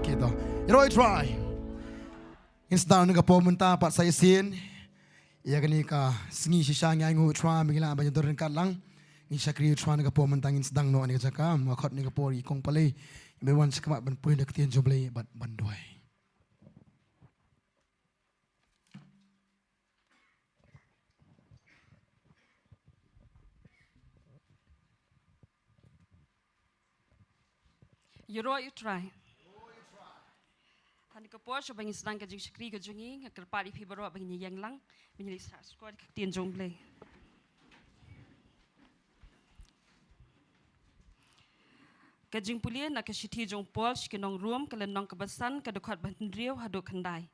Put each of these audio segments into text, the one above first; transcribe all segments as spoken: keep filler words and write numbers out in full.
Okay, to. Ïaroh ïa u Trai. Ngin sdang na ka por mynta pat sa shisien. Ïa kane ka sngi shisha ngi ainguh u Trai ba ngi lah ban ïadon ryngkat lang. Ngin shakri ïa u Trai na ka por mynta, ngin sdang noh na ka jaka, ma khot na ka por ïa i Kong Palei ba wan shakhmat ban pule na ka ktien jong u Blei bad ban duwai. Ïaroh ïa u Trai. Ha kane ka por, shuwa ba ngin sdang ka jingshakri ka jong ngi, nga kyrpad ïa phi baroh ba ngin ïeng lang, ba ngin leit sha skhor ka ktien jong u Blei. Ka jingpule na ka shithi jong u Paul sha ki nong Rom, ka lynnong kaba san, ka dkhot ba hynriew haduh khyndai.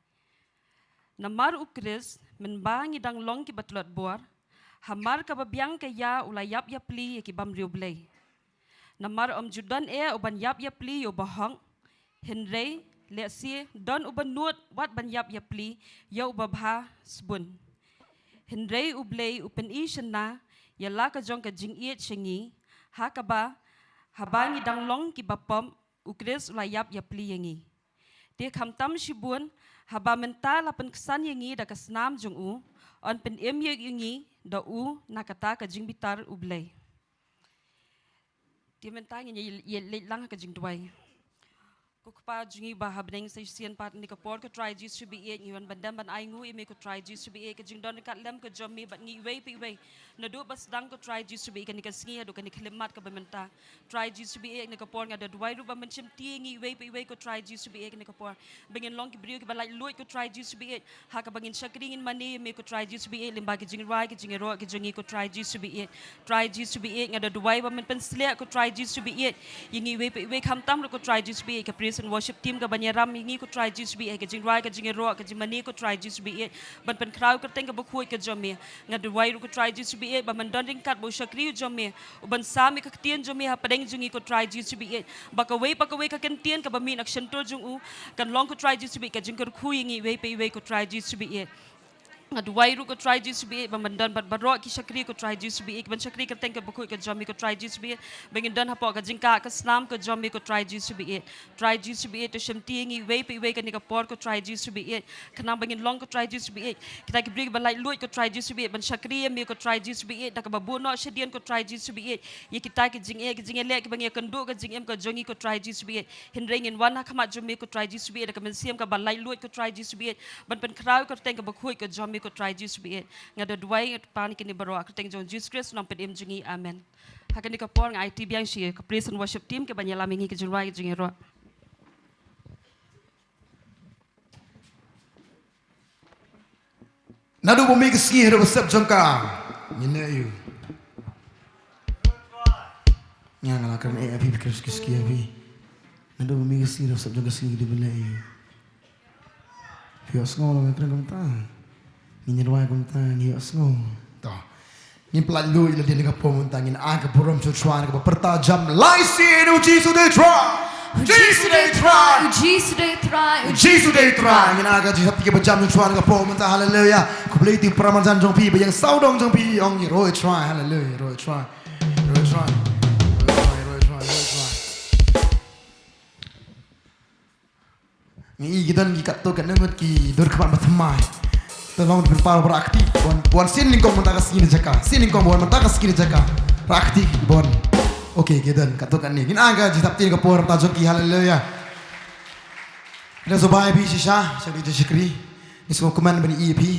Namar u Khrist, mynba ngi dang long kiba tlot bor, hamar kaba biang ka ïa u la ïap ïapli ïa ki bym riewblei. Namar ym ju don eh uban ïap ïapli ïa u bahok, hynrei lehse don uba nud wat ban ïap ïapli ïa u babha sbun. Hynrei u Blei u pyni shynna ïa la ka jong ka jingïeit sha ngi, ha kaba haba ngi dang long kiba pop, u Khrist u la ïap ïapli ïa ngi. Te khamtam shibun, haba mynta la pynksan ïa ngi da ka snam jong u, yn pynim ïa ngi da u na kata ka jingbitar u Blei. Te mynta ngin ïa, ïa leit lang ha ka jingduwai. Ko Kpa jong ngi ba ha bneng, sa shisien pat ha kane ka por ko Trai Jisu ba ïeit, ngi wan ban dem ban ainguh ïa me ko Trai Jisu ba ïeit, ka jingdon ryngkat lem ka jong me bad ngi iwei pa iwei. Naduh ba sdang ko Trai Jisu ba ïeit kane ka sngi haduh kane ka khyllipmat kaba mynta. Trai Jisu ba ïeit, kane ka por nga da duwai ruh ba men shimti ïa ngi iwei pa iwei ko Trai Jisu ba ïeit, kane ka por ba ngin long ki briew kiba laitluid ko Trai Jisu ba ïeit. Ha kaba ngin shakri ngin mane ïa me ko Trai Jisu ba ïeit, lyngba ki jingrwai, ki jingïaroh ki jong ngi ko Trai Jisu ba ïeit. Trai Jisu ba ïeit, nga da duwai ba men pynsleh ko Trai Jisu ba ïeit ïa ngi iwei pa iwei, khamtam ruh ko Trai Jisu ba ïeit, ka praise and worship team kaban ïaram ïa ngi ko Trai Jisu ba ïeit, ka jingrwai, ka jingïaroh, ka jingmane ko Trai Jisu ba ïeit, ban pynkhraw kyrteng kaba khuid ka jong me. Nga duwai ruh ko Trai Jisu ba ïeit ba men don ryngkat bad u shakri u jong me, uban sam ïa ka ktien jong me hapdeng jong ngi ko Trai Jisu ba ïeit, ba kawei pa kawei ka kyntien kaba mih na ka shyntur jong u kan long ko Trai Jisu ba ïeit ka jingkyrkhu ïa ngi iwei pa iwei ko Trai Jisu ba ïeit. Nga duwai ruh ko Trai Jisu ba ïeit ba men don bad baroh ki shakri ko Trai Jisu ba ïeit, ban shakri kyrteng kaba khuid ka jong me ko Trai Jisu ba ïeit, ba ngin don hapoh ka jingkah ka snam ka jong me ko Trai Jisu ba ïeit. Trai Jisu ba ïeit, to shimti ïa ngi iwei pa iwei kane ka por ko Trai Jisu ba ïeit, khnang ba ngin long ko Trai Jisu ba ïeit kita ki briew ba laitluid ko Trai Jisu ba ïeit, ban shakri ïa me ko Trai Jisu ba ïeit, da kaba buh noh shadien ko Trai Jisu ba ïeit ïa kita ki jingeh ki jingeh leh kiba ngi ïakynduh ka jingim ka jong ngi ko Trai Jisu ba ïeit. Hynrei ngin wan ha khmat jong me ko Trai Jisu ba ïeit da ka mynsiem kaba laitluid ko Trai Jisu ba ïeit, ban pynkhraw kyrteng kaba khuid ka jong me ko Trai Jisu ba ïeit. Nga da duwai, nga da pan ïa kine baroh ha ka kyrteng jong u Jisu Khrist u nongpynim jong ngi. Amen. Ha kane ka por nga aiti biang sha ka praise and worship team kiban ïalam ïa ngi ka jingrwai ka jingïaroh. Naduh ba mih ka sngi haduh ba sep jong ka, ngin leh aïu? Nga, nga la kren eh ha phi, phi kren suki suki ha phi. Naduh ba mih ka sngi haduh ba sep jong ka sngi, ngi dei ban leh aïu? Phi ïohsngew la nga kren kumta? Ngin ïa rwai kumta, ngi ïohsngew. To. Ngin pyllait luid ïa lade na ka por mynta, ngin ai ka burom sha u Trai na kaba pyrta jam lai sien, U Jisu u dei Trai. U Jisu u dei Trai. U Jisu u dei Trai. U Jisu u dei Trai. Ngin ai ka jingthap kti kaba jam sha u Trai na ka por mynta. Haleluya. Khublei ïa u para marjan jong phi, ba ïeng sawdong jong phi, ong ïaroh ïa u Trai. Haleluya. Ïaroh ïa u Trai. Ïaroh ïa u Trai. Ïaroh ïa u Trai. Ïaroh ïa u Trai. Ngi i ki don ki katto katne ngut ki dur khmat ba thymmai. Te long pynpaw ba rakti. Wan, wan sien nyngkong mynta ka sngi na jaka. Sien nyngkong wan mynta ka sngi na jaka. Rakti bon. Okay, ki don katto katne. Ngin ai ka jingthap kti na ka por mynta jong ki, haleluya. Ngi sngewbha ïa phi shisha, sha ka jingshakri. Ngi sngewkmen ban ïa phi.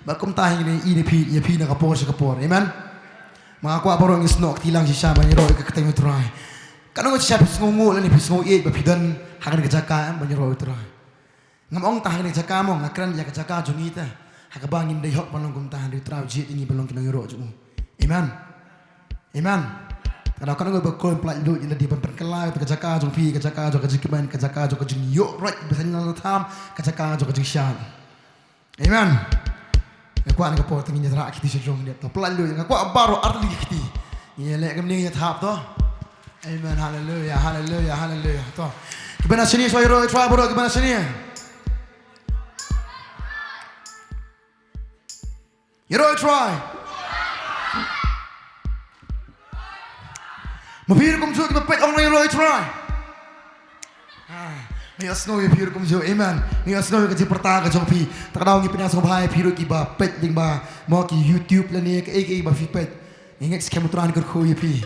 Ba kumta hi ngin ïa phi, ïa phi na ka por sha ka por. Amen. Ma nga kwah baroh ngin snoh kti lang shisha ban ïaroh ïa ka kyrteng U Trai. Katno ngut shisha phi sngewnguh lane phi sngewieit ba phi don ha kane ka jaka, em, ban ïaroh ïa U Trai. Ngam ong tang ha kane ka jaka mo, nga kren ïa ka jaka jong ngi te. Ha kaba ngin dei hok ban long kumta, hynrei U Trai u jied ïa ngi ban long ki nongïaroh jong u. Amen. Amen. Te lada katno ngut ba khlem pyllait luid ïa lade ban pynkylla ïa ka jaka jong phi, ka jaka jong ka jingkmen, ka jaka jong ka jingïoh roit, ba sa ngi la tham, ka jaka jong ka jingshad. Amen. Nga kwah na ka por te ngin ïa rah kti sha jong ngi, to pyllait luid, nga kwah baroh artylli ki kti. Ngin ïa leh kumne, ngin ïa thap, to. Amen. Haleluya, haleluya, haleluya. To. Kiba na shane shuwa ïaroh ïa u Trai baroh kiba na shane. Ïaroh ïa u Trai. Ma phi ruh kumjuh kiba peit, ong lang ïaroh ïa u Trai. Ah. Ngi ïohsngew ïa phi ruh kumjuh, amen. Ngi ïohsngew ïa ka jingpyrta ka jong phi. Te ka daw ngi pynïasoh bha ïa phi ruh kiba peit lyngba mo ki YouTube lane kaei kaei ba phi peit. Ngi ngeit skhem U Trai un kyrkhu ïa phi.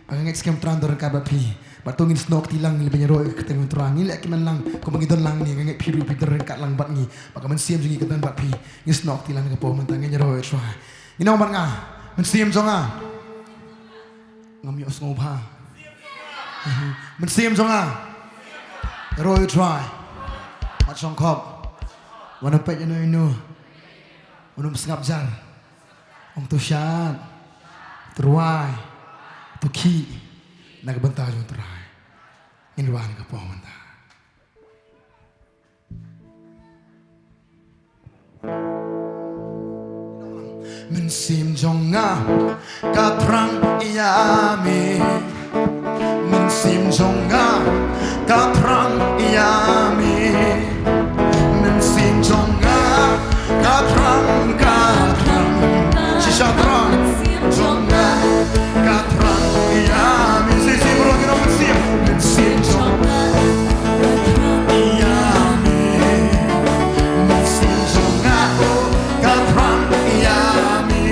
Ba nga ngeit skhem U Trai un don ryngkat bad phi. Bad to ngin snoh kti lang, ngi leh ban ïaroh ïa ka kyrteng U Trai. Ngi leh ki man lang kumba ngi don lang ne, nga ngeit phi ruh phi don ryngkat lang bad ngi. Bad ka mynsiem jong ngi ka don bad phi. Ngin snoh kti lang ha ka por mynta, ngin ïaroh ïa U Trai. Ngin ong bad nga. Mynsiem jong nga. Ngam ïohsngew bha. Mynsiem jong nga. Ïaroh ïa U Trai. Mat shongkhop. Wat nym peit ïano ïano. Wat nym sngap jar. Ong to shad. To rwai. To khih. Na ka bynta jong U Trai. Ngin wan ha ka por mynta. Mynsiem jong nga ka thrang ïa me. Mynsiem jong nga ka thrang ïa me. Mynsiem jong nga ka thrang, ka thrang. Shisha thrang. Mynsiem jong nga ka thrang ïa me. Shisha bro, ngin ong mynsiem. Mynsiem jong nga ka thrang ïa me. Mynsiem jong nga, oh, ka thrang ïa me.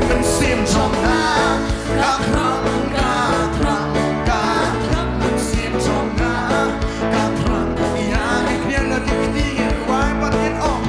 Mynsiem jong nga ka thrang, ka thrang, ka thrang. Mynsiem jong nga ka thrang ïa me. Khie la ki kti, rwai bad ngin ong.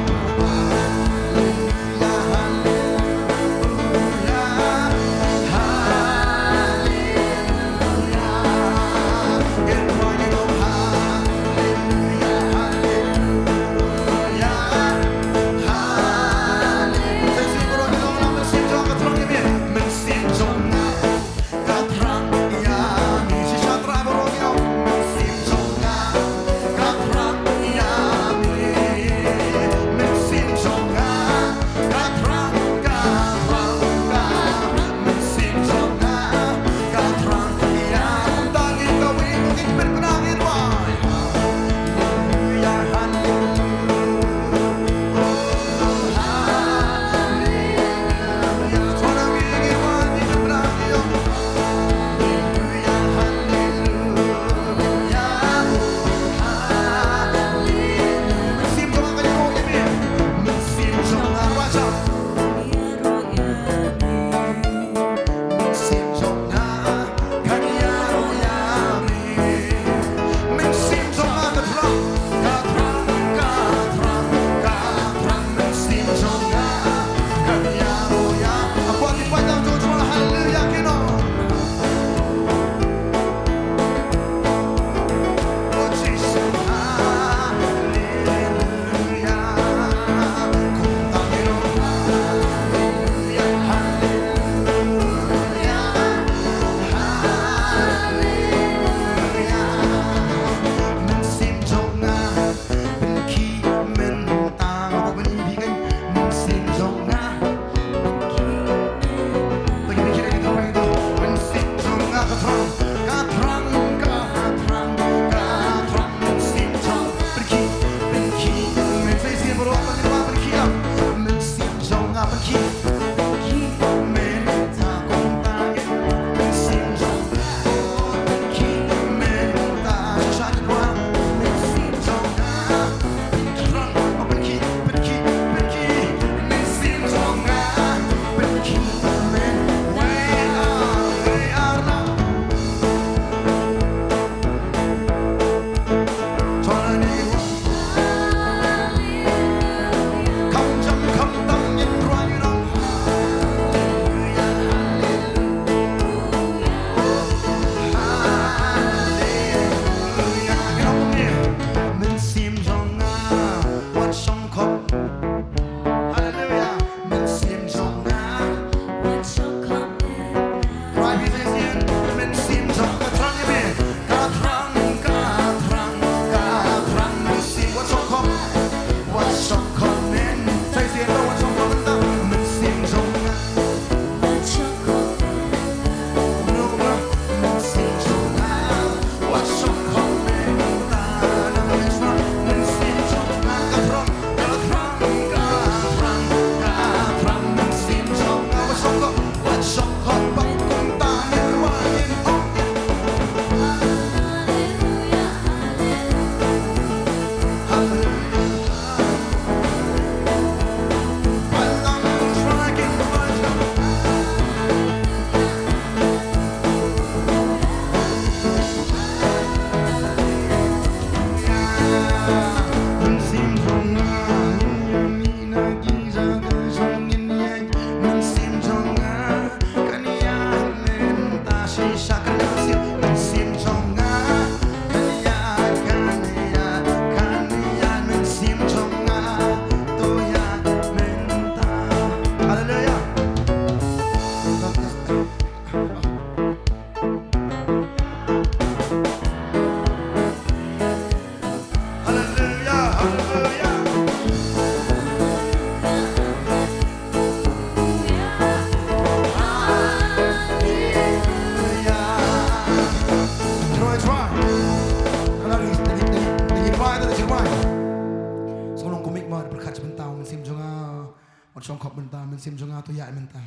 Wat shong khop mynta, mynsiem jong nga to ïaid mynta.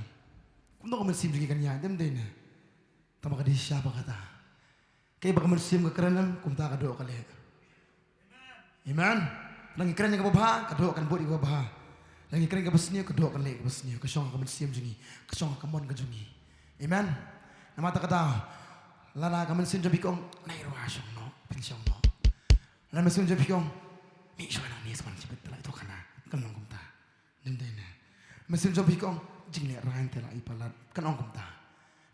Kumno ka mynsiem jong ngi kan ïaid, dem dei ne. Tang ba ka dei shisha ba kata. Kaei ba ka mynsiem ka kren lang, kumta ka doh ka leh. Amen. Lada ngi kren ïa kaba bha, ka doh kan bud ïa kaba bha. Lada ngi kren ïa kaba sniew, ka doh kan leh ïa kaba sniew. Ka shong ha ka mynsiem jong ngi, ka shong ha ka mon ka jong ngi. Amen. Namar kata ka daw, lada ka mynsiem jong phi ka ong, "Nai ruh shong noh, phin shong noh." Lada mynsiem jong phi ka ong, "Mih shuwa nangne, shuwa nangne, shibit te la ïathuh khana." Kan long kumta. Ym dei ne. Mynsiem jong phi ka ong, "Jinglehrain te la i palat." Kan long kumta.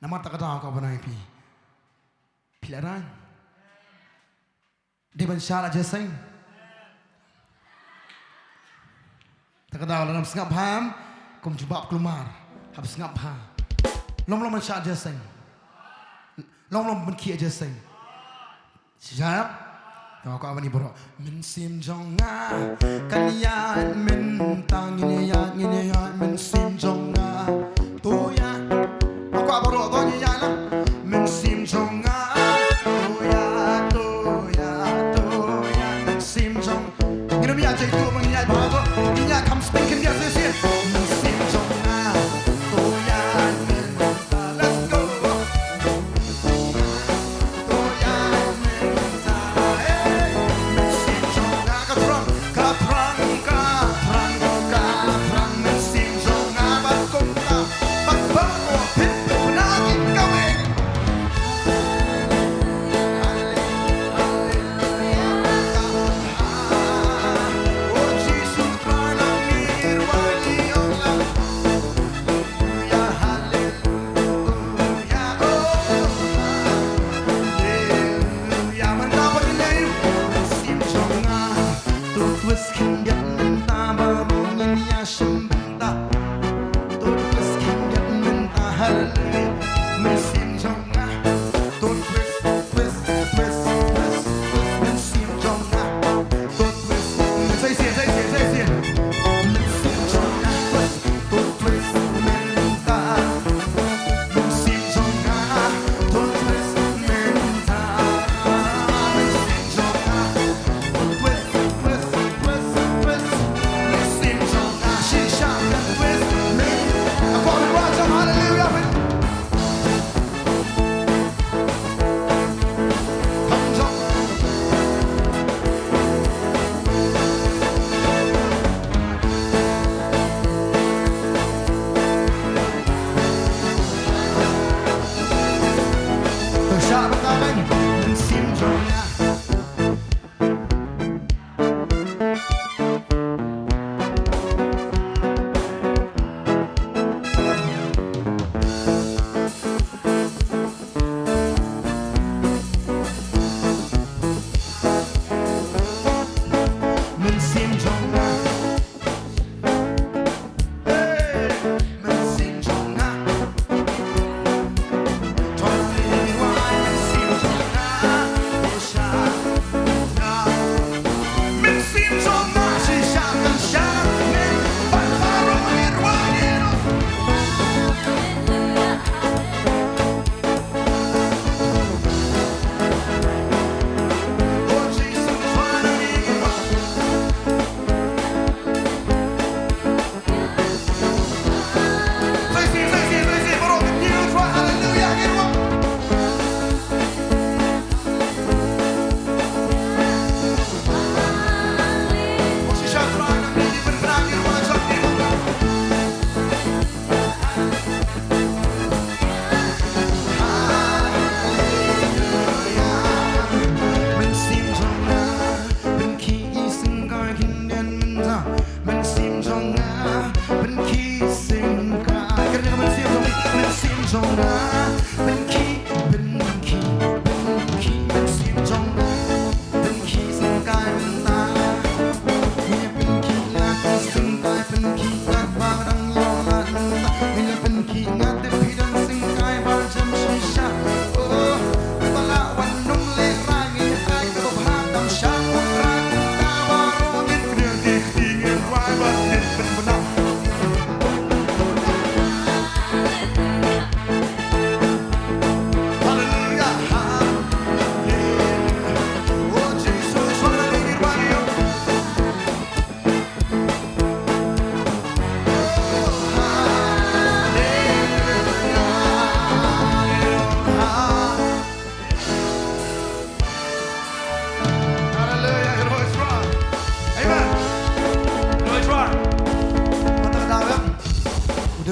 Namar kata ka daw ka bynai phi. Phi lehrain. Dei ban shah la jingïaseng. Kata ka daw lada ym sngap bha, kum jubab kulmar. Hap sngap bha. Lom lom ban shah jingïaseng. Lom lom ban khih jingïaseng. Shisha. Tang ko amani bro. Mynsiem jong nga kan ïaid mynta, ngin ïaid, ngin ïaid, mynsiem jong nga. To ïaid. Ko bro to ïaid lang. Mynsiem jong nga. To ïaid, to ïaid, to ïaid, mynsiem jong. Ngin ym ïaid jai tu, ngin ïaid bha to. Ngin ïaid kham sting khyndiat shisien. Mynsiem jong nga. To ïaid mynta. Let's go.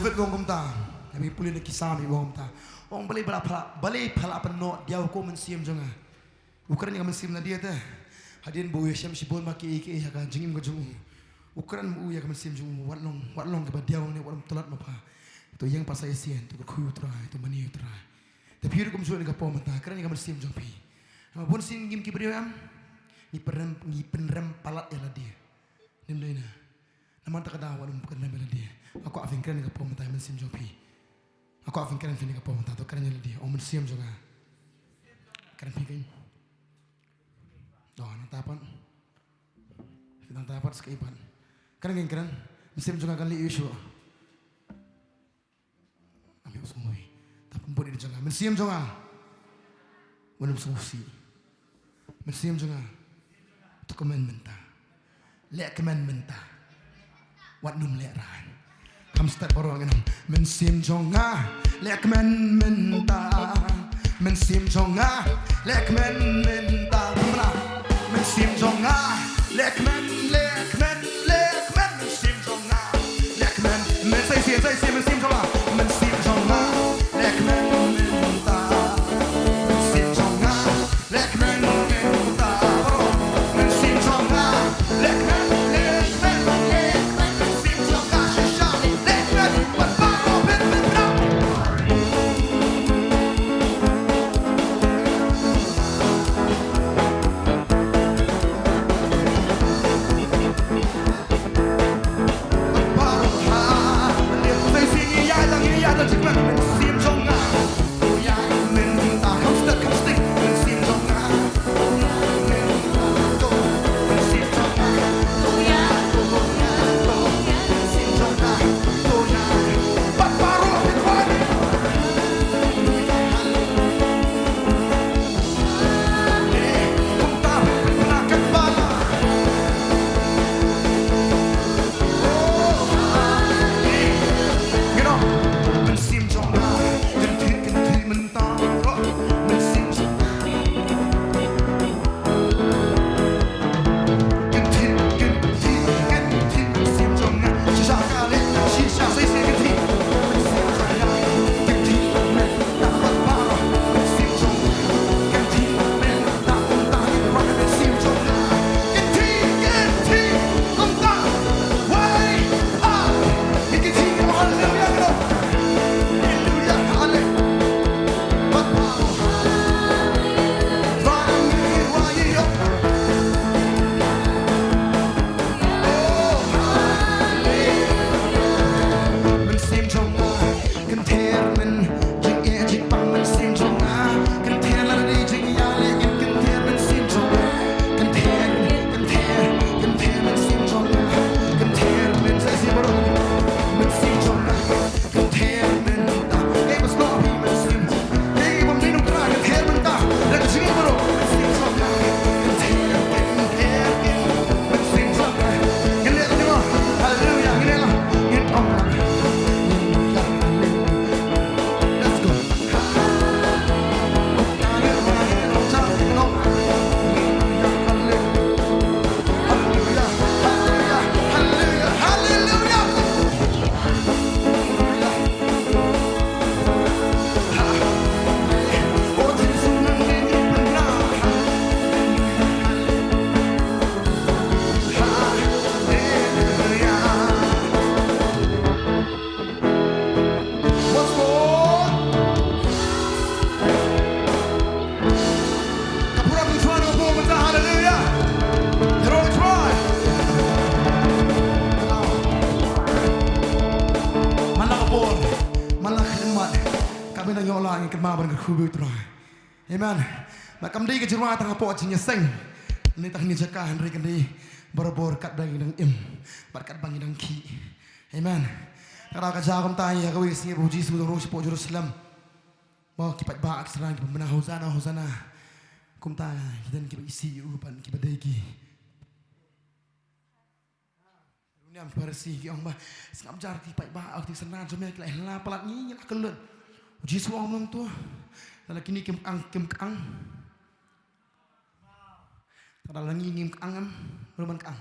Peit, u ong kumta. Ïa phi pule na ki Salm, u ong kumta. U ong balei pha la, balei pha la pynnoh diaw ko Mynsiem jong nga. U kren ïa ka mynsiem lade te. Hadien ba u ïashem shibun bad kiei kiei ha ka jingim ka jong u. U kren ma u ïa ka mynsiem jong u, wat long, wat long kaba diaw ne wat long tlot ma pha. To ïeng pat sa shisien, to kyrkhu ïa u Trai, to mane ïa u Trai. Te phi ruh kumjuh na ka por mynta, kren ïa ka mynsiem jong phi. Namar bunsien ngim ki briew em, ngi pynrem, ngi pynrem palat ïa lade. Nym dei na. Namar kata ka daw wat nym pynrem ïa lade. Nga kwah phin kren ïa ka por mynta ïa mynsiem jong phi. Nga kwah phin kren phi ïa ka por mynta, to kren ïa lade. Ong, Mynsiem jong nga. Kren phi kein. Oh, nangta pat. Nangta pat sa kaei pat. Kren kein, kren. Mynsiem jong nga kan leh aïu shuh. Ngam ïohsngew hi. Te pynbud ïa lade jong nga. Mynsiem jong nga. Wat nym sngewsih. Mynsiem jong nga. To kmen mynta. Leh kmen mynta. Wat nym lehraiñ. Kham step baroh ngin ong. Mynsiem jong nga. Leh kmen mynta. Mynsiem jong nga. Leh kmen mynta. Mynsiem jong nga. Leh kmen, leh kmen, leh kmen. Mynsiem jong nga. Leh kmen, men sa shisien, sa shisien, mynsiem jong nga. Mynsiem jong nga. Leh kmen mynta. Mynsiem jong nga. Leh kmen mynta. Mynsiem jong nga. Leh kmen, leh kmen, leh kmen. Mynsiem jong nga. Shisha. Leh kmen. Pat baroh phin pynbna. Once more. Ka pura ka Trai ka pura ka Trai, hallelujah. Ka pura ka Trai. Man la ka por, man la ka khyllipmat, ka bynta ngi la ngi kynmaw ban kyrkhu ïa u Trai. Amen. Bad kam dei ka jingrwai tang hapoh jingïaseng ne tang ha kane ka jaka, hynrei kan dei barabor katba ngi dang im bad katba ngi dang khih. Amen. Ka daw ka jaw kumta ïa kawei ka sngi ba u Jisu u dang rung shapoh Jerusalem. Ba ki paidbah ki sdang ki pynbna Hosanna, Hosanna. Kumta ki don kiba isih ïa u bad kiba dei ki Niam ki Pharisi ki ong ba, sngap jar ki paidbah, ki synran jong me ki la ïa la palat, ngi ngi la kyllut. U Jisu u ong, mano to? Lada kine kim kang, kim kang. Lada ngi ngim kang em, mano ban kang?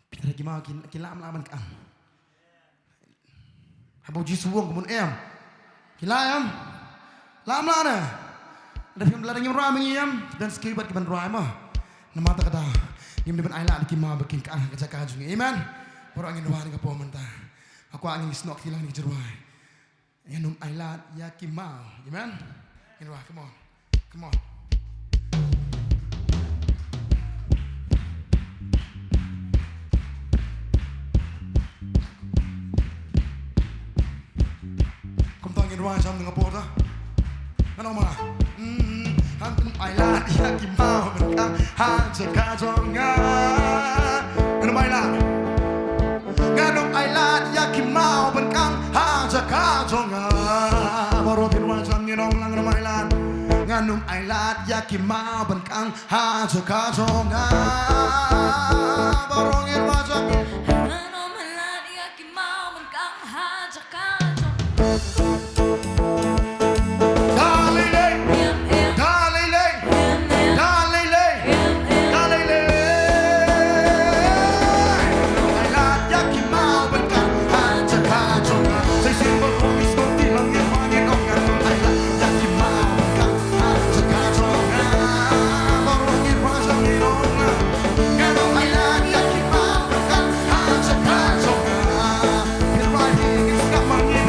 Phi tharai ki maw ki, ki lah em lah ban kang? Haba u Jisu u ong ka bun em. Ki la em. La em la ne. Lada phim, lada ngim rwai ma ngi em. Don sa ki bad ki ban rwai mo. Namar kata ka daw ngim dei ban ailad ïa ki maw ba kin kang ha ka jaka jong ngi. Amen. Baroh ngin rwai ha kane ka por mynta. Nga kwah ngin snoh kti lang, ngin jingrwai. Ngan ym ailad ïa ki maw. Amen. Ngin rwai, come on. Come on. Kumta ngin rwai shwa ha kane ka por, ta. Ngan ong ma. Mm, ngan ym ailad ïa ki maw ban kang ha jaka jong nga. Ngan ym ailad. Ngan ym ailad ïa ki maw ban kang ha jaka jong nga. Baroh phin wan shwa, ngin ong lang, ngan ym ailad. Ngan ym ailad ïa ki maw ban kang ha jaka jong nga. Baroh ngin wan shwa. Ngan ym ailad ïa ki maw ban kang ha jaka jong nga. Da lei lei. Da lei lei. Da lei lei. Da lei lei. Ai lad ïa ki maw ban kang ha jaka jong nga. Sa shisien baroh ngi sdang, te lang ïa ma ngi ong, ngan ym ai lad ïa ki maw ban kang ha jaka jong nga. Baroh ngi rwai shwa, ngi ong, ngan ym ai lad ïa ki maw ban kang ha jaka jong nga. Phi rwai hi, ngin sdang ma ngi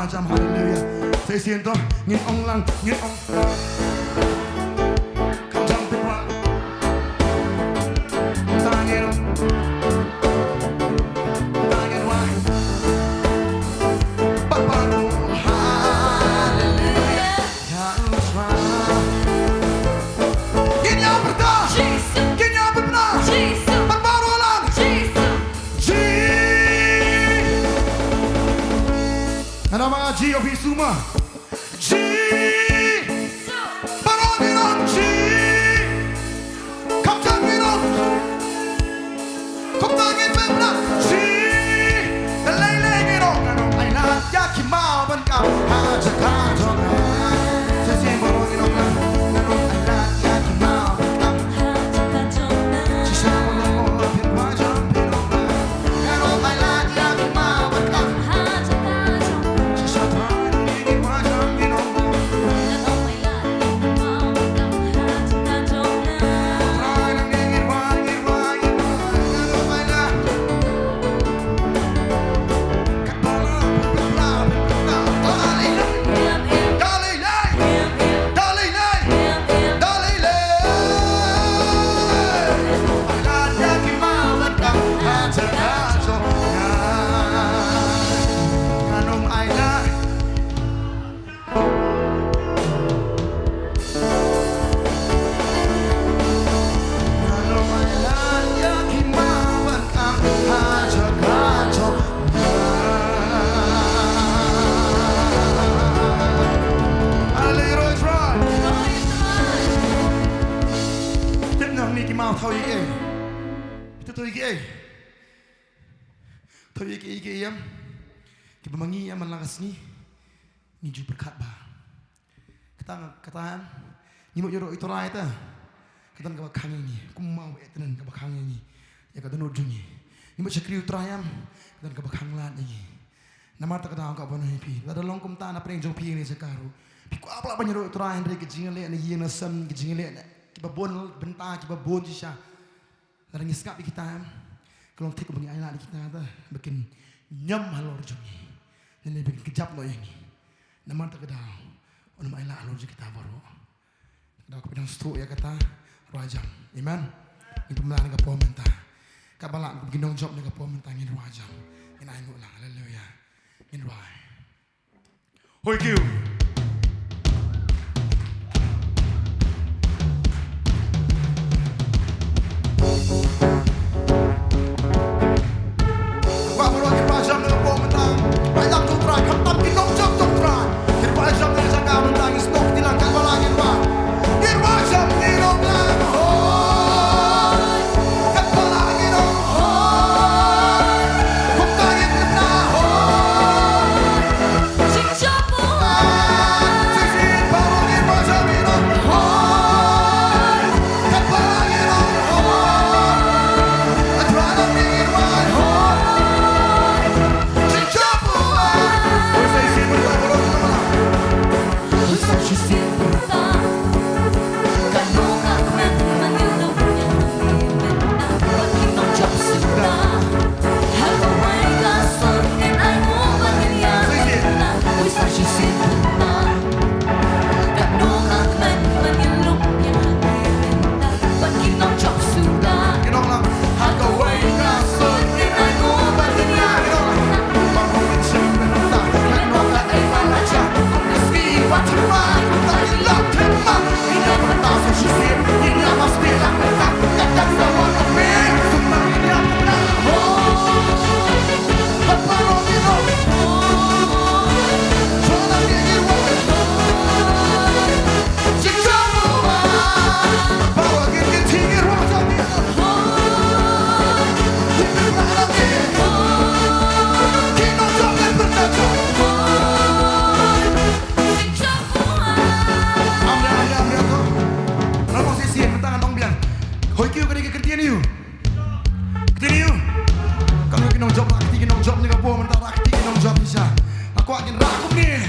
Jam haleluya. Sa shisien to, ngin ong lang, ngin ong. Kham jam pynwah. Tang ngin ong. Tang ngin wah. Ba ba haleluya. Ya Israel. Ngin ïa pyrta. Ngin ïa pynbna. Pynbaroh lang. Ji. Ngan ong ma nga ji, ïoh phi sumar. Ji. Baroh ngi ong ji. Kham jam ngi ong. Kumta ngin pynbna ji. Te lei lei ngi ong, ngan ong ai lad ïa ki maw ban kam ha jaka jong nga. Sa shisien baroh ngi ong, ngan ong ai lad ïa ki maw ban kam. Tip na ngi ki maw thaw ïa kiei. Phi thaw ïa kiei. Thaw ïa kiei kiei ïam. Kiba ma ngi ïam man la ka sngi. Ngi ju pyrkhat ba. Kata nga, kata ïam. Ngi mut ïaroh ïa u Trai ta. Ka don kaba khang ïa ngi. Kum maw ba eh tenen kaba khang ïa ngi. Ïa ka dohnud jong ngi. Ngi mut shakri u Trai ïam. Ka don kaba khang lad ïa ngi. Namar ta ka daw ka ban ïa phi. Lada long kumta na pdeng jong phi ne jaka ruh. Phi kwah ba lah ban ïaroh ïa u Trai hynrei ka jingïaleh na ïing na sem, ka jingïaleh na kiba bun bynta, kiba bun shisha. Lada ngi sngap ïa kita, em, ka long thik ba ngi ailad ïa kita ta ba kin ñiam halor jong ngi. Lane ba kin kjap noh ïa ngi. Namar ta ka daw un ym ailad halor jong kita baroh. Ta ka daw ka pyndonkam sngewthuh ïa kata, rwai jam. Amen. Ngin pynbna na ka por mynta. Kaba lah kum ki nongjop na ka por mynta ngin rwai jam. Ngin ainguh lang. Haleluya. Ngin rwai. Hoi kiu. Kwah baroh ki rwai jam na ka por mynta. Rwai lam jong u Trai, khamtam ki nongjop jong u Trai. Ki rwai jam na ka jaka mynta, ngi snoh kti lang, katba lah ngin rwai. Ki rwai jam, ngi ong lang hoi. Katba lah ngin ong hoi. Kumta ngin pynbna hoi. Hoi kiu, kane ka ktien ïa u. Ktien ïa u. Kam ïa ki nongjop, rah kti ki nongjop ne ka por mynta, rah kti ki nongjop shisha. Nga kwah ngin rah kumne.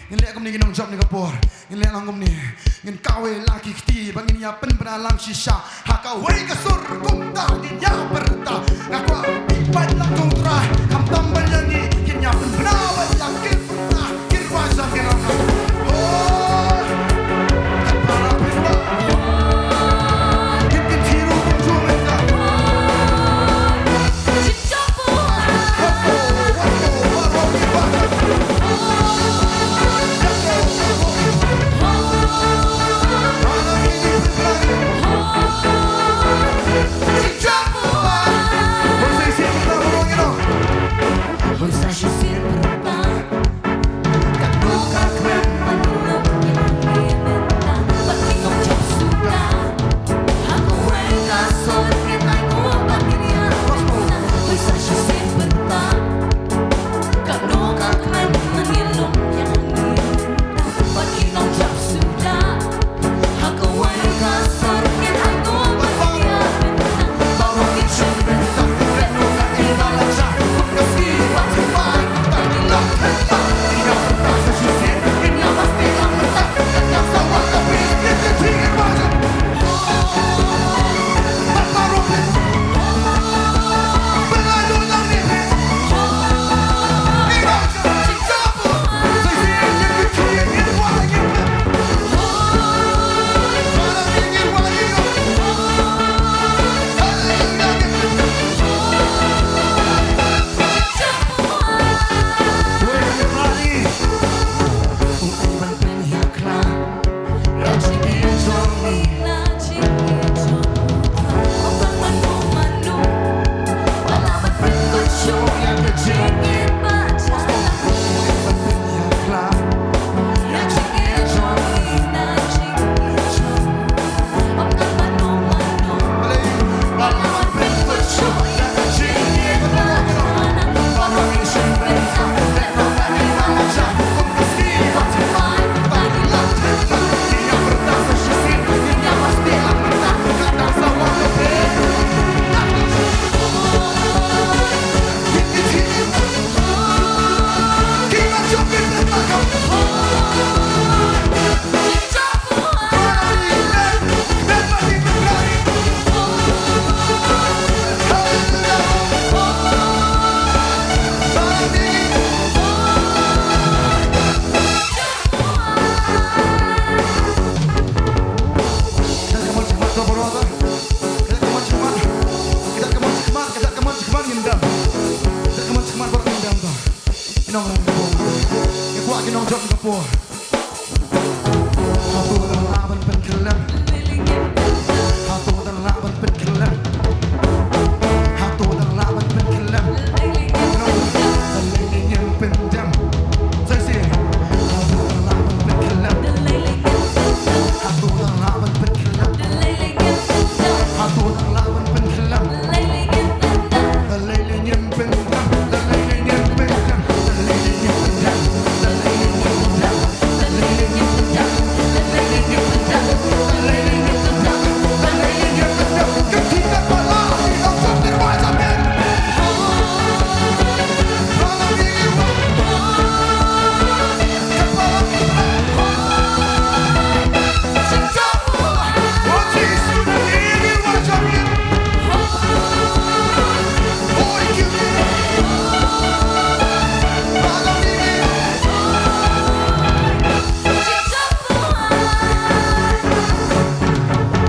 Ngin leh kumne ki nongjop ne ka por. Ngin leh lang kumne. Ngin kawei la ki kti ba ngin ïa pynbna lang shisha. Ha kawei ka sur kumta ngin ïa pyrta. Nga kwah phi peit lang jong u Trai. Khamtam ban ïa ngi, ngin ïa pynbna ban ïa ki pyrta.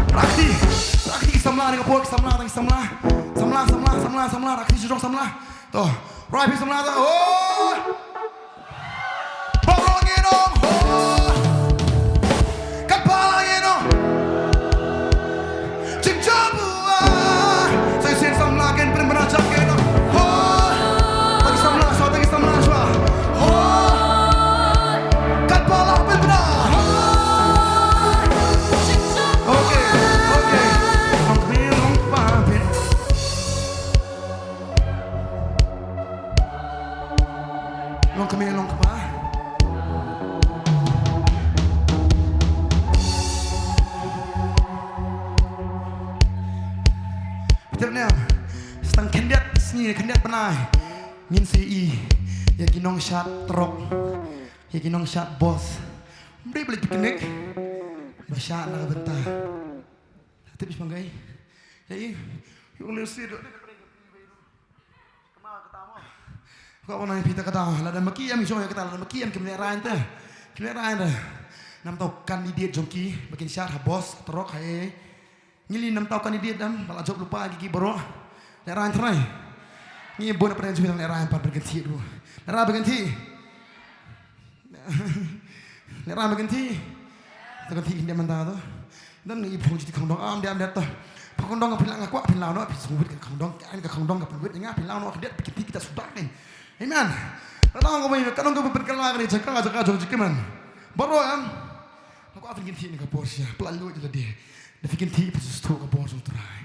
Rakti, rakti ki samla ne ka por, ki samla, ki samla. Samla, samla, samla, samla, rakti jurong samla. To, rai phi samla to. Oh! Bang rong ino, oh! Kan pala ino. Jing jabu ah. Sai sien samla ken prin bana jak ino. Oh! Tagi samla swa, tagi samla swa. Oh! Kan pala prin bana. Okay, okay. Long kmie long kpa phi. Long kmie long kpa. Phi tip ne em, sa tang khyndiat sngi khyndiat bnai ngin sa ïohi ïa ki nongshad trok, ïa ki nongshad bos. Ym dei ba leit picnic, ba shad na ka bynta. Tip ïa sma ngai. Ïa i, ïa u leh sir. Ka wan ai phi ta kata, lada ma ki em ki jong ïa kata, lada ma ki em kim lehraiñ te. Kim lehraiñ te. Nam tau candidate jong ki, ba kin shad ha bos, ha truck, ha ei. Ngi lei nam tau candidate em, ba la jop lypa ki ki baroh. Lehraiñ trai. Ngi bun na pyrshah jong lehraiñ pat ba kin thied ruh. Lehraiñ ba kin thied. Lehraiñ ba kin thied. Te kin thied kin dei mynta to. Don ngi phong jiti khongdong am dei am dei to. Phong khongdong phi la nga kwah phi la noh phi sngewbit ka khongdong ka an ka khongdong ka pynwit nga phi la noh ka dei phi kin thied kita suda kan. Amen. Ka dang ka bai ka dang ka bai pynkylla ka ni jaka jaka jong jiki man. Baroh em. Nga kwah phi kin thied ni ka por sia pla lu jela dei. Da phi kin thied phi sngewthuh ka bor jong Trai.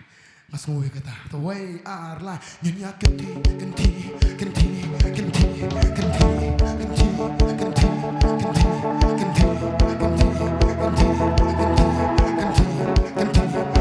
Nga sngew ïa kata. Tawei ar lai. Ngan ïa kin thied, kin thied, kin thied, kin thied, kin thied, kin thied, kin thied, kin thied, kin thied, kin thied, kin thied, kin thied, kin thied.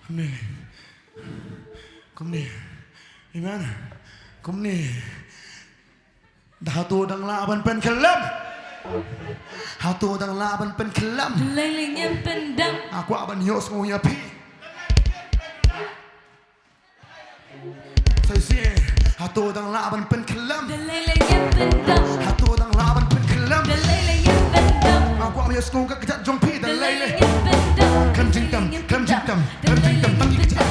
Kumne. Kumne. Amen. Kumne. Hato dang lah ban pynkhlem? Hato dang lah ban pynkhlem? Lei lei ngin pyndam. Nga kwah ban ïohsngew ïa phi. Sa shisien, hato dang lah ban pynkhlem? Lei lei ngin pyndam. Hato dang lah ban pynkhlem? Lei lei ngin pyndam. Nga kwah ban ïohsngew ka kjat jong phi. Lei lei ngin pyndam. Khlem jingtem, khlem jingtem, khlem jingtem, tang ki kjat.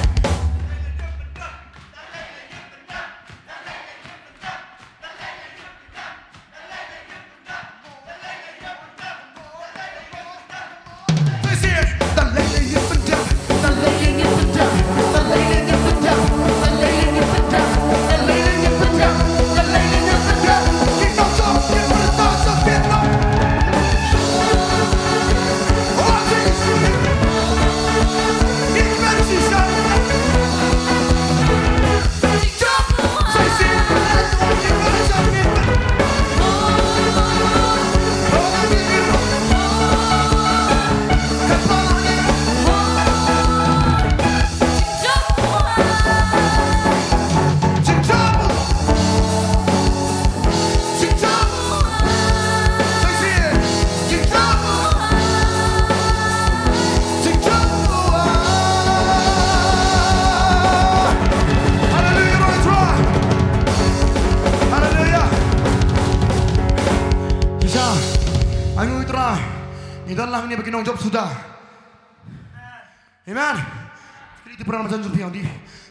Haleluya, Trai. Haleluya. Shisha. Ainguh ïa u Trai. Ngi don lang hangne ba ki nongjop suda. Amen. Kylli ïa ki para marjan jong phi, ong di.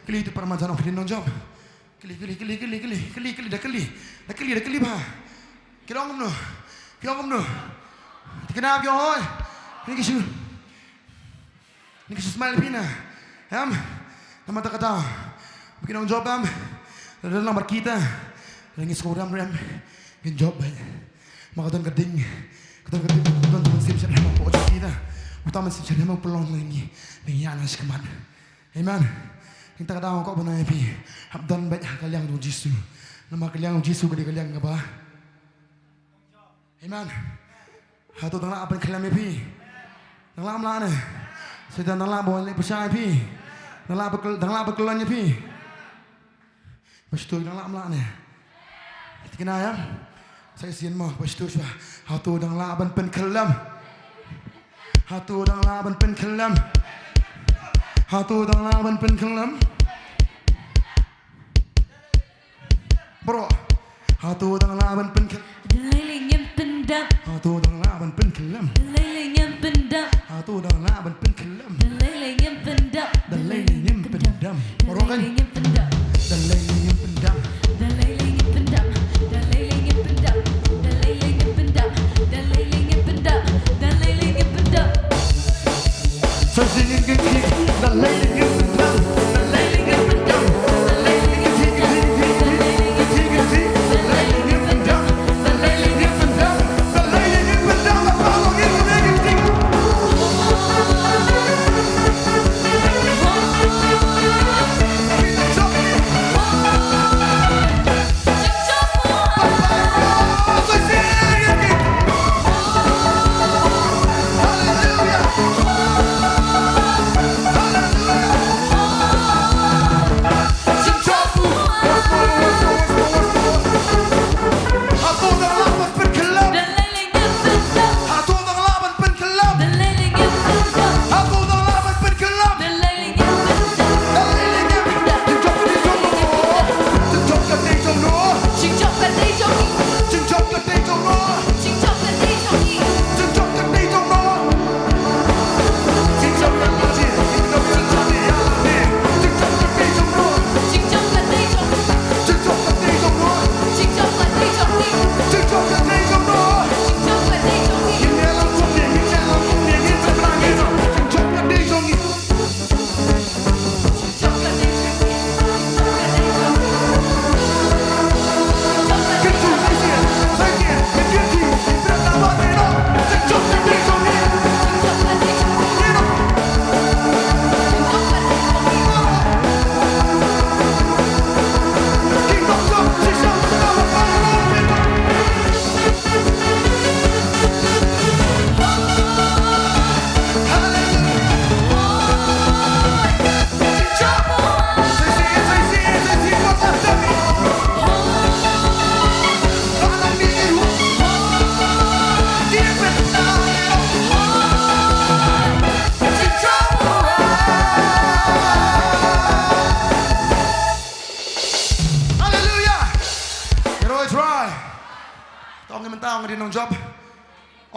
Kylli ïa ki para marjan, ong phi nongjop. Kylli, kylli, kylli, kylli, kylli, kylli, kylli, da kylli. Da kylli, da kylli bha. Ki ong kumno? Ki ong kumno? Thikna ki ong hooid. Ni ki shu. Ni ki shu smile phi na. Em. Namar kata ka daw ba ki nongjop, em, la don lang bad kita. La ngi sngewrem rem. Ngin jop beit. Ma ka don ka ding. Ka don ka ding. Ka don ka mynsiem shitrhem hapoh jong kita. Uta u mynsiem shitrhem u pynlong ïa ngi. Ngi ïaid na shakhmat. Amen. Nangta ka daw nga kwah ban ong ïa phi, hap don beit ha ka liang jong u Jisu. Namar ka liang jong u Jisu ka dei ka liang kaba. Amen. Hato dang lah ban pynkhlem ïa phi? Dang lah, ym lah ne? Soitan dang lah ban leh pyrshah ïa phi? Dang lah ban kyl-, dang lah ban kyllon ïa phi? Pastor, dang lah, ym lah ne? Thikna ïa. Sa shisien mo, pastor shuwa. Hato dang lah ban pynkhlem? Hato dang lah ban pynkhlem? Hato dang lah ban pynkhlem? Bro. Hato dang lah ban pynkhlem? Da lei lei ngin pyndam. Hato dang lah ban pynkhlem? Da lei lei ngin pyndam. Hato dang lah ban pynkhlem? Da lei lei ngin pyndam. Da lei lei ngin pyndam. Bro kan? Da lei lei ngin pyndam. Da lei lei ngin pyndam. Da lei lei ngin pyndam. Da lei lei ngin pyndam. Da lei lei ngin pyndam. Da lei lei ngin pyndam. Da lei lei ngin pyndam. Da lei lei ngin pyndam. Da lei lei ngin pyndam. Da lei lei ngin pyndam. Da lei lei ngin pyndam. Da lei lei ngin pyndam.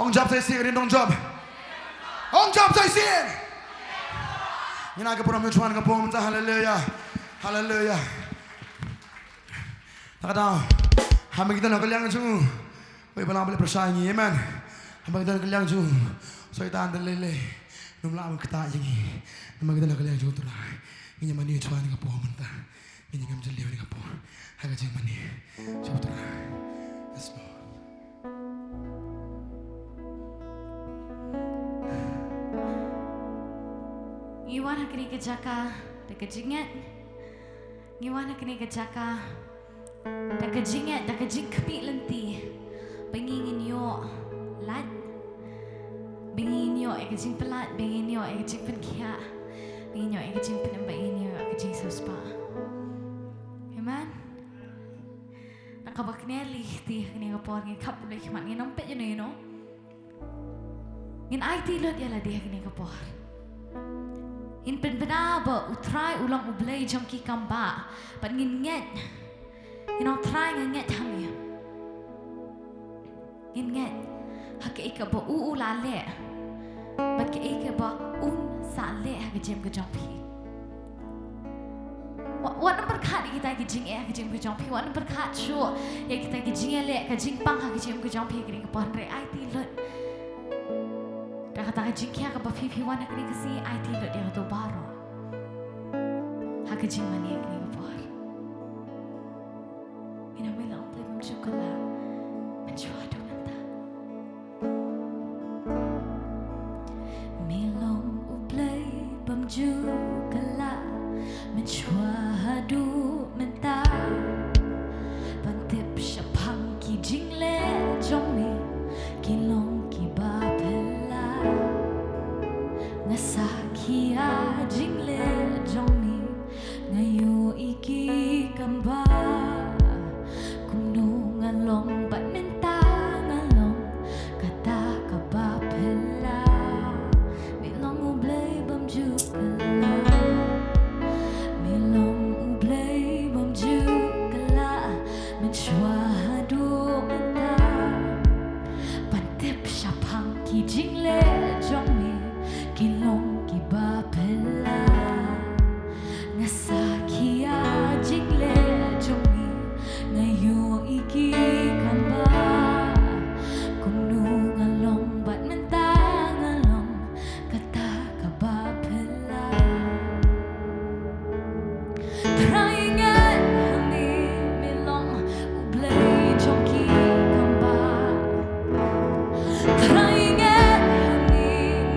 Ong jop sa shisien, ong jop. Ong jop sa shisien. Ngin ai ka burom ïa u Trai ha kane ka por mynta, haleluya. Haleluya. Te ka daw, haba ngi don ha ka liang jong u, u Blei ba la pynshai ïa ngi, amen. Haba ngi don ha ka liang jong u, u Soitan te lei lei um lah ban ktah ïa ngi. Haba ngi don ha ka liang jong u Trai, ngin ïa mane ïa u Trai ha kane ka por mynta. Ngin ïa ngam jylliew ha kane ka por ha ka jingmane jong u Trai. Yes, Lord. Ngi wan ha kane ka jaka da ka jingngeit. Ngi wan ha kane ka jaka da ka jingngeit, da ka jingkhmih lynti ba ngi ngin ïoh lait, ba ngi ngin ïoh ïa ka jingpynlait, ba ngi ngin ïoh ïa ka jingpynkhiah, ba ngi ngin ïoh ïa ka jingpynim, ba ngi ngin ïoh ïa ka jingsiewspah. Amen. Na kaba kane lei te ha kane ka por ngin khap bad khmat, ngin ym peit ïano ïano. Ngin aiti lut ïa lade ha kane ka por. Ngin pynbna ba u Trai u long u Blei jong ki kam bah. Bad ngin ngeit, ngin ong, Trai, nga ngeit ha me. Ngin ngeit ha kaei kaba u u la leh bad kaei kaba un sa leh ha ka jingim ka jong phi. Wat, wat nym pyrkhat ïa kita ki jingeh ha ka jingim ka jong phi, wat nym pyrkhat shuh ïa kita ki jingeh leh, ka jingpang ha ka jingim ka jong phi ha kane ka por, hynrei aiti lut da kata ka jingkhia kaba phi, phi wan ha kane ka sngi, aiti lut ïa kato baroh ha ka jingmane ha kane ka por. Mynta me long u Blei bymjukut la, mynshuwa haduh mynta. Me long u Blei bymjukut la, mynshuwa haduh mynta. Ban tip shaphang ki jingleh jong me, ki long kiba phylla. Nga sakhi ïa jingleh jong me, nga ïohi ki kam bah. Kumno nga long bad mynta nga long kata kaba phylla. Me long u Blei bymjukut la. Me long u Blei bymjukut la. Mynshuwa haduh mynta. Ban tip shaphang ki jingleh jong me, ki long kiba phylla. Nga sakhi ïa jingleh jong me, nga ïohi ki kam bah. Kumno nga long bad mynta nga long kata kaba phylla. Trai, nga ngeit ha me, me long u Blei jong ki kam bah. Trai, nga ngeit ha me,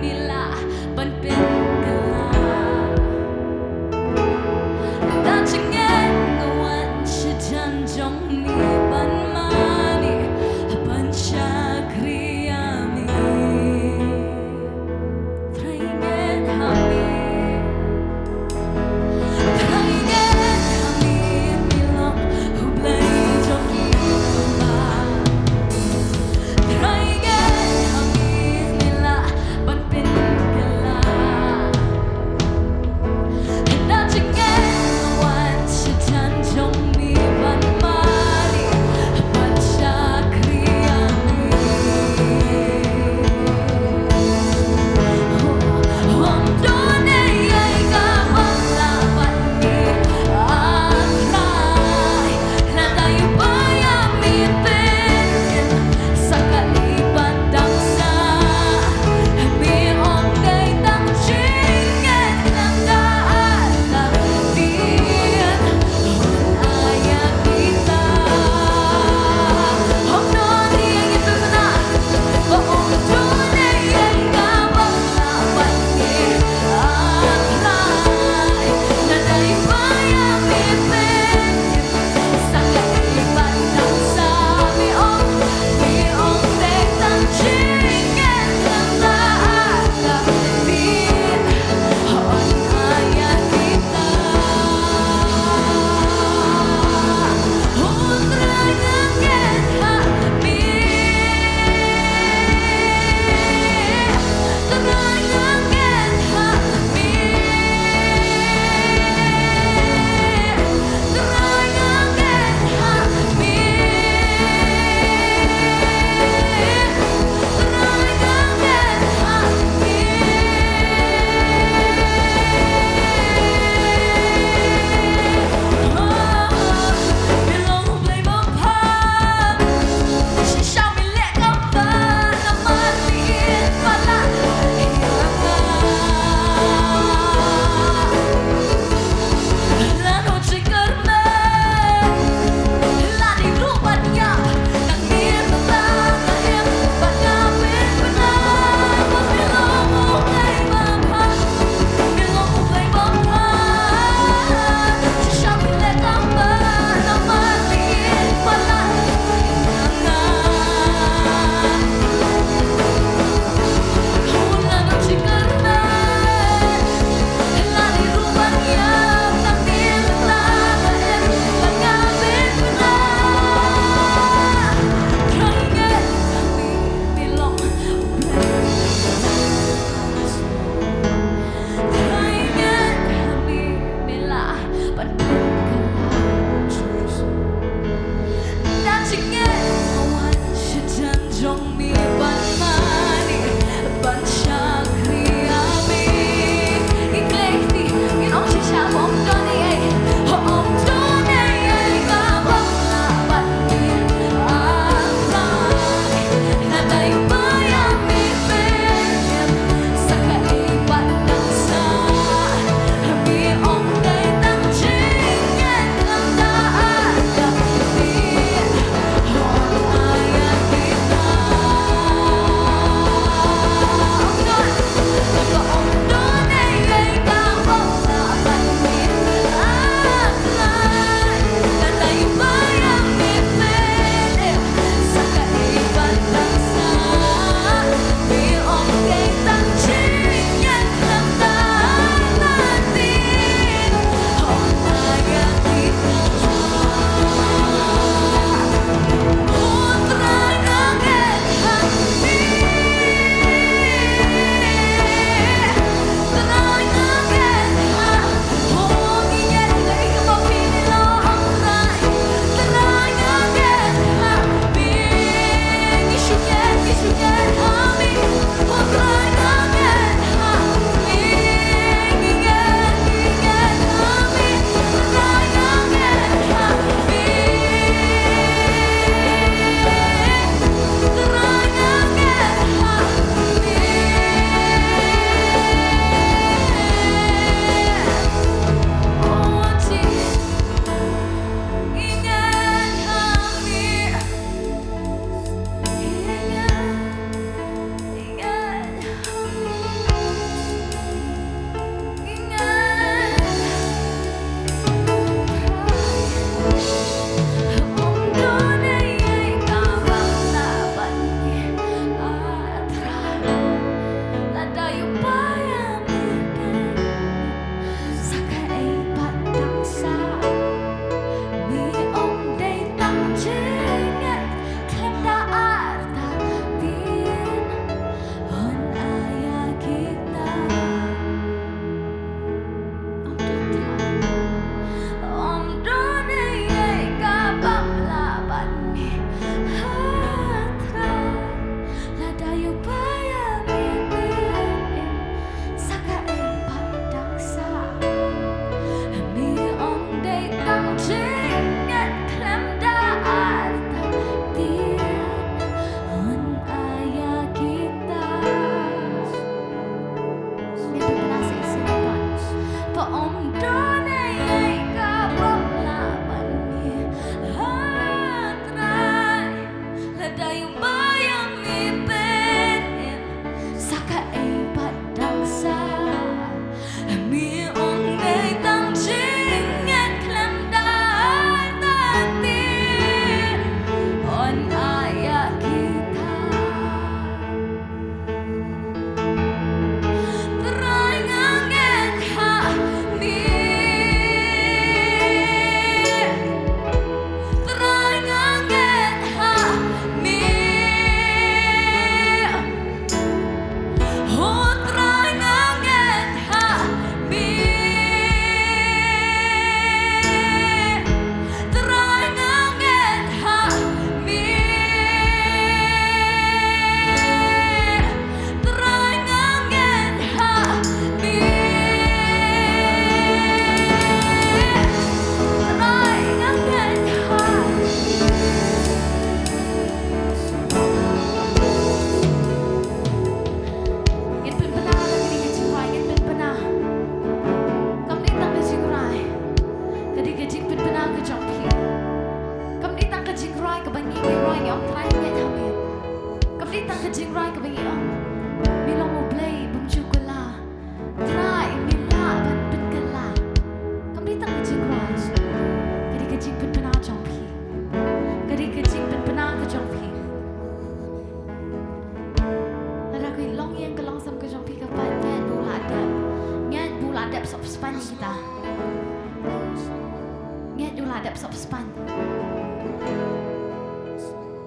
Span.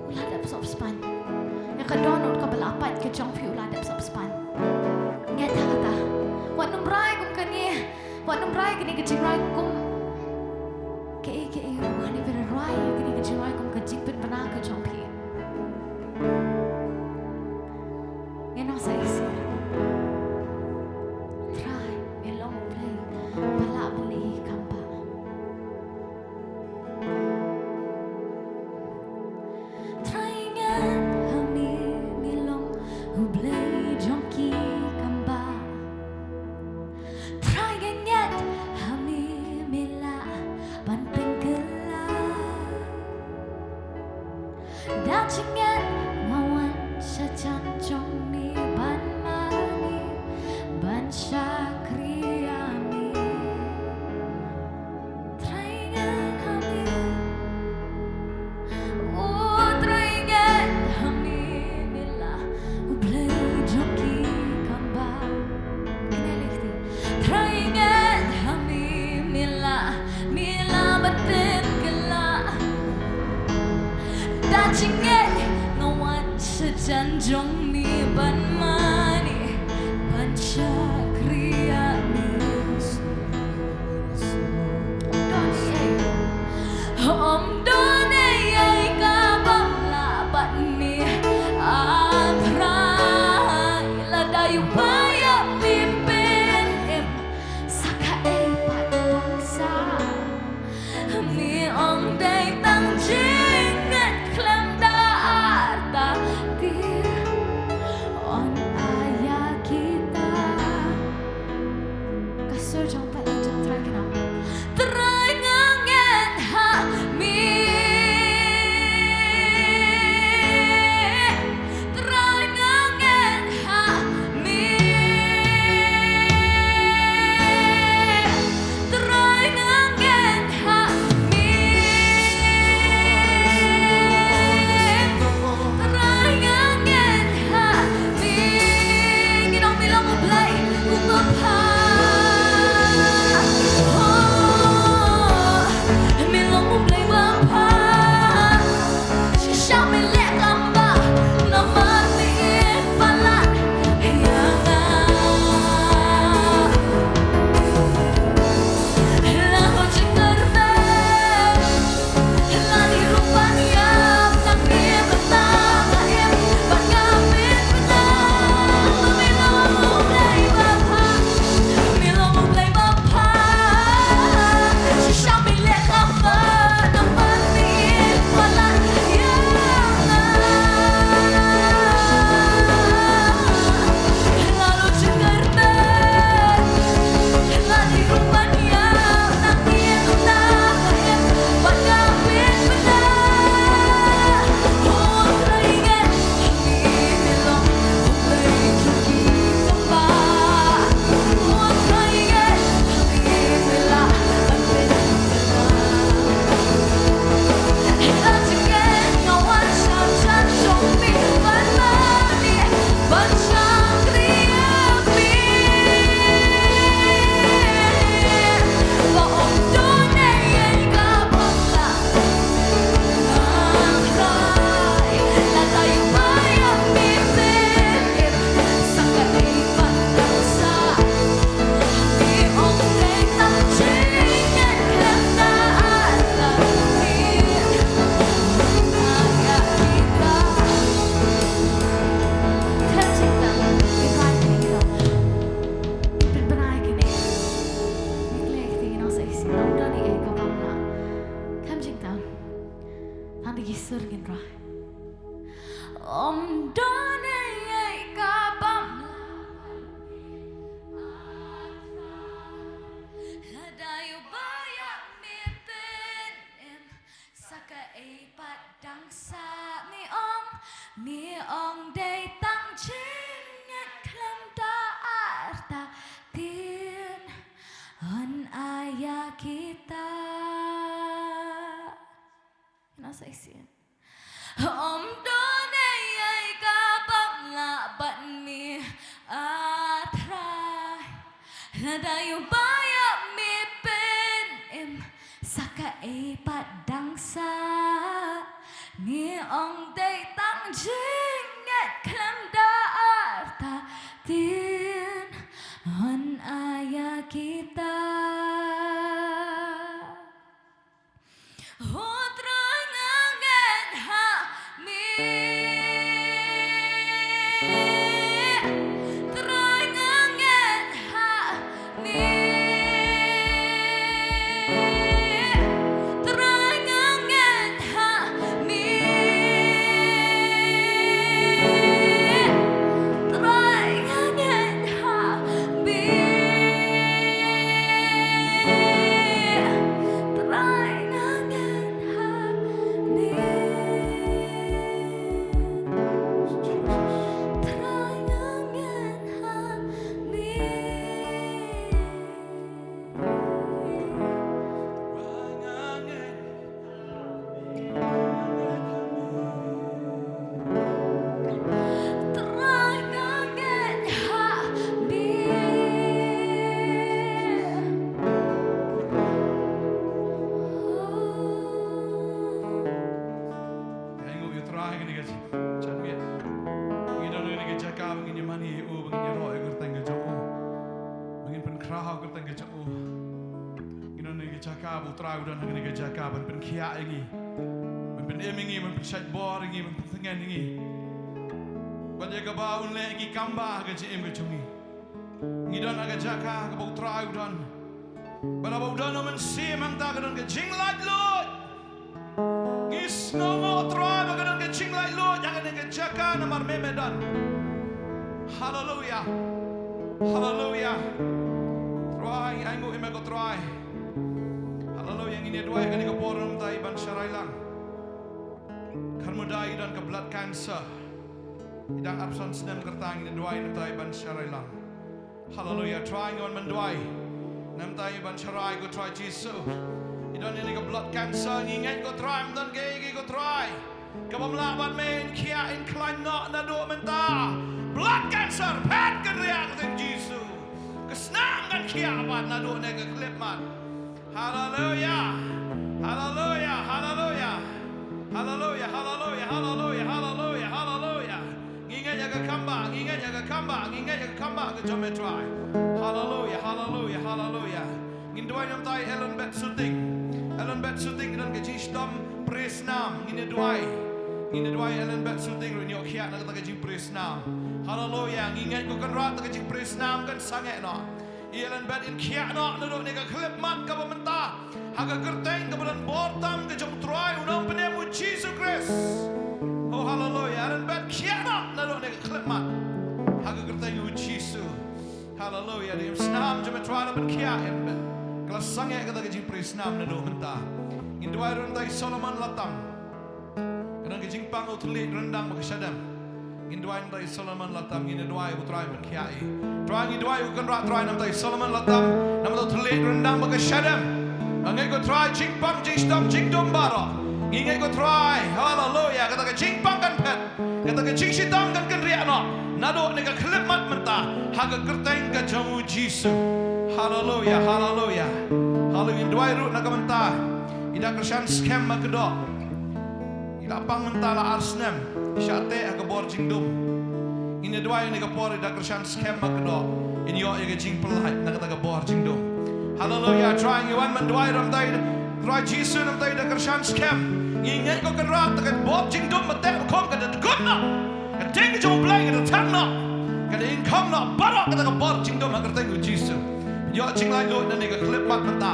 U la dep sop span. Ïa ka dohnud kaba la pait ka jong phi u la dep sop span. Ngeit ha kata. Wat nym rai kum kane. Wat nym rai kane ka jingrai kum kaei kaei ruh, hynrei rai ïa kane ka jingrai kum ka jingpynbna ka jong phi. Ngin ong sa shisien. Trai, me long U Blei ba lah ban leh kam bah. Trai, ngeit ha me, me long U Blei jong ki kam bah. Trai, nga ngeit ha me, me lah ban pynkylla. Da jingngeit nga wan sha jan jong me ban mane, ban shakri ïa me. Trai, ngeit ha me. O Trai, ngeit ha me, me lah U Blei jong ki kam bah. Kine lehti. Trai, ngeit ha me, me lah, me lah ban pynkylla. Da jingngeit nga wan sha jan jong me ban mane, ban shakri ïa me. Don ei ei. Ym don ei ei kaba lah bad me, ah Trai. Lada ïoh ba ïa me pynim sa kaei pat ban sah. Me ong dei tang jingngeit khlem da artatien. Ïa kita. Ka sur jong ka jong Trai kynmaw. Trai, nga ngeit ha me. Trai, nga ngeit ha me. Trai, nga ngeit ha me. Trai, nga ngeit ha me. Ngin ong me long U Blei uba bha. Oh, me long U Blei uba bha. Shisha me leh kam bah namar me ïeit palat ïa nga. La hok jingkyrmen, la dei ruh ban ïap, la dei bynta ba im bad ka pynbna. Me long U Blei ba bha. Me long U Blei ba bha. Shisha me leh kam bah namar me ïeit palat ïa nga. La hok jingkyrmen, la dei ruh ban ïap, la dei bynta ba im bad ka pynbna. Oh Trai, ngeit ha me, me long U Blei jong ki kam bah. Khlem jingtang. Tang da ki sur ngin rwai. Ym don ei ei ka bym lah. Lada ïoh ba ïa me pynim sa kaei pat dang sah, me ong, me ong dei tang jingngeit khlem da artatien. Yn ai ïa kita. Ïa na sa shisien. Ym don ei ei ka bym lah bad me, ah Trai. Lada ïoh ba ïa me pynim sa ka Ei pat dang sah, ngi ong dei tang jingngeit khlem da artatien, hon aya kita. O Trai nga ngeit ha me. Trai nga ngeit ha me. Trai nga ngeit ha me. Trai nga ngeit ha me. Trai nga ngeit ha me. Trai nga ngeit ha me. Ngi ainguh ïa u Trai ha kane ka janmiet. Ngi don ha kane ka jaka ba ngin ïa mane ïa u, ba ngin ïaroh ïa ka kyrteng ka jong u, ba ngin pynkhraw ha ka kyrteng ka jong u. Ngi don ha kane ka jaka ba u Trai u don ha kane ka jaka ban pynkhiah ïa ngi, ban pynim ïa ngi, ban pynshait bor ïa ngi, ban pyntngen ïa ngi. Bad ïa kaba un leh ïa ngi kam ba ha ka jingim ka jong ngi. Ngi don ha ka jaka kaba u Trai u don. Bad haba u don u Mynsiem, hangta ka don ka jinglaitluid. Ngi sngewnguh Trai ba ka don ka jinglaitluid ha kane ka jaka namar me me don. Haleluia. Haleluia. Trai, ngi ainguh ïa me ko Trai. Haleluia. Ngin ïa duwai ha kane ka por namar i Bansharai Lang. Kyrmai i don ka blood cancer. I dang arphew san snem, kata ngin ïa duwai namar i Bansharai Lang. Haleluia. Trai, ngi wan ban duwai namar i Bansharai ko Trai Jisu. I don ïa kane ka blood cancer, ngi ngeit ko Trai, ym don kaei kaei ko Trai kaba ym lah bad me, in khiah in khlaiñ noh naduh mynta. Blood cancer, phet kynriah ha ka kyrteng Jisu. Ka snam kan khiah pat naduh ne ka khyllipmat. Haleluia. Haleluia. Haleluia. Haleluia. Haleluia. Haleluia. Haleluia. Haleluia. Ngi ngeit ïa ka comeback, ngi ngeit ïa ka comeback, ngi ngeit ïa ka comeback ka jong me Trai. Haleluia. Haleluia. Haleluia. Ngin duwai namar i Ellen Beth Suting. Ellen Beth Suting, ka don ka jingshitom pre snam. Ngin ïa duwai. Ngin ïa duwai Ellen Beth Suting ruh, in ïoh khiah na kata ka jingpre snam. Haleluia. Ngi ngeit ko Kynrad, kata ka jingpre snam kan sangeh noh. Ïa Ellen Beth, in khiah noh naduh ne ka khyllipmat kaba mynta ha ka kyrteng kaba don bor tam ka jong u Trai u Nongpynim u Jisu Khrist. Oh, haleluia. Ellen Beth, khiah noh naduh ne ka khyllipmat ha ka kyrteng u Jisu. Haleluia. Dei ka snam jong me Trai la pynkhiah ïa Ellen Beth. Ka la sangeh kata ka jingpre snam naduh mynta. Ngin duwai ruh namar i Solomon Latam. Ka don ka jingpang u thylliej ryndang bad ka shadem. Ngin duwai namar i Solomon Latam, ngin duwai u Trai pynkhiah i. Trai, ngi duwai ko Kynrad Trai namar i Solomon Latam, namar u thylliej ryndang bad ka shadem. Nga ngeit ko Trai jingpang jingshitom jingdum baroh. Ngi ngeit ko Trai, haleluia, kata ka jingpang kan phet, kata ka jingshitom kan kynriah noh naduh ne ka khyllipmat mynta ha ka kyrteng ka jong u Jisu. Haleluia, haleluia. Haleluia, ngin duwai ruh na ka bynta i Dakyrshan Skhem Makdoh. I la pang mynta la ar snem, i shah teh ha ka bor jingdum. Ngin ïa duwai ha kane ka por i Dakyrshan Skhem Makdoh in ïoh ïa ka jingpyllait na kata ka bor jingdum. Haleluia, Trai ngi wan ban duwai namar i Trai Jisu namar i Dakyrshan Skhem. Ngi ngeit ko Kynrad kata ka bor jingdum ba teh ba khum ka da dkut noh. Ka ding ka jong u Blei ka da thang noh. Ka da ïeng khong noh baroh kata ka bor jingdum ha ka kyrteng u Jisu. Ïoh jinglaitluid na kane ka khyllipmat mynta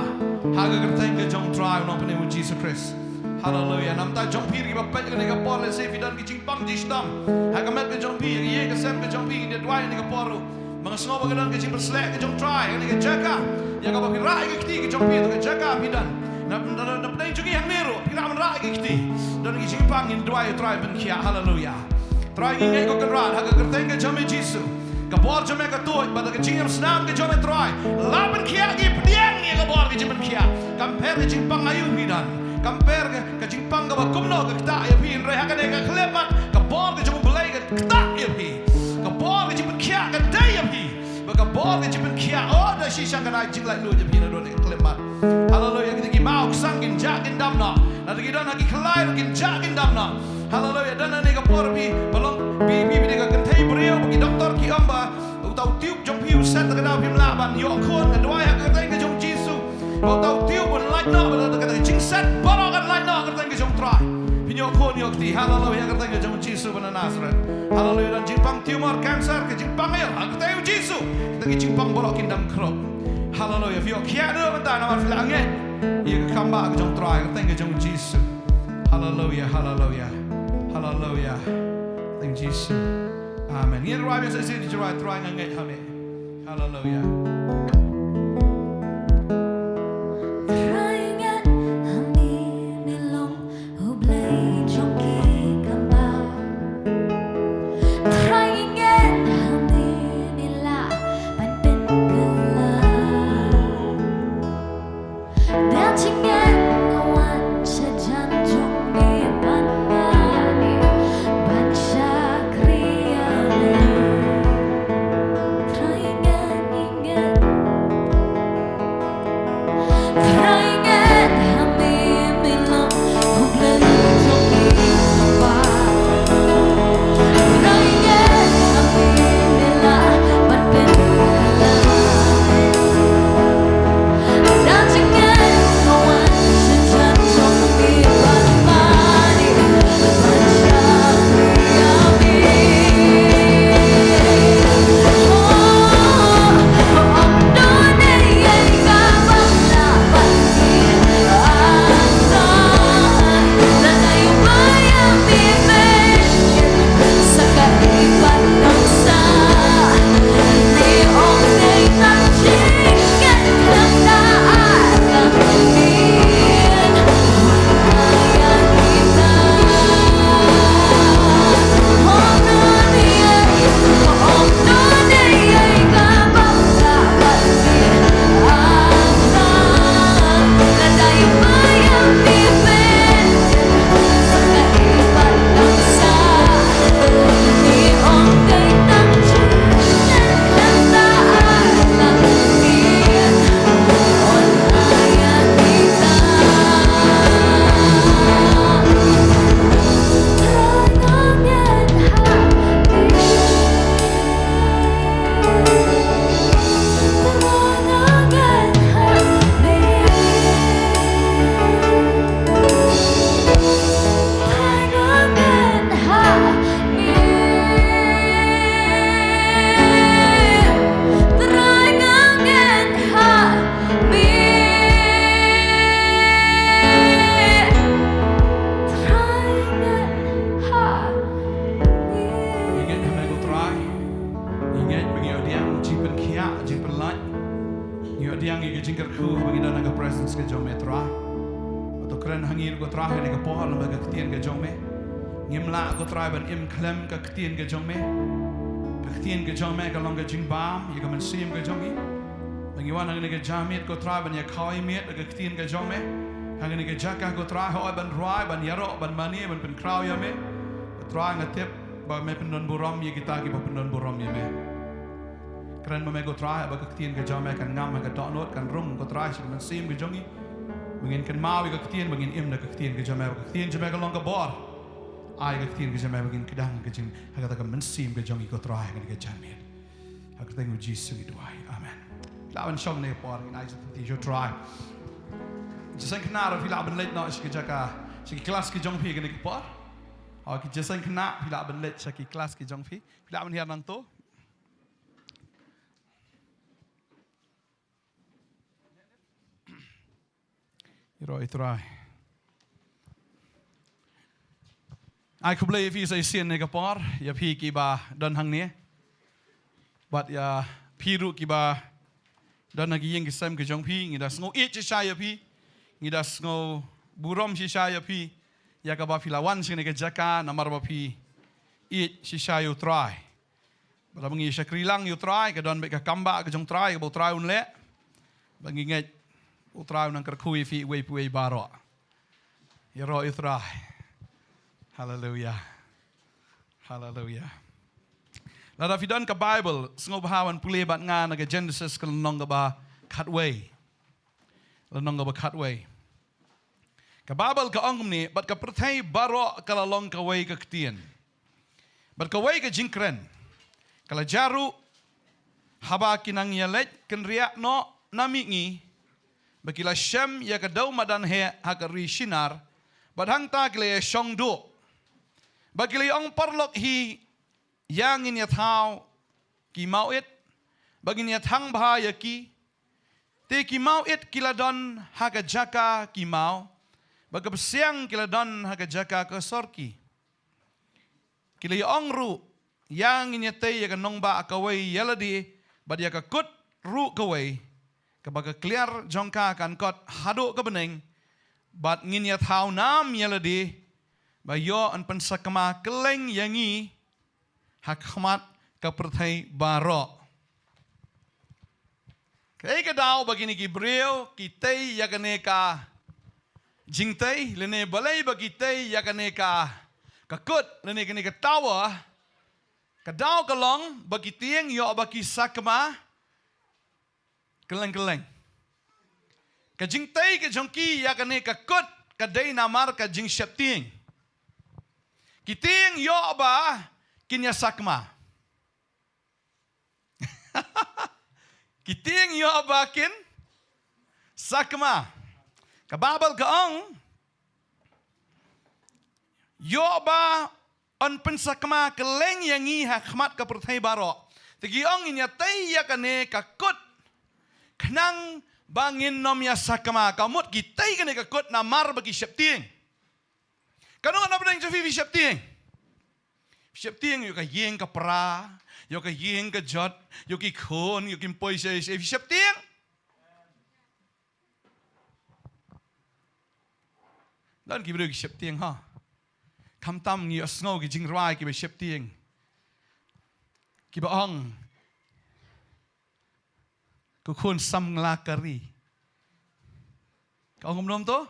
ha ka kyrteng ka jong u Trai u Nongpynim u Jisu Khrist. Haleluia. Namar jong phi ruh kiba peit kane ka por, lehse phi don ki jingpang jingshitom ha ka met ka jong phi, ha ka ïing ka sem ka jong phi, ngin ïa duwai ha kane ka por ruh. Ba nga sngew ba ka don ka jingpynshlur ka jong u Trai ha kane ka jaka. Ïa kaba phi rah ïa ka kti ka jong phi, ka jaka phi don. Na, na, na pdeng jong ngi hangne ruh phi rah ban rah ïa ka kti. Don ki jingpang, ngin duwai ïa u Trai pynkhiah. Haleluia. Trai ngi ngeit ko Kynrad ha ka kyrteng ka jong me Jisu. Ka bor jong me ka tuid bad ka jingïamsnam ka jong me Trai la pynkhiah, ngi pdiang ïa ka bor ka jingpynkhiah. Kam pher ka jingpang aïu phi don, kam pher ka, ka jingpang kaba kumno ka ktah ïa phi, hynrei ha kane ka khyllipmat ka bor ka jong u Blei ka ktah ïa phi. Ka bor ka jingpynkhiah ka dei ïa phi. Ba ka Bor ka jingpynkhiah, oh, da shisha ka dei jinglaitluid ïa phi na don ka khyllipmat. Haleluya, kita ki maw ksang kin jah kin dam noh. Lada ki don ha ki khlaiñ ruh kin jah kin dam noh. Haleluya, don ha kane ka por phi, ba long phi, phi, phi dei ka kynthei briew, ba ki doktor ki ong ba uta u tube jong phi u set, lada phim lah ban ïoh khun, nga duwai ha ka kyrteng ka jong U Jisu. Ba uta u tube un lait noh, ba uta ka jingset baroh kan lait noh ha ka kyrteng ka jong U Trai. Phin ïoh khun ïoh kti, haleluya, ha ka kyrteng ka jong U Jisu ba na Nasareth. Haleluya, don jingpang tumor, cancer, ka jingpang ïa, ha ka kyrteng U Jisu. Kita ki jingpang baroh kin dam khrup. Haleluya, phi ïoh khiah noh mynta namar phi la ngeit ïa ka kam bah ka jong U Trai, ha ka kyrteng ka jong U Jisu. Haleluya, haleluya. Haleluya. Thank you, Jesus. Amen. Ngin rai biang sa shisien, rai, Trai nga ngeit ha me. Haleluya. Trai ngeit ha me, me long U Blei jong ki kambah. Trai ngeit ha me, me lah ban pynkylla. Da jingngeit nga wan sha jan jong me ban mane ban shakri ïa me. Trai ngeit, ngeit. Trai ngeit ha me, me long U Blei jong ki kambah. Trai ngeit ha me, me lah ban pynkylla. Ngi ngeit ha me ko Trai. Ngi ngeit ba ngi ïoh diang jingpynkhiah, jingpynlait. Ngi ïoh diang ïa ka jingkyrkhu ba ngi don ha ka presence ka jong me Trai. Ba to kren ha ngi ko Trai ha kane ka por lyngba ka ktien ka jong me. Ngim lah ko Trai ban im khlem ka ktien ka jong me. Ka ktien ka jong me ka long ka jingbam ïa ka mynsiem ka jong ngi. Ba ngi wan ha kane ka janmiet ko Trai ban ïa khawai miet ïa ka ktien ka jong me. Ha kane ka jaka ko Trai hooid ban rai, ban ïaroh, ban mane, ban pynkhraw ïa me. Ko Trai nga tip ba me pyndon burom ïa kita kiba pyndon burom ïa me. Kren ma me ko Trai ba ka ktien ka jong me kan ngam ha ka dohnud, kan rung ko Trai sha ka mynsiem ka jong ngi. Ba ngin kynmaw ïa ka ktien, ba ngin im da ka ktien ka jong me, ba ka ktien jong me ka long ka bor. Ai ka ktien ka jong me ba ngin kdang ka jing ha kata ka mynsiem ka jong ngi ko Trai ha kane ka janmiet. Ha ka kyrteng u Jisu ngi duwai. Amen. Lah ban shong ne por ngin ai jingpynti sha u Trai. Jingïaseng khynnah ruh phi lah ban leit noh sha ki jaka, sha ki klas ki jong phi kane ka por. Ha ki jingïaseng khynnah phi lah ban leit sha ki klas ki jong phi. Phi lah ban hiar nangto. Ïaroh ïa u Trai. Ai khublei ïa phi sa shisien ne ka por, ïa phi kiba don hangne. Bad ïa phi ruh kiba don ha ki ïing ki sem ki jong phi, ngi da sngew ïeit shisha ïa phi. Ngi da sngew burom shisha ïa phi. Ïa kaba phi la wan sha kane ka jaka namar ba phi ïeit shisha ïa u Trai. Bad haba ngi shakri lang ïa u Trai, ka don beit ka kam ba ka jong u Trai, kaba u Trai un leh. Ba ngi ngeit u Trai un nang kyrkhu ïa phi uwei pa uwei baroh. Ïaroh ïa u Trai. Haleluya. Haleluya. Lada phi don ka Baibl, sngewbha ban pule bad nga na ka Genesis ka lynnong kaba khatwei. Lynnong kaba khatwei. Ka Baibl ka ong kumne, bad ka pyrthei baroh ka la long kawei ka ktien bad kawei ka jingkren. Ka la jia ruh haba ki nang ïaleit kynriah noh na mihngi, ba ki la shem ïa ka dew madan heh ha ka ri Shinar, bad hangta ki la ïashong duh. Ba ki la ong, paralok hi, ïa ngin ïa thaw ki mawit, ba ngin ïa thang bha ïa ki. Te ki mawit ki la don ha ka jaka ki maw, bad ka bsiang ki la don ha ka jaka ka sorki. Ki la ïa ong ruh, ïa ngin ïa tei ïa ka nongbah kawei ïa lade, bad ïa ka kut ruh kawei, kaba ka kliar jong ka kan kot haduh ka bneng, bad ngin ïa thaw nam ïa lade, ba ïoh yn pynsakma kylleng ïa ngi ha khmat ka pyrthei baroh. Kaei ka daw ba kine ki briew ki tei ïa kane ka jingtei, lane balei ba ki tei ïa kane ka, ka kut, lane kane ka tower? Ka daw ka long ba ki tieng ïoh ba ki sakma kylleng kylleng. Ka jingtei ka jong ki ïa kane ka kut ka dei namar ka jingsheptieng. Ki tieng ïoh ba kin ïa sakma. Ki tieng ïoh ba kin sakma. Ka Baibl ka ong, ïoh ba yn pynsakma kylleng ïa ngi ha khmat ka pyrthei baroh. Te ki ong, ngin ïa tei ïa kane ka kut khnang ba ngin ym ïa sakma. Ka mut ki tei kane ka kut namar ba ki sheptieng. Kano na pdeng jong phi phi sheptieng? Phi sheptieng ïa ka ïing ka pra, ïa ka ïing ka jot, ïa ki khun, ïa ki mpoi, shei shei, phi sheptieng? Don ki briew ki sheptieng, ha. Khamtam ngi ïohsngew ki jingrwai kiba sheptieng, kiba ong, ko khun samla ka ri. Ka ong kumno to?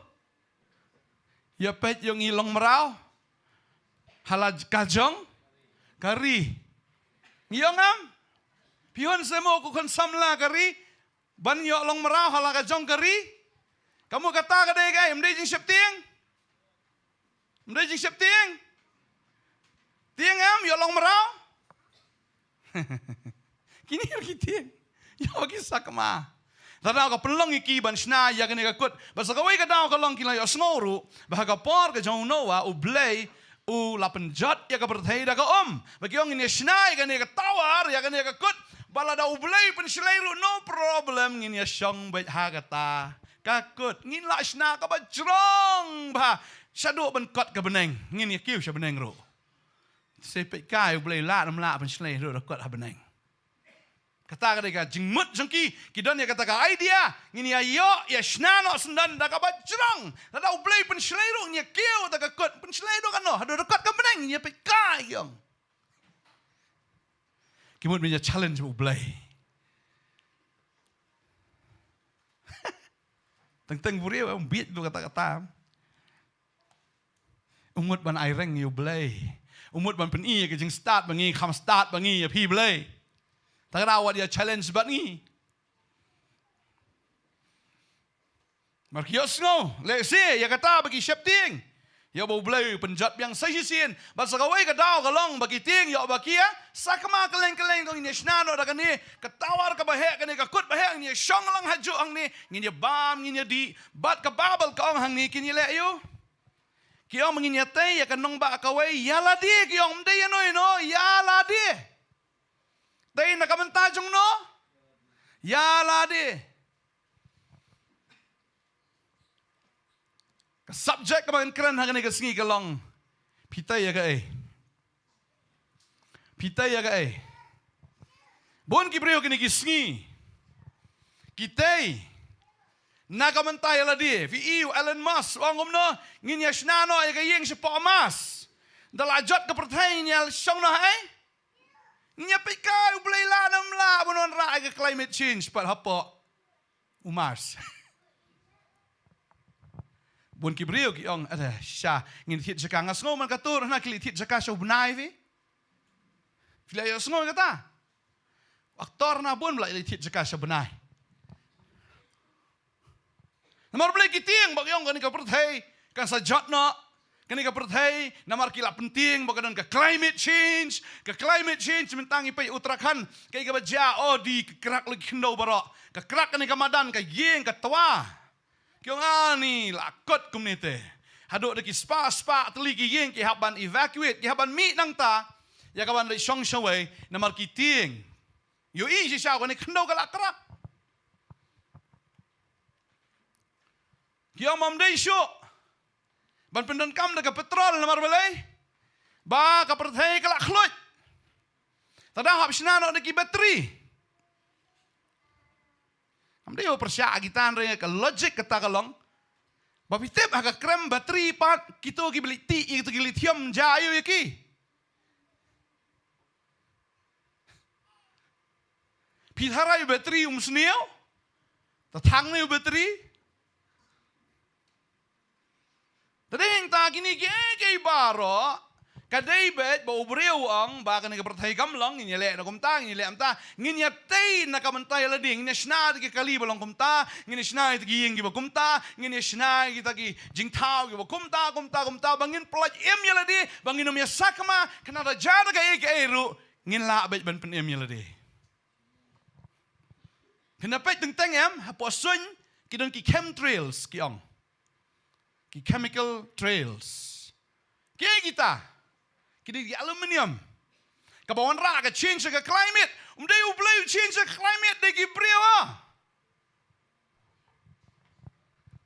Ïa peit ïa ngi long mraw ha la ka jong ka ri. Ngi ong em? Phi hun se mo ko khun samla ka ri ban ïoh long mraw ha la ka jong ka ri? Ka mut kata ka dei kaei? Ym dei jingsheptieng? Ym dei jingsheptieng? Tieng em ïoh long mraw? Kine ki tieng ïoh ba ki sakma. Lada ka pynlong ïa ki ban shna ïa kane ka kut, bad sa kawei ka daw ka long ki la ïohsngew ruh ba ha ka por ka jong u Noah U Blei u la pynjot ïa ka pyrthei da ka um. Ba ki ong, ngin ïa shna ïa kane ka tower, ïa kane ka kut, ba lada U Blei u pynshlei ruh, no problem, ngin ïa shong beit ha kata ka kut. Ngin la shna kaba jrong bha, shaduh ban kot ka bneng ngin ïa kiew sha bneng ruh. Sa peit kai U Blei lah ne ym lah pynshlei ruh da kot ha bneng. Kata ka dei ka jingmut jong ki, ki don ïa kata ka idea, ngin ïa ïoh ïa shna noh syndon da kaba jrong. Lada U Blei u pynshlei ruh ngin ïa kiew da ka kut, pynshlei ruh kano, haduh da kot ka bneng ngin ïa peit kai ïong. Ki mut ban ïa challenge U Blei. Teng teng briew em, bieit ruh kata kata. U mut ban ai reng ïa U Blei. U mut ban pyni ïa ka jingstad ba ngi kham stad ba ngi ïa phi Blei. Te ka daw wat ïa challenge bad ngi. Mar ki ïohsngew lehse ïa kata ba ki sheptieng, ïa ba U Blei u pynjot biang sa shisien. Bad sa kawei ka daw ka long ba ki tieng ïoh ba ki ïa sakma kylleng kylleng, to ngin ïa shna noh da kane ka tower kaba heh, kane ka kut ba heh, ngin ïa shong lang hajuh hangne, ngin ïa bam, ngin ïa dih. Bad ka Baibl ka ong hangne kin ïa leh aïu? Ki ong ba ngin ïa tei ïa ka nongbah kawei ïa lade, ki ong, ym dei ïa no ïa no, ïa lade. Tei na ka bynta jong no? Ïa lade. Ka subject kaba ngan kren ha kane ka sngi ka long, phi tei ïa kaei? Phi tei ïa kaei? Bun ki briew kine ki sngi ki tei na ka bynta ïa lade. Phi i u Elon Musk u ong kumno? Ngin ïa shna noh ïa ka ïing shapoh Mars. Da la jot ka pyrthei ngin ïa shong noh haei? Ngin ïa peit kai U Blei lah ne ym lah ban wanrah ïa ka climate change pat hapoh u Mars. Bun ki briew ki ong, ada sha, ngin thied jaka. Nga sngew man ka tur na ki leit thied jaka sha u bnai phi. Phi la ïohsngew ïa kata? Actor na bun ba la ïa thied jaka sha bnai. Namar balei ki tieng ba ki ong kane ka pyrthei kan sa jot noh. Kane ka pyrthei namar ki la pyntieng ba ka don ka climate change. Ka climate change mynta ngi peit Uttarakhand kaei kaba jia, oh, dei ka krak la ki khyndew baroh. Ka krak kane ka madan, ka ïing, ka twa. Ki ong ani la kot kumne te. Haduh da ki spah spah tylli ki ïing ki hap ban evacuate, ki hap ban mih nangta. Ïa ka ban leit shong shawei namar ki tieng. Ïohi shisha kane khyndew ka la krak. Ki ong ym dei shuh ban pyndonkam da ka petrol namar balei? Ba ka pyrthei ka la khluit. Te da hap shna noh da ki battery. Ym dei u pyrshah kita, hynrei ka logic kata ka long ba phi tip ha ka krem battery pat kito ki ba leit tih ïa kito ki lithium, jia aiu ïa ki? Phi tharai u battery um sniew? Te thang ne u battery? Te dei hangta kine kiei kiei baroh ka dei beit ba u briew u ong ba kane ka pyrthei kam long, ngin ïaleh na kumta, ngin ïaleh kumta, ngin ïatei na ka bynta ïa lade, ngin ïashna da ki kali ba long kumta, ngin ïashna ïa ki ïing kiba kumta, ngin ïashna ïa kita ki jingthaw kiba kumta, kumta, kumta, ba ngin pyllait im ïa lade, ba ngin ym ïasakma, khnang da jia da kaei kaei ruh ngin lah beit ban pynim ïa lade. Phin da peit teng teng em, hapoh suiñ ki don ki chemtrails ki ong. Ki chemical trails. Kiei kita? Ki dei ki aluminium. Kaba wanrah ka change ka climate. Um dei u Blei u change ka climate, dei ki briew ah.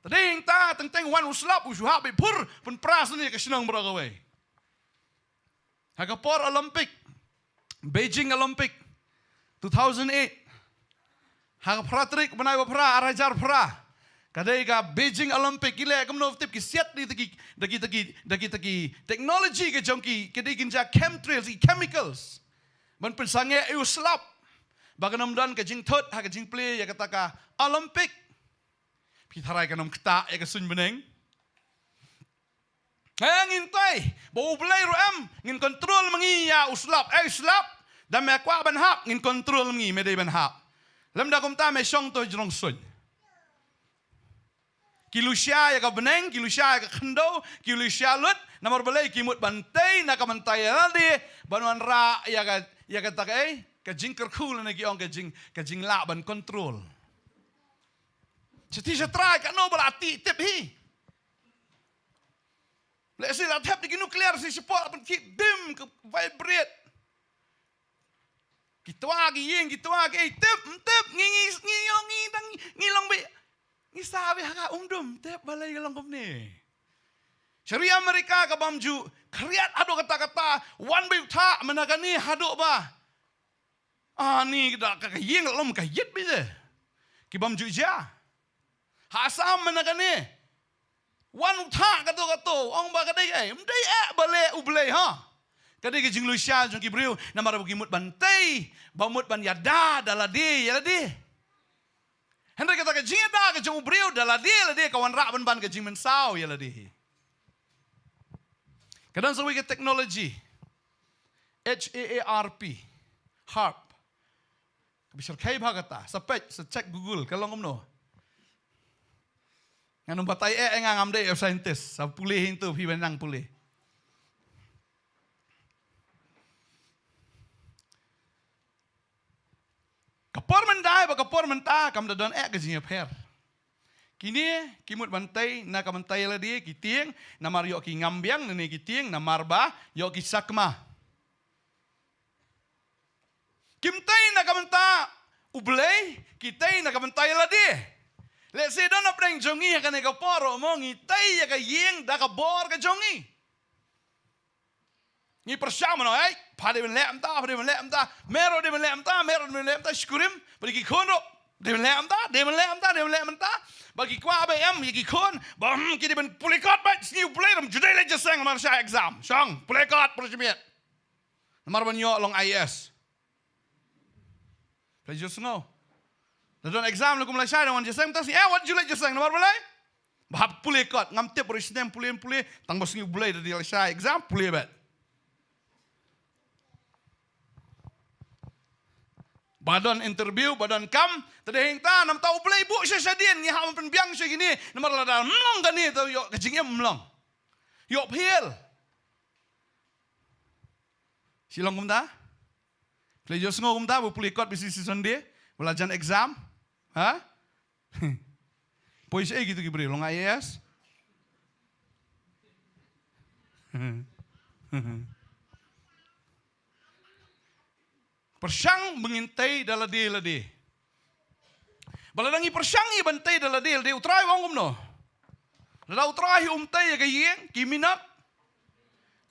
Te dei hangta teng teng wan u slap u shu hap beit phur pynpra sha ïa ka shnong baroh kawei. Ha ka por Olympic, Beijing Olympic, two thousand eight. Ha ka phra tarik bnai ba phra, ar hajar phra. Ka dei ka Beijing Olympic, ki leh kumno tip, ki siat da kita ki, da kita ki, da kita ki technology ka jong ki, ka dei kin jia chemtrails, ki chemicals. Ban pynsangeh ïa u slap. Ba kan ym don ka jingthut ha ka jingplie ïa kata ka Olympic. Phi tharai kan ym ktah ïa ka suiñ bneng? Hei, ngin tei ba u Blei ruh em, ngin control ma ngi ïa u slap. Ei slap, da me kwah ban hap, ngin control ma ngi, me dei ban hap. Lymda kumta me shong to jrong suiñ. Ki lushia ïa ka bneng, ki lushia ïa ka khyndew, ki lushia lut, namar balei? Ki mut ban tei na ka bynta ïa lade, ban wanrah ïa ka, ïa kata ka, ei, ka jingkyrkhu lane ki ong ka jing, ka jinglah ban control. Sha ti sha trai katno ba la tih tip hi. Lehse la thep da ki nuclear shi shapoh, la pynkhih dim, ka vibrate. Ki twa ki ïing, ki twa ki, ei, tip, tip, ngi, ngi, ngi long, ngi dang, ngi long beit, ngi sah beit ha ka um dum, tip balei ka long kumne. Sha ri America ka bym ju khriat haduh katta katta, wan beit u thah mynta kane haduh ba Ani da ka, ka ïing lum ka ïit beit de. Ki bym ju jia. Ha Assam mynta kane. Wan u thah kato kato, ong ba ka dei ei, ym dei eh ba leh U Blei ha. Ka dei ka jinglushai jong ki briew, namar ba ki mut ban tei, ba mut ban ïada da lade ïa lade. Hynrei kata ka jingïada ka jong u briew da lade ïa lade ka wanrah ban ban ka jingmynsaw ïa lade hi. Ka don sa kawei ka technology, H A A R P, harp. Ka bishar khei bha kata, sa peit, sa check Google, ka long kumno. Ngan ym batai eh, eh, nga ngam dei eh scientist, sa pule hi tu, phi ban nang pule. Ka por mynta bad ka por mynta kam da don eh ka jingïapher. Kine ki mut ban tei na ka bynta ïa lade ki tieng, namar ïoh ki ngam biang, ne ki tieng namar ba ïoh ki sakma. Kim tei na ka bynta U Blei, ki tei na ka bynta ïa lade. Lehse don hapdeng jong ngi ha kane ka por mo ngi tei ïa ka ïing da ka bor ka jong ngi. Ngi pyrshang mano, ei, pha dei ban leh mynta, pha dei ban leh mynta, me ruh dei ban leh mynta, me ruh dei ban leh mynta, shikurim, bad ki khun ruh dei ban leh mynta, dei ban leh mynta, dei ban leh mynta. Bad ki kwah ba em ïa ki khun ba, hmm, ki dei ban pule kot bad sngi U Blei, ym ju dei leit jingïaseng, namar shah exam. Shong pule kot, pule jingmut. Namar ban ïoh long I A S. Phi ju sngew. Da don exam, lashai da wan jingïaseng, tang sngi eh wat ju leit jingïaseng namar balei? Ba hap pule kot, ngam tip ruh snem pule pule, tang ba sngi U Blei da dei lashai exam pule bad. Ba don interview, ba don kam, te dei hangta namar ta U Blei buh sha shadien ngi hap ban pynbiang sha kine, namar lada ym long kane te ïoh ka jingim ym long. Ïoh pher. Shi long kumta? Khlem ïohsngew kumta, ba pule kot ba shi Sunday, ba la jan exam. Ha? Poi shaei kito ki briew, long I A S? Pyrshang ba ngin tei da lade lade. Ba lada ngi pyrshang ïa ban tei da lade lade, U Trai u ong kumno? Lada U Trai um tei ïa ka ïing, ki minot.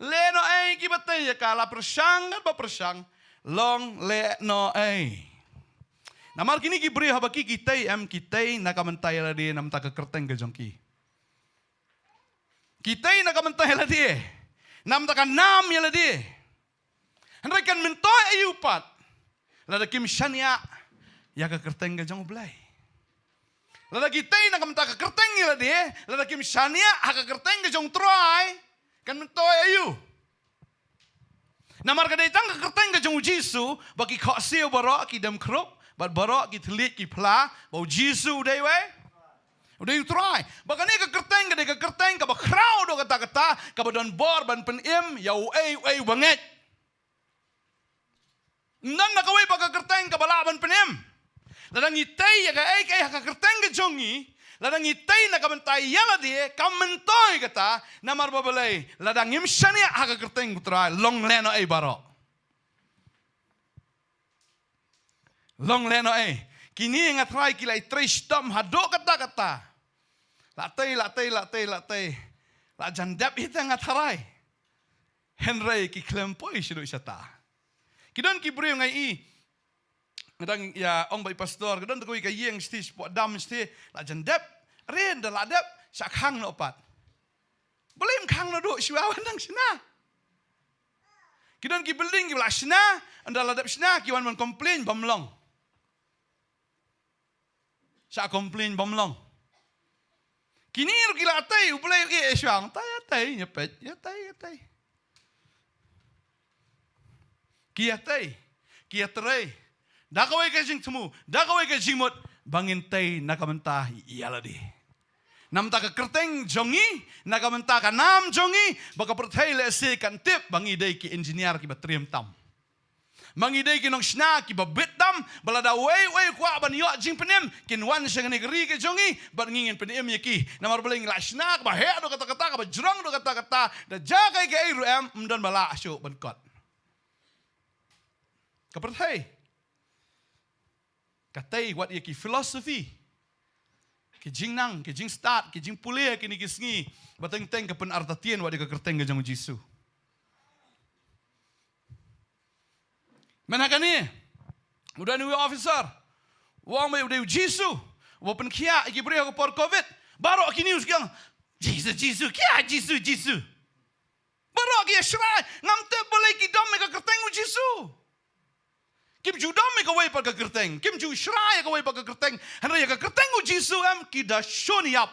Lehnohei kiba tei ïa ka, la pyrshang bad ba pyrshang, long lehnohei. Namar kine ki briew haba ki, ki tei em, ki tei na ka bynta ïa lade, na ka bynta ka kyrteng ka jong ki. Ki tei na ka bynta ïa lade, na ka bynta ka nam ïa lade. Hynrei kan myntoi aïu pat lada kim shaniah ïa ka kyrteng ka jong U Blei? Lada ki tei na ka bynta ka kyrteng ïa lade, lada kim shaniah ha ka kyrteng ka jong U Trai, kan myntoi aïu? Namar ka dei tang ka kyrteng ka jong U Jisu ba ki khohsiew baroh ki dem khrup, bad baroh ki thylliej ki phla ba U Jisu u dei uei? U dei U Trai. Ba kane ka kyrteng ka dei ka kyrteng kaba khraw haduh katta katta, kaba don bor ban pynim ïa uei uei uba ngeit. Ym don na kawei pat ka kyrteng kaba lah ban pynim. Lada ngi tei ïa kaei kaei ha ka kyrteng ka jong ngi, lada ngi tei na ka bynta ïa lade, kam myntoi kata, namar ba balei? Lada ngim shaniah ha ka kyrteng U Trai, long lehnohei baroh. Long lehnohei. Kine nga tharai ki la ïatrei shitom haduh katta katta. La tei, la tei, la tei, la tei. La jan dep hi te nga tharai. Hynrei ki khlem poi shaduh shata. Ki don ki briew nga ïohi. Nga dang ïa ong bad i pastor, ki don te kawei ka ïing shatei, shapoh dam shatei, la jan dep. Ren da la dep, shah khang noh pat. Balei ym khang noh duh shuwa wan dang shna? Ki don ki building kiba la shna, ynda la dep shna, ki wan ban complain bym long. Shah complain bym long. Kine ruh ki la tei, U Blei u ïeh shuwa, tei ïa tei, ïa peit, ïa tei, ïa tei. Ki ïa tei, ki ïa trei. Da kawei ka jingthmu, da kawei ka jingmut, ba ngin tei na ka bynta ïa lade. Na ka bynta ka kyrteng jong ngi, na ka bynta ka nam jong ngi, ba ka pyrthei lehse kan tip ba ngi dei ki engineer kiba triem tam. Ba ngi dei ki nongshna kiba bit tam, ba lada uei uei u kwah ban ïoh jingpynim, kin wan sha kane ka ri ka jong ngi, bad ngi ngin pynim ïa ki. Namar balei? Ngi la shna kaba heh haduh katta katta, kaba jrong haduh katta katta, da jia kaei kaei ruh em, ym don ba lah shuh ban kot. Ka pyrthei ka tei wat ïa ki philosophy, ki jingnang, ki jingstad, ki jingpule kine ki sngi, ba teng teng ka pynartatien wat ïa ka kyrteng ka jong U Jisu. Mynta kane, u don uwei u officer, u ong ba u dei U Jisu uba pynkhiah ïa ki briew ha ka por Covid. Baroh ki news ki ong, Jisu, Jisu, ki ong Jisu, Jisu. Baroh ki ïa shrai, ngam tip balei ki dom ïa ka kyrteng U Jisu. Kim ju dom ïa kawei pat ka kyrteng, kim ju shrai ïa kawei pat ka kyrteng, hynrei ïa ka kyrteng U Jisu em ki da shun ïap.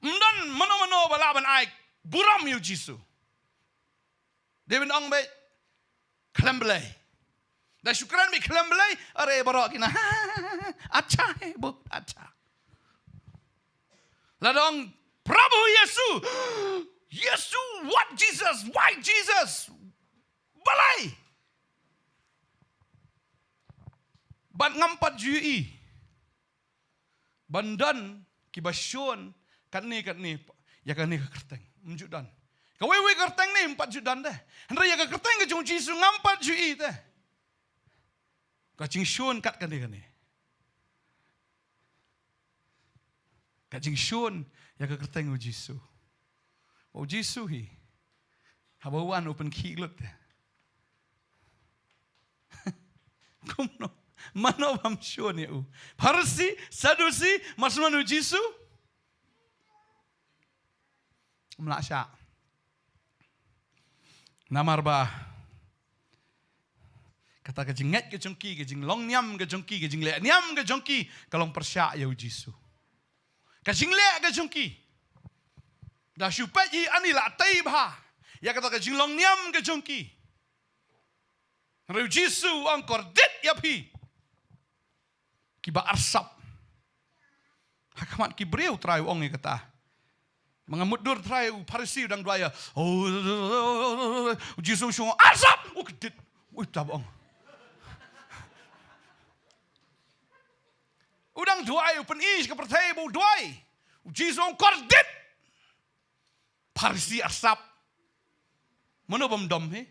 Ym don mano mano ba lah ban ai burom ïa U Jisu. Dei ban ong beit khlem Blei. Da shu kren beit khlem Blei, are baroh ki na, acha, eh, bu, acha. Lada ong Prabhu Yesu, Yesu, what Jesus? Why Jesus? Balei? Bad ngam pat ju ïohi ban don kiba shun katne katne ïa kane ka kyrteng. Ym ju don. Kawei wei ka kyrteng ne ym pat ju don de. Hynrei ïa ka kyrteng ka jong U Jisu ngam pat ju ïohi te ka jingshun kat kane kane. Ka jingshun ïa ka kyrteng U Jisu. U Jisu hi, haba u wan u pynkhih lut te. Kumno? Mano bym shun ïa u? Pharisi, Sadusi, mar shu wan U Jisu? Ym lah shah. Namar ba kata ka jingngeit ka jong ki, ka jinglong niam ka jong ki, ka jingleh niam ka jong ki, ka long pyrshah ïa U Jisu. Ka jingleh ka jong ki. Da shu peit hi ani la tei bha ïa kata ka jinglong niam ka jong ki. Hynrei u Jisu u ong, kordit ïa phi kiba arsap. Ha khmat ki briew u Trai u ong ïa kata. Ma nga mutdur Trai, u Pharisi u dang duwai ïa. Oh, u Jisu u shong arsap. U kordit. Ui, ta ba ong. U dang duwai, u pyni sha ka pyrthei ba u duwai. U Jisu u ong kordit. Pharisi arsap. Mano bym dom hi?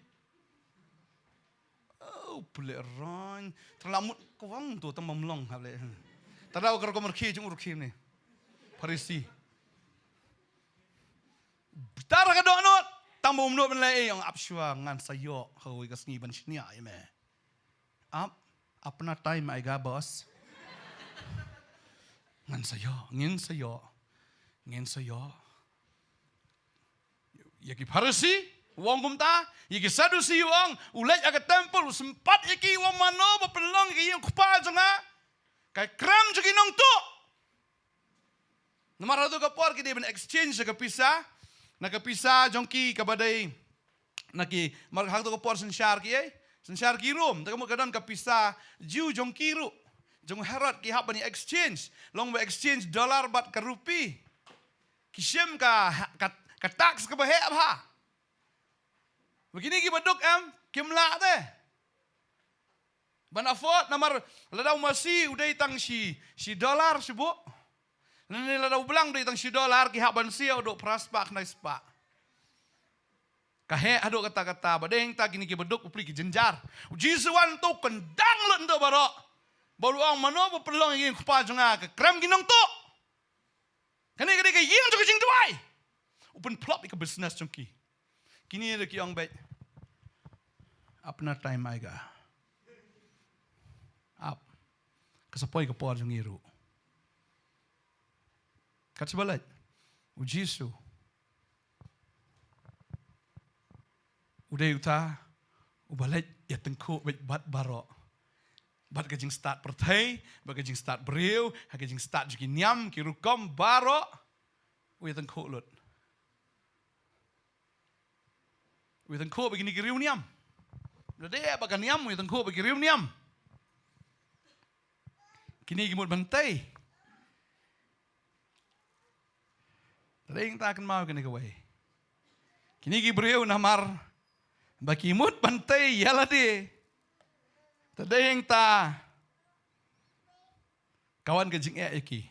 Oh, pule rang. Terlamut kawang tu tang bym long hale. Tada ka rukom rkhi jong u rkhi ni. Pharisi. Tar ka dohnud. Tang bym nud ban leh, eh, ong ap shuwa, ngan sa ïoh ha kawei ka sngi ban shaniah ïa me. Ap, apna time aega, boss. Ngan sa ïoh, ngin sa ïoh. Ngin sa ïoh. Ïa ki Pharisi u ong kumta, ïa ki Sadusi u ong, u leit ha ka temple, u sympat ïa ki, u ong mano ba pynlong ïa ki ïing u Kpa jong nga, ka krem jong ki nongtuh. Namar hato ka por ki dei ban exchange ka pisa, na ka pisa jong ki kaba dei, na ki, mar hato ka por synshar ki, eh? Synshar ki Rom, te ka mut ka don ka pisa Jiw jong ki ruh. Jong Herod ki hap ban exchange, long ba exchange dollar bad ka rupi. Ki shim ka, ka, ka tax kaba heh bha. Ba kine kiba duk em, kim lah te ban afford, namar lada u masi u dei tang shi, shi dollar shi buh. Lane lada u blang u dei tang shi dollar, ki hap ban siew haduh phra spah khyndai spah. Ka heh haduh katta katta, ba dei hangta kine kiba duk u plie ki jynjar. U Jisu wan to kyndang lut nto baroh. Ba u ong mano ba pynlong ïa ki ïing u Kpa jong nga, ka krem ki nongtuh. Kane ka dei ka ïing jong ka jingduwai. U pynphlop ïa ka business jong ki. Kine ruh ki ong beit, apna time aega. Ap. Ka sa poi ka por jong ngi ruh. Kat shaba leit u Jisu, u dei uta uba leit ïatyngkhuh beit bad baroh. Bad ka jingstad pyrthei, bad ka jingstad briew, ha ka jingstad jong ki niam ki rukom baroh. U ïatyngkhuh lut. U ïatyngkhuh bad kine ki riewniam. Lada dei bad ka niam, u ïatyngkhuh bad ki riewniam. Kine ki mut ban tei. Te dei hangta kynmaw kane kawei. Kine ki briew namar ba ki mut ban tei ïa lade. Te dei hangta ka wan ka jingeh ïa ki.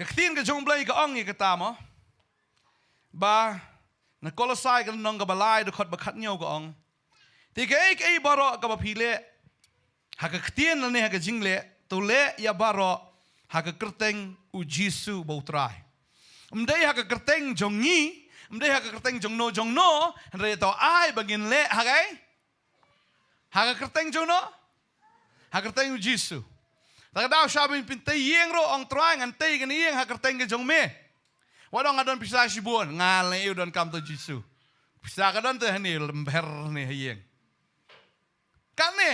Ka ktien ka jong u Blei ka ong ïa kata mo. Ba na Kolosai ka lynnong kaba lai dkhot ba khathynñiew ka ong, te kaei kaei baroh kaba phi leh ha ka ktien lane ha ka jingleh, to leh ïa baroh ha ka kyrteng u Jisu ba u Trai. Ym dei ha ka kyrteng jong ngi, ym dei ha ka kyrteng jong no jong no, hynrei to ai ba ngin leh ha kaei? Ha ka kyrteng jong no? Ha ka kyrteng u Jisu. Ta ka daw sha ban pyntei ïing ruh, ong Trai ngan tei kane ïing ha ka kyrteng ka jong me. Wat ong nga don pisa shibun, nga leh ïa u donkam to Jisu. Pisa ka don te hangne lembher ne ha ïing. Kane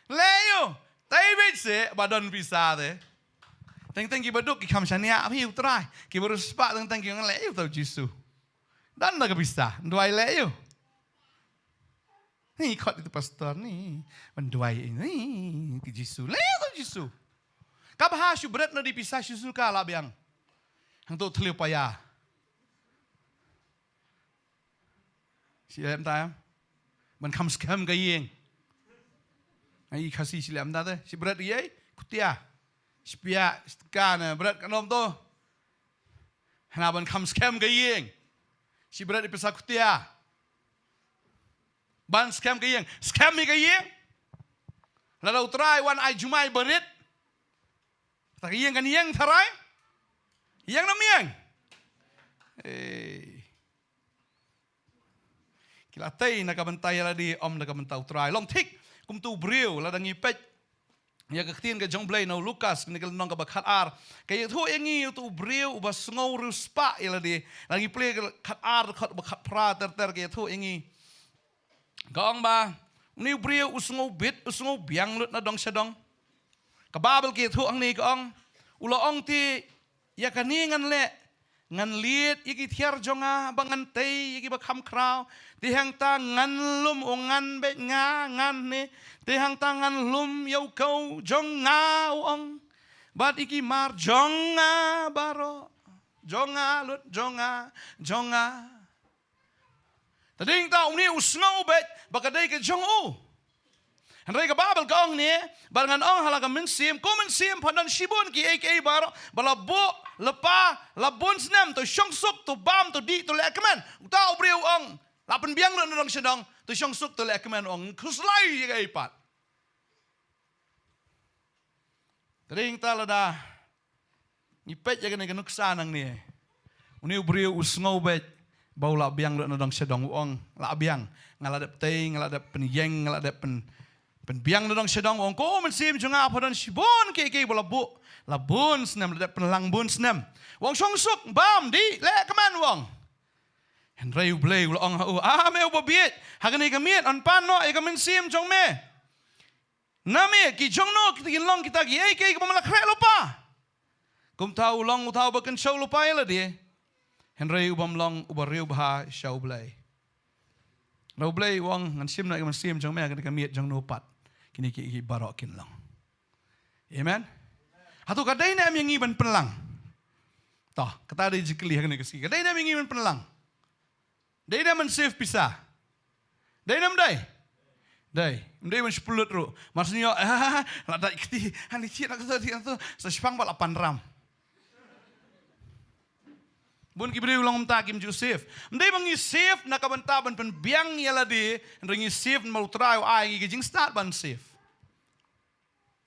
leh ïa u, tei beit seh ba don pisa te. Teng teng kiba duk ki kham shaniah phi u Trai. Kiba riewspah teng teng ki ong leh ïa u to Jisu. Don da ka pisa, duwai leh ïa u. Ni khot itu pastor ni, ban duwai ni ki Jisu, leh ïa u to Jisu. Kaba ha shu bret na di pisa shu suka la biang. Hangto thliew paia. Shi lem ta em? Ban kham skhem ka ïing. Ai Khasi shi lem ta te, shi bret ïa kutia. Shi pia, shi ka na bret ka nom to. Hana ban kham skhem ka ïing. Shi bret ïa pisa kutia. Ban skhem ka ïing. Skhem ïa ka ïing. Lada u Trai wan ai jumai barit. Ta ka ïing kan ïeng tharai. Ïeng nam ïeng. Eh. Ki la tei na ka bynta ïa lade, ym na ka bynta u Trai. Long thik kum tu briew, lada ngi peit ïa ka ktien ka jong Blei na u Lukas, kane ka lynnong kaba khatar. Ka ïathuh ïa ngi utu u briew uba sngew riewspah ïa lade. Lada ngi plie ka khatar, khat ba khatphra ter ter ka ïathuh ïa ngi. Ka ong ba une u briew u sngew bit, u sngew biang lut na dong sha dong. Ka Baibl ka ïathuh hangne ka ong, u la ong te, ïa kane ngan leh, Ngan lied ïa ki thiar jong nga ba ngan tei ïa ki ba kham khraw. Te hangta ngan lum, u ngan beit nga, ngan ne. Te hangta ngan lum ïa u khaw jong nga, u ong. Bad ïa ki mar jong nga baroh. Jong nga lut, jong nga, jong nga. Te dei ta une u sngew beit ba ka dei ka jong u. Hynrei ka Baibl ka ong ne, ba ngan ong ha la ka mynsiem, ko mynsiem, pha don shibun kiei kiei baroh ba la buh lypa la bun snem, to shong suk, to bam, to dih, to leh kmen. Uta u briew u ong, la pynbiang ruh na dong sha dong, to shong suk, to leh kmen, u ong, khuslai ïa kaei pat. Te dei ta lada ngi peit ïa kane ka nuksa nangne. Une u briew u sngew beit ba u la biang ruh na dong sha dong, u ong, la biang. Nga la dep tei, nga la dep pynïeng, nga la dep pyn, pynbiang na dong sha dong, u ong, ko mynsiem jong nga, pha don shibun kiei kiei ba la buh la bun snem, la dep pynlang bun snem. U ong, shong suk, bam, dih, leh kmen, u ong. Hynrei U Blei u la ong ha u, ah me u babieit, ha kane ka miet yn pan noh ïa ka mynsiem jong me. Na me, ki jong no kita kin long kita kiei kiei kiba me la khreh lypa? Kumta u long uta uba kynshew lypa ïa lade, hynrei u bym long uba riewbha sha U Blei. Hynrei U Blei u ong, ngan shim noh ïa ka mynsiem jong me, ha kane ka miet jong no pat kine kiei kiei baroh kin long. Amen. Hato ka dei ne em ïa ngi ban pynlang? To, kata dei jingkylli ha kane ka sngi. Ka dei ne em ïa ngi ban pynlang? Dei ne em ban save pisa? Dei ne em dei? Dei. Em dei ban shiphew lut ruh. Mar shu ïoh, ah, la dei kti, ani thied na kato, thied na kato. Sa shipang ba la pynram. Bun ki briew long mynta kim ju save. Em dei ba ngi save na ka bynta ban pynbiang ïa lade, hynrei ngi save namar U Trai u ai ngi ka jingstad ban save.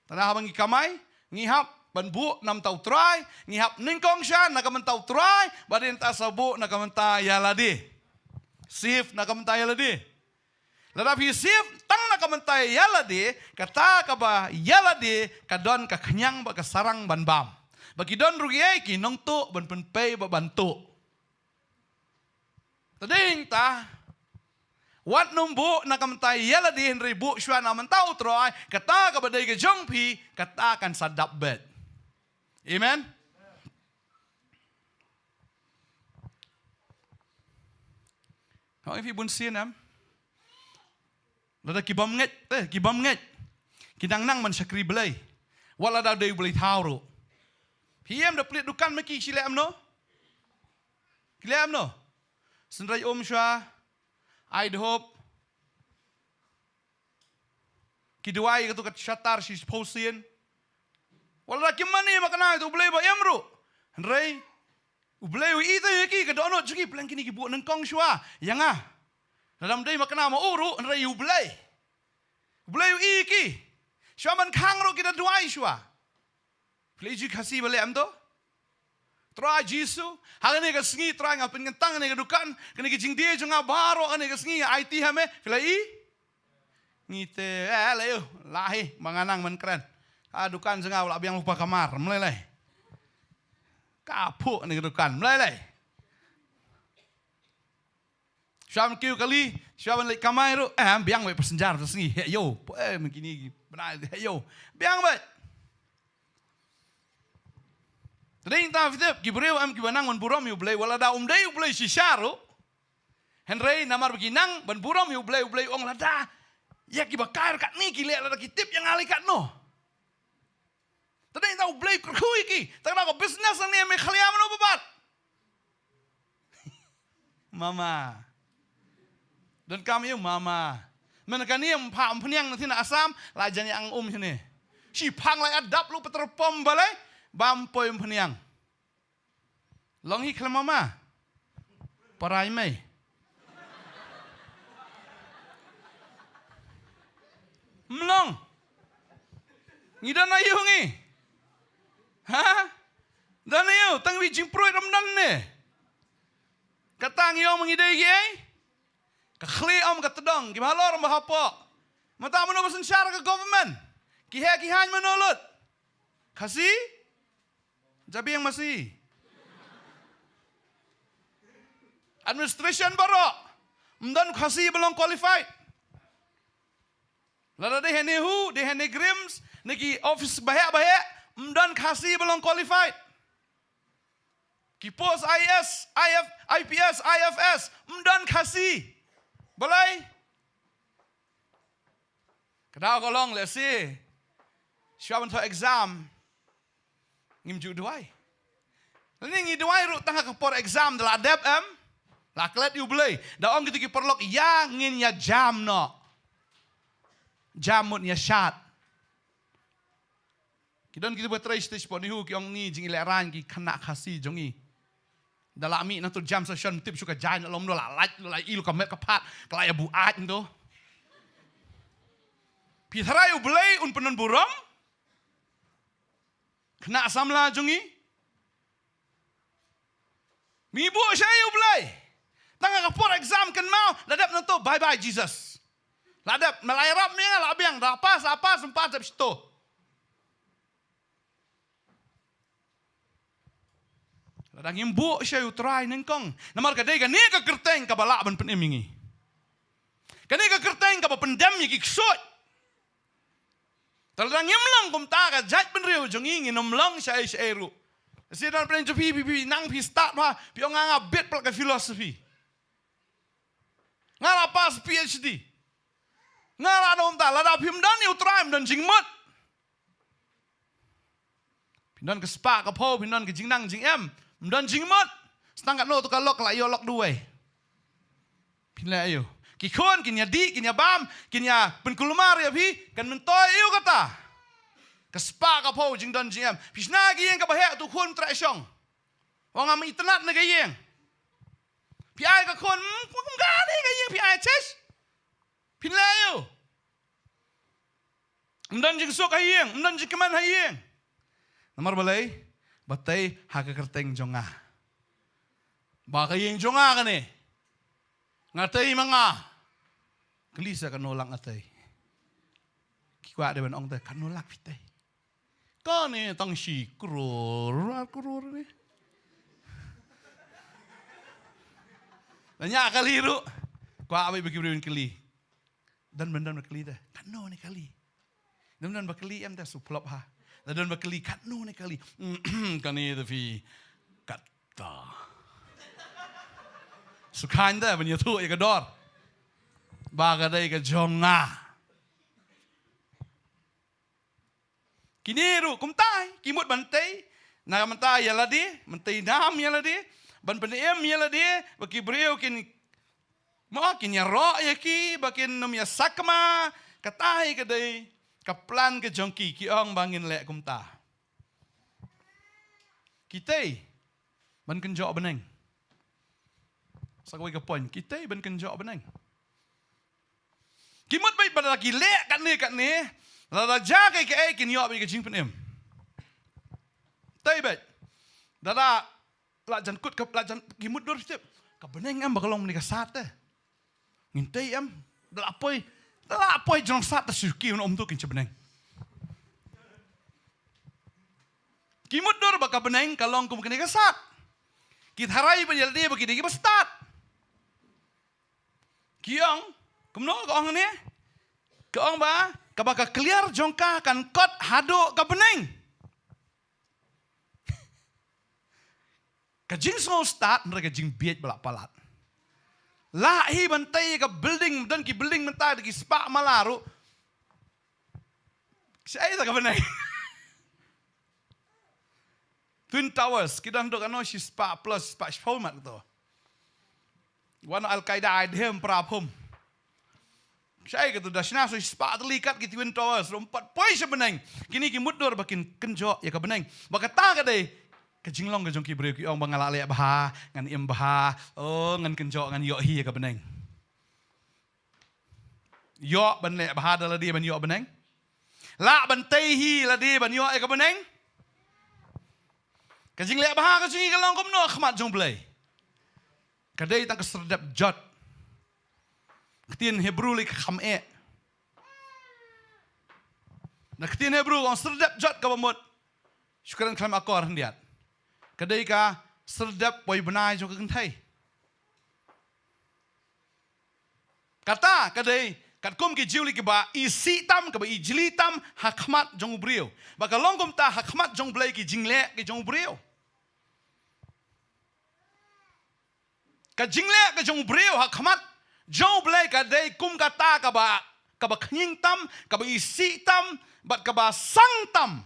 Te haba ngi kamai, ngi hap ban buh na ka bynta U Trai, ngi hap nyngkong sha na ka bynta U Trai, bad hynta sa buh na ka bynta ïa lade. Save na ka bynta ïa lade. Lada phi save tang na ka bynta ïa lade, kata kaba ïa lade ka don ka khñiang bad ka sarang ban bam. Ba ki don ruh kiei ki nongtuh ban pynpei bad ban tuh. Te dei ta, wat nym buh na ka bynta ïa lade, hynrei buh shuwa na ka bynta U Trai, kata kaba dei ka jong phi, kata kan sa dap beit. Amen. Hooid, phi bun sien em. Lada ki bym ngeit, eh, ki bym ngeit, ki nang nang ban shakri Blei. Wat lada dei U Blei thaw ruh. Phi ïohi em, da plie dukan ma ki, ki leh kumno? Ki leh kumno? Synrei um shuwa, ai dhup. Ki duwai ïa kato ka shatar shiphew sien. Wat lada kim mane makna ïa U Blei ba im ruh, hynrei U Blei u ïohi ïa ki, ka dohnud jong ki, pleng kine ki buh nyngkong shuwa ïa nga. Lada ym dei makna ma u ruh, hynrei U Blei. U Blei u ïohi ïa ki. Shuwa ban khang ruh ki da duwai shuwa. Phi la ïohi Khasi ba leh kumto? Trai Jisu, ha kane ka sngi Trai nga pynkyntang kane ka dukan, kane ka jingdie jong nga baroh kane ka sngi, aiti ha me, phi la ïohi? Ngi te, eh, la ïohi, la hi, ba nga nang ban kren. Ka dukan jong nga la biang lypa kamar, ym lei lei. Ka phuh kane ka dukan, ym lei lei. Shuwa ban kiew kali, shuwa ban leit kamai ruh, eh, biang beit passenger ta sngi, heh ïew, eh, mynta kine ki bnai, heh ïew, biang beit. Te dei ta phi tip, ki briew em kiba nang ban burom ïa U Blei, wat lada um dei U Blei shisha ruh. Hynrei namar ba ki nang ban burom ïa U Blei, U Blei u ong lada ïa kiba kai katne ki leh, lada ki tip ïa nga lei katno. Te dei ta U Blei u kyrkhu ïa ki, te kata ka business hangne me khlieh mano ba bat. Mama. Donkam ïa u mama. Mynta kane ym pha umphniang na thina Assam, la jan ïa ang um shane. Shi phang la ïa dap lu petrol pump balei, bam poi umphniang. Long hi khlem mama. Parai mei. Mlong. Ngi don aïu ngi? Ha? Don aïu, tang wi jingpruid ym don ne. Kata ngi ong ngi dei kiei? Ka khlieh ym ka tdong, kiba halor ym ba hapoh. Mynta mano ba synshar ka government? Ki heh ki haiñ mano lut? Khasi? Jabieng masi. Administration baroh. Ym don Khasi ba long qualified. Lada dei ha NEHU, dei ha NEIGRIHMS, ne ki office baheh baheh, ym don Khasi ba long qualified. Ki post I A S, I F, I P S, I F S, ym don Khasi. Balei? Ka daw ka long lehse shuwa ban thoh exam ngim ju duwai. Lane ngi duwai ruh tang ha ka por exam da la dep em, la klet ïa U Blei. Da ong kito ki paralok, ïa ngin ïa jam noh. Jam mut ïa shad. Ki don kito ba trei stage por NEHU ki ong, ngi jingïalehrain ki khynnah Khasi jong ngi. Da la mih na tu jam session, tip shu ka jaiñ, la long, la lait, la i ka met ka phad, ka la ïa buaid tu. Phi tharai U Blei un pynnon burom? Khynnah samla jong ngi. Ngi buh sha U Blei. Tang ha ka por exam kynmaw, la dep na tu, bye bye Jesus. La dep, ma la ïarap me nga la biang, da pass, la pass, ym pass, dep shito. Lada ngim buh sha U Trai nyngkong. Namar ka dei kane ka kyrteng kaba lah ban pynim ïa ngi. Kane ka kyrteng kaba pyndem ïa ki ksuid. Te lada ngim long kumta, ka jaitbynriew jong ngi ngin ym long shaei shaei ruh. Shisha don pyrshah jong phi, phi, phi nang phi start bha, phi ong nga, nga bit palat ka philosophy. Nga la pass P H D. Nga la don kumta, lada phim don ïa U Trai, ym don jingmut. Phin don ka spah ka phew, phin don ka jingnang jingem, ym don jingmut. Sdang katno tu ka lok, la ïoh lok duwai. Phin leh aïu? Ki khun kin ïa dih, kin ïa bam, kin ïa pynkulmar ïa phi, kan myntoi aïu kata? Ka spah ka phew jingdon jingem. Phi shna ha ka ïing kaba heh, tu khun treh shong. Ong ngam itynnad na ka ïing. Phi ai ka khun, hm, kum kane ka ïing phi ai chesh. Phin leh aïu? Ym don jingsuk ha ïing, ym don jingkmen ha ïing. Namar balei? Ba tei ha ka kyrteng jong nga. Ba ka ïing jong nga kane. Nga tei ma nga. Kylli sa katno lak nga tei. Ki kwah dei ban ong te, katno lak phi tei? Kane tang shi klur, ar klur ne. Lada ñiah kali ruh. Kwah beit ba ki briew kin kylli. Don bym don ba kylli te, katno ne kali? Don bym don ba kylli em te, shu plop ha. Lada don ba kylli, katno ne kali? Kane te phi, kata. Shu khang te ban ïathuh ïa ka dor ba ka dei ka jong nga. Kine ruh kumta, ki mut ban tei na ka bynta ïa lade, ban tei nam ïa lade, ban pynim ïa lade, ba ki briew kin, mo, kin ïaroh ïa ki, ba kin ym ïa sakma. Kata hi ka dei ka plan ka jong ki, ki ong ba ngin leh kumta. Ki tei ban kynjoh bneng. Sa kawei ka point, ki tei ban kynjoh bneng. Ki mut beit ba lada ki leh katne katne, lada jia kaei kaei, kin ïoh beit ka jingpynim. Tei beit. Lada la jan kut ka, la jan, ki mutdur, tip, ka bneng em ba ka long mynne ka sad te. Ngin tei em? Da la poi, da la poi jrong sad te, shu ki, ym tu kin sha bneng. Ki mutdur ba ka bneng ka long kum kane ka sad. Ki tharai ban ïa lade ba ki dei kiba stad. Ki ong, kumno ka ong ne? Ka ong ba kaba ka kliar jong ka kan kot haduh ka bneng. Ka jingsngew stad, hynrei ka jingbieit ba la palat. Lah hi ban tei ka building, don ki building mynta da ki spah mala ruh. Shaei ta ka bneng? Twin Towers, ki don haduh katno, shispah plus, shispah shiphew mat kato. Wan Al Qaeda ai dhem pra phum. Shaei kato, da shna sa shispah tylli kat ki Twin Towers, ruh ym pat poi sha bneng. Kine ki mutdur ba kin kynjoh ïa ka bneng. Ba kata ka dei ka jinglong ka jong ki briew, ki ong ba nga la leh bha, ngan im bha, oh, ngan kynjoh, ngan ïoh hi ïa ka bneng. Ïoh ban leh bha da lade ban ïoh bneng? Lah ban tei hi lade ban ïoh ïa ka bneng? Ka jingleh bha ka jong ngi ka long kumno ha khmat jong U Blei? Ka dei tang ka serdep jot. Ktien Hebru lei ka kham eh. Na ktien Hebru ka ong serdep jot kaba mut. Shu kren khlem akor khyndiat. Ka dei ka serdep poi bnai jong ka kynthei. Kata ka dei katkum ki jiw lei kiba isih tam, kaba ijli tam ha khmat jong u briew. Ba ka long kumta ha khmat jong U Blei ki jingleh ki jong u briew. Ka jingleh ka jong u briew ha khmat jong u Blei ka dei kum kata kaba, kaba khñiang tam, kaba isih tam, bad kaba sang tam.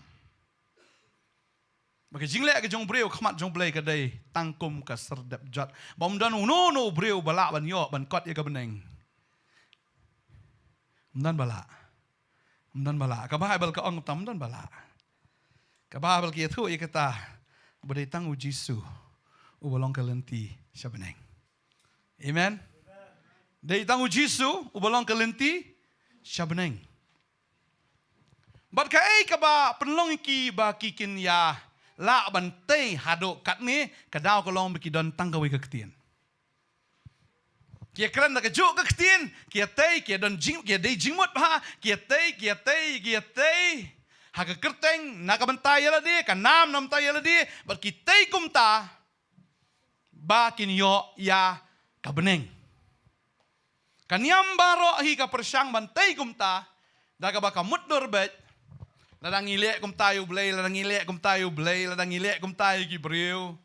Ba ka jingleh ka jong u briew ha khmat jong u Blei ka dei tang kum ka syrdep jot. Ba ym don uno uno u briew ba lah ban ïoh ban kot ïa ka bneng. Ym don ba lah. Ym don ba lah. Ka Baibl ka ong tang ym don ba lah. Ka Baibl ka ïathuh ïa kata ba dei tang u Jisu uba long ka lynti sha bneng. Amen. Dei tang u Jisu uba long ka lynti sha bneng. Bad kaei kaba pynlong ïa ki ba ki kin ïa lah ban tei haduh katne? Ka daw ka long ba ki don tang kawei ka ktien. Ki ïa kren da kajuh ka ktien, ki ïa tei, ki ïa don jing, ki ïa dei jingmut bha, ki ïa tei, ki ïa tei, ki ïa tei ha ka kyrteng na ka bynta ïa lade, ka nam na ka bynta ïa lade, bad ki tei kumta ba kin ïoh ïa ka bneng. Ka niam baroh hi ka pyrshang ban tei kumta da kaba ka mutdur beit. Lada ngi leh kumta ïa u Blei, lada ngi leh kumta ïa u Blei, lada ngi leh kumta ïa ki briew.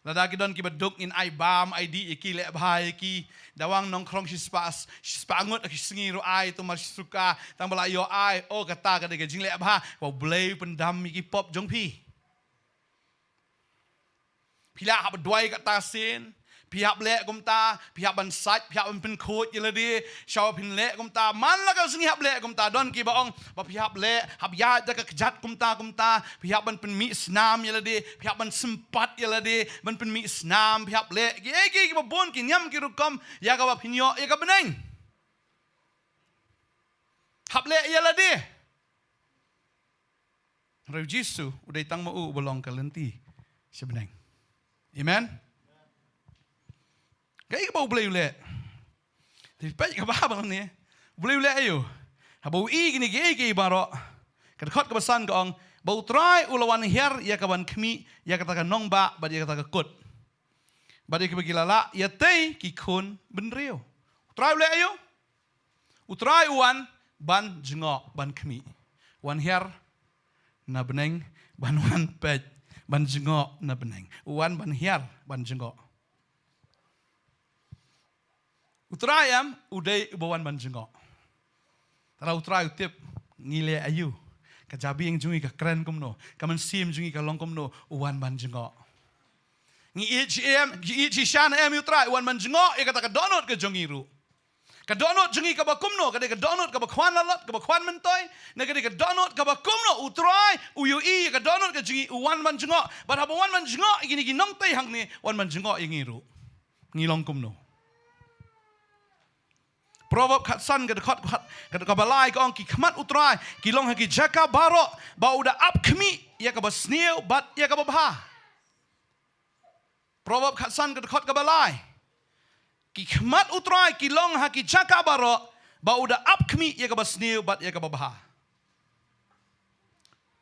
Lada ki don kiba duk ngin ai bam, ai dih ïa ki, leh bha ïa ki. Dawang nongkhrong shispah, shispah ngut ki sngi ruh ai, to mar shi suka, tang ba la ïoh ai. Oh, kata ka dei ka jingleh bha ba u Blei u pyndam ïa ki pop jong phi. Phi lah hap duwai kata sien, phi hap leh kumta, phi hap ban sait, phi hap ban pynkhuid ïa lade, sha ba phin leh kumta, man la ka sngi hap leh kumta. Don kiba ong ba phi hap leh, hap ïaid da ka kjat kumta kumta, phi hap ban pynmih snam ïa lade, phi hap ban sympat ïa lade, ban pynmih snam, phi hap leh kiei kiei kiba bun, ki niam ki rukom, ïa kaba phin ïoh ïa ka bneng. Hap leh ïa lade. Hynrei u Jisu u dei tang ma u uba long ka lynti sha bneng. Amen. Kaei kaba u Blei u leh? Te peit kaba ba long ne. U Blei u leh aïu? Haba u i kine kiei kiei baroh, ka dkhot kaba san ka ong ba u Trai u la wan hiar ïa ka ban khmih ïa kata ka nongbah bad ïa kata ka kut, bad ïa kaba ki la lah ïa tei ki khun bynriew. U Trai u leh aïu? U Trai u wan ban jngoh, ban khmih. Wan hiar na bneng, ban wan peit, ban jngoh na bneng. U wan ban hiar, ban jngoh. U Trai em, u dei uba wan ban jngoh. Tara u Trai u tip ngi leh aïu, ka jabieng jong ngi ka kren kumno, ka mynsiem jong ngi ka long kumno, u wan ban jngoh. Ngi ïeit shi em, ngi ïeit shisha ne em ïa u Trai, u wan ban jngoh ïa kata ka dohnud ka jong ngi ruh. Ka dohnud jong ngi kaba kumno, ka dei ka dohnud kaba khwan lalot, kaba khwan myntoi, ne ka dei ka dohnud kaba kumno? U Trai u ïohi ïa ka dohnud ka jong ngi, u wan ban jngoh. Bad haba u wan ban jngoh ïa kine ki nongtei hangne, u wan ban jngoh ïa ngi ruh. Ngi long kumno? Proverb khatsan ka dkhot khat, ka, kaba lai ka ong, ki khmat u Trai ki long ha ki jaka baroh, ba u da ap khmih ïa kaba sniew bad ïa kaba bha. Proverb khatsan ka dkhot kaba lai. Ki khmat u Trai ki long ha ki jaka baroh, ba u da ap khmih ïa kaba sniew bad ïa kaba bha.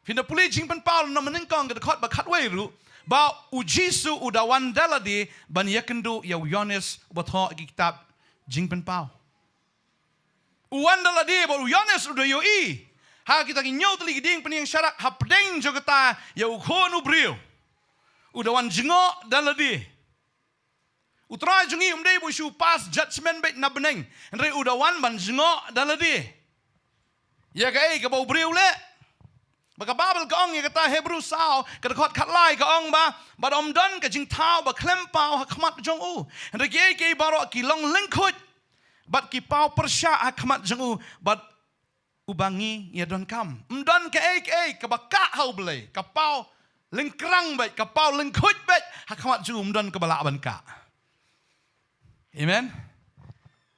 Phin da pule Jingpynpaw na mynnyngkong ka dkhot ba khatwei ruh, ba u Jisu u da wan da lade ban ïakynduh ïa u Ïoannis uba thoh ïa ki kitab Jingpynpaw. U wan da lade bad u Ïoannis u da ïohi ha kita ki hynñiew tylli ki dieng pynïeng sharak hapdeng jong kata ïa u Khun u briew. U da wan jngoh da lade. U Trai jong ngi um dei ba u shu pass judgment beit na bneng, hynrei u da wan ban jngoh da lade. Ïa kaei kaba u briew u leh. Ba ka Baibl ka ong ïa kata, Hebru saw ka dkhot khatlai ka ong ba, bad ym don ka jingthaw ba khlem paw ha khmat jong u. Hynrei kiei kiei baroh ki long lyngkhuid bad ki paw pyrshah ha khmat jong u, bad uba ngi ïadonkam. Ym don kaei kaei kaba kah ha u Blei, ka paw lyngkrang beit, ka paw lyngkhuid beit ha khmat jong u, ym don kaba lah ban kah. Amen.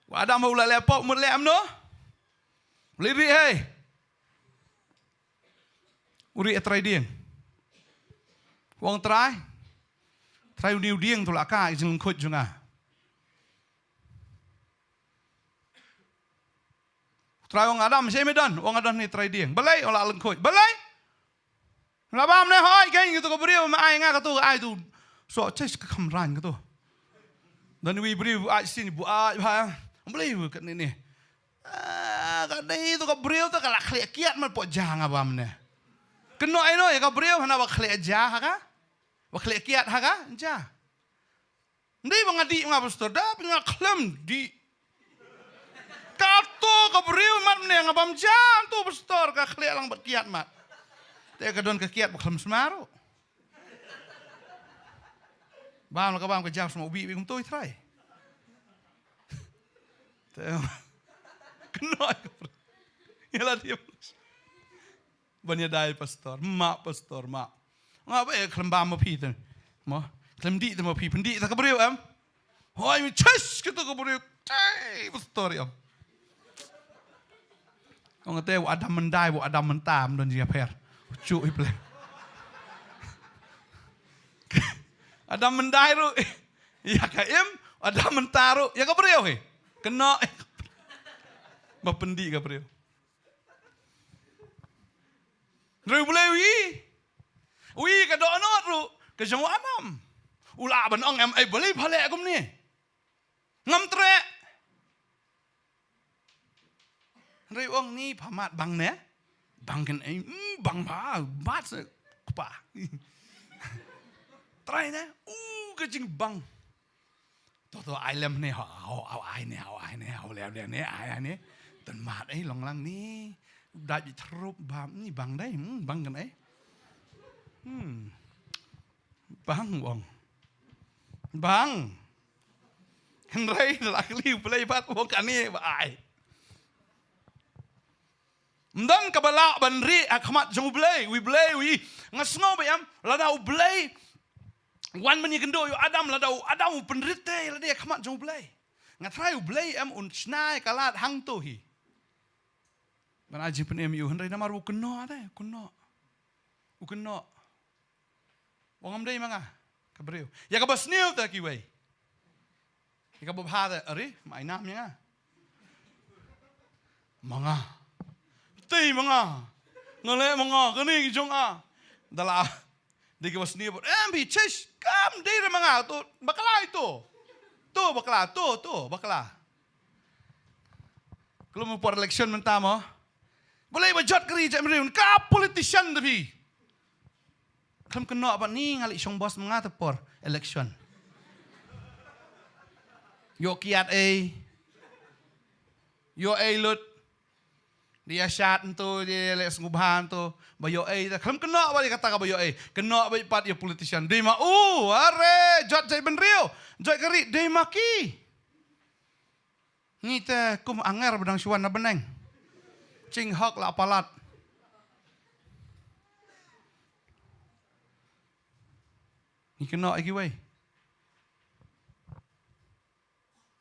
U Adam u la leh pop, mut leh kumno? U leh rieh, hei. U rieh ïa trai dieng. U ong, Trai, Trai, une u dieng to la kah ha ka jinglyngkhuid jong nga. U Trai u ong, Adam, shaei me don? U ong, nga don hangne trai dieng. Balei? U ong, la lyngkhuid. Balei? La bam ne? Hooid, kaei katu ka briew me ai nga, katu ai tu. Soh, chais ka kham rang katu. Don iwei i briew ai sien, bu ai bha. Balei u katne ne? Ah, ka dei tu ka briew tu ka la khleh kiad, man, pok ja nga bam ne. Kynnoh ïa no ïa ka briew hana ba khleh ja ha ka? Ba khleh kiad ha ka? Ja. Ndei ba nga dih nga pastor, da ba nga khlem dih. Kato ka briew mat mynne nga bam jan to pastor, ka khleh lang bad kiad mat. Te ka don ka kiad ba khlem sma ruh. Bam la ka bam ka jaw sma ubi bi kumto i Trai. Te kynnoh ka briew. Ïa la dih. Ban ïa dai pastor, ma pastor, ma. Nga ba eh khlem bam ma phi te. Mo, khlem dih te ma phi, pyndih te ka briew em. Hoi mi chis kito ka briew. Te pastor em. Ong te wa Adam Mandai, wa Adam Mynta, ym don jingïapher. Chu i pleng. Adam Mandai ruh ïa ka im, Adam Mynta ruh ïa ka briew hi. Kynnoh. Ba pyndih ka briew. Hynrei U Blei u ïohi. U ïohi ka dohnud ruh ka jong u Adam. U lah ban ong em, ei balei pha leh kumne. Ngam treh. Hynrei u ong ni pha mad bang ne. Bang kan ei, mm, bang pha, mad se kpa. Trai ne, u ka jingbang. To, to, ai lem ne, ho, ho, ho, ai ne, ho, ai ne, ho, lem, lem ne, ai, ai ne. Tun mat, eh, long lang ni. Dai bi thrup bam ni bang dai, hmm, bang kan, eh. Hmm. Bang, bang. Bang. Hynrei, la kli, play bat, bang kan ni, ba ai. Ym don kaba lah ban rieh ha khmat jong U Blei, U Blei, u ïohi. Nga sngew ba em, lada U Blei wan ban ïakynduh ïa u Adam, lada u Adam u pynrit te, lada ha khmat jong U Blei. Nga tharai U Blei em un shna ïa ka lad hangto hi. Ban ai jingpynim ïa u hynrei namar u kynnoh te, u kynnoh. U kynnoh. Ong ngam dei ma nga ka briew. Ïa kaba sniew te kiwei. Ïa kaba bha te, are, ma ai nam ïa nga. Ma nga. Te ma nga. Nga leh ma nga, kane ki jong nga. Da la. Dei kaba sniew bad, em, phi chesh, kam dei re ma nga, to, bakla ito. To, bakla, to, to, bakla. Khlem por election mynta mo. Balei ba jot ka ri jait bynriew, ka politician te phi. Khlem kynnoh ba ni nga leit shong bos ma nga te por election. Ïoh kiad ei. Ïoh ei lut. Dei ïa shad nto, dei ïa leh sngewbha nto. Ba ïoh ei te khlem kynnoh ba ïa kata kaba ïoh ei. Kynnoh ba ïa pat ïa politician. Dei ma u, are, jot jait bynriew. Jot ka ri, dei ma ki. Ngi te kum anger ba dang shu wan na bneng. Jing hok la palat. Ngi kynnoh ïa kiwei.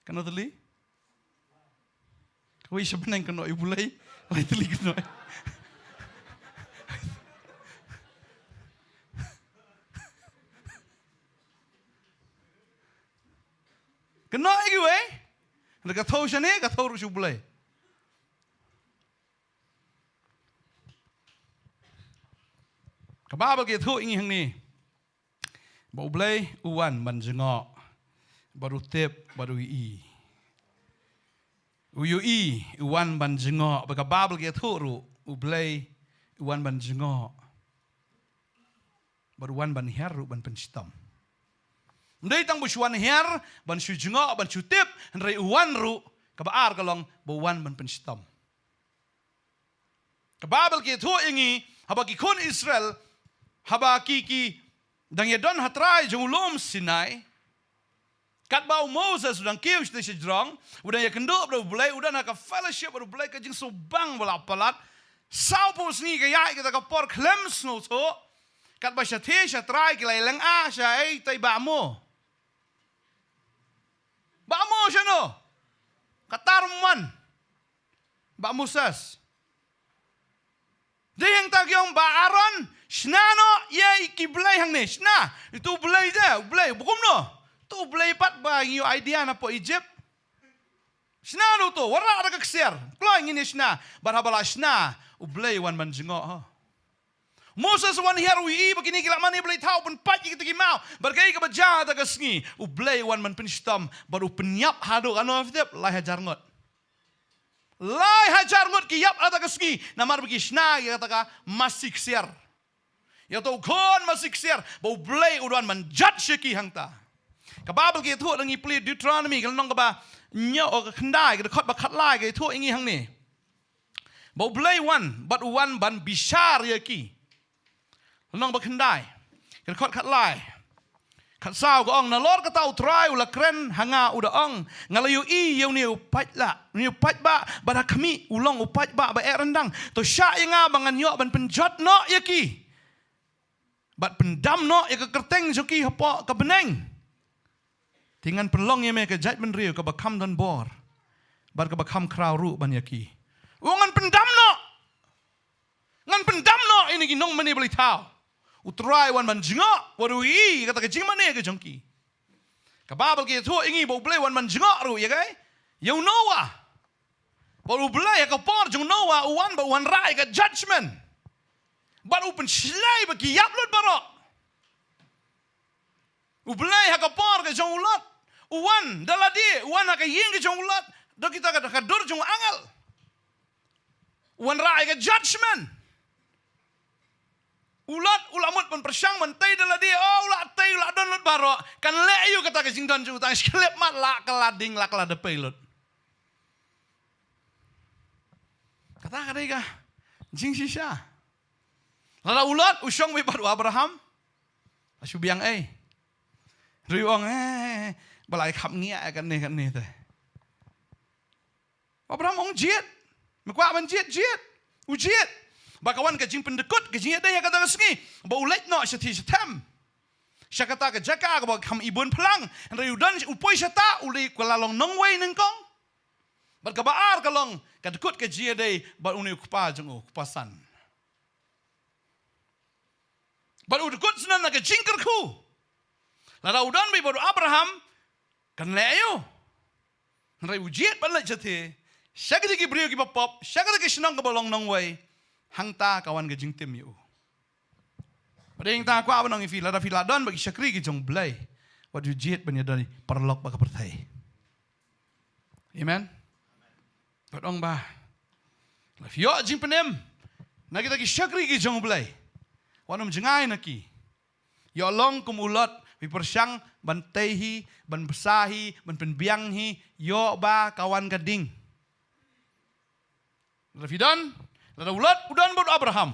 Kano tylli? Kawei sha bneng kano ïa U Blei. Lai tylli kano. Kano ïa kiwei. Hynrei ka thew shane, ka thew ruh sha U Blei. Ka Baibl ka ïathuh ïa ngi hangne. Ba U Blei u wan ban jngoh, bad u tip, bad u ïohi. U ïohi, u wan ban jngoh, ba ka Baibl ka ïathuh ruh, U Blei u wan ban jngoh. Bad u wan ban hiar ruh ban pynshitom. Ym dei tang ba u shu wan hiar, ban shu jngoh, ban shu tip, hynrei u wan ruh, kaba ar ka long, ba u wan ban pynshitom. Ka Baibl ka ïathuh ïa ngi, haba ki khun Israel, haba ki, ki dang ïadon ha trai jong u lum Sinai. Katba u Moses u dang kiew shatei shajrong, u dang ïakynduh bad U Blei, u don ha ka fellowship bad U Blei, ka jingsngewbang ba la palat. Sawphew sngi ka ïaid kata ka por khlem sngewthuh. Katba shatei sha trai ki la ïaleng ah sha ei, tai Bah Mo. Bah Mo shano? Ka tar mon. Bah Moses. Dei hangta ki ong Bah Aaron, shna noh ïa ki blei hangne, shna. Ito u blei te, u blei, ba kumno? To u blei pat ba ngi ïoh idea na poh Egypt. Shna noh to, wanrah da ka ksiar. Kloi ngin ïa shna, bad haba la shna, u Blei wan ban jngoh, ha. Moses wan hiar u ïohi ba kine ki la mane blei thaw, u pynpait ïa kita ki maw. Bad kaei kaba jia ha kata ka sngi, u Blei wan ban pynshitom, bad u pynïap haduh kano tip, lai hajar ngut. Lai hajar ngut ki ïap ha kata ka sngi, namar ba ki shna ïa kata ka masi ksiar. Ïa uto u khun masi ksiar, ba u Blei u don ban judge ïa ki hangta. Ka Baibl ka ïathuh, da ngi plie Deuteronomy ka lynnong kaba hynñiew, ka khyndai, ka dkhot ba khatlai ka ïathuh ïa ngi hangne. Ba U Blei u wan, bad u wan ban bishar ïa ki. Lynnong ba khyndai, ka dkhot khatlai. Khatsaw ka ong, nalor kata U Trai u la kren ha nga u da ong, nga la ïohi ïa une u paidbah, une u paidbah, bad ha khmih u long u paidbah ba eh ryndang. To shah ïa nga ba ngan ïoh ban pynjot noh ïa ki. Bad pyndam noh ïa ka kyrteng jong ki hapoh ka bneng. Te ngan pynlong ïa me ka jaitbynriew kaba kham don bor, bad kaba kham khraw ruh ban ïa ki. U ong ngan pyndam noh. Ngan pyndam noh ïa ki nongmane blei thaw. U Trai u wan ban jngoh, wat u ïohi ïa kata ka jingmane ka jong ki. Ka Baibl ka ïathuh ïa ngi ba U Blei u wan ban jngoh ruh ïa ka, ïa u Noah. Bad U Blei ha ka por jong u Noah u wan ba u wanrah ïa ka judgment. Bad u pynshlei ba ki ïap lut baroh. U Blei ha ka por ka jong u Lot u wan da lade, u wan ha ka ïing ka jong u Lot da kita ka, ka dur jong u angel. U wanrah ïa ka judgment. U Lot u la mut ban pyrshang ban tei da lade, oh, u la tei, u la don lut baroh. Kan leh aïu kata ka jingdon jong u, tang shi khyllipmat la ka la ding, la ka la da pei lut. Kata ka dei ka jingshisha. Lada u Lot u shong beit bad u Abraham, la shu biang ei. Hynrei u ong, eh, ba la kham ngiah ïa kane kane te. U Abraham u ong jied. Me kwah ban jied, jied. U jied. Ba ka wan ka jingpyndykut ka jingïadei ha kata ka sngi, ba u leit noh shathie shathem, sha kata ka jaka kaba kham ibun phlang. Hynrei u don, u poi shata, u leit, ka la long nongwei nyngkong. Bad kaba ar ka long ka dykut ka jingïadei bad une u kpa jong u, u kpa san. Bad u dykut syndon na ka jingkyrkhu. Lada u don beit bad u Abraham, kan leh aïu? Hynrei u jied ban leit shathie sha kita ki briew kiba pop, sha kita ki shnong kaba long nongwei. Hangta ka wan ka jingtim ïa u. Bad hangta kwah ban ong ïa phi, lada phi la don bad ki shakri ki jong U Blei, wat ju jied ban ïadon paralok bad ka pyrthei. Amen. Bad ong ba, la phi ïoh jingpynim na kita ki shakri ki jong U Blei, wat nym jngai na ki. Ïoh long kum u Lot, phi pyrshang ban tei hi, ban bsa hi, ban pynbiang hi, ïoh ba ka wan ka ding. Lada phi don, lada u Lot u don bad u Abraham,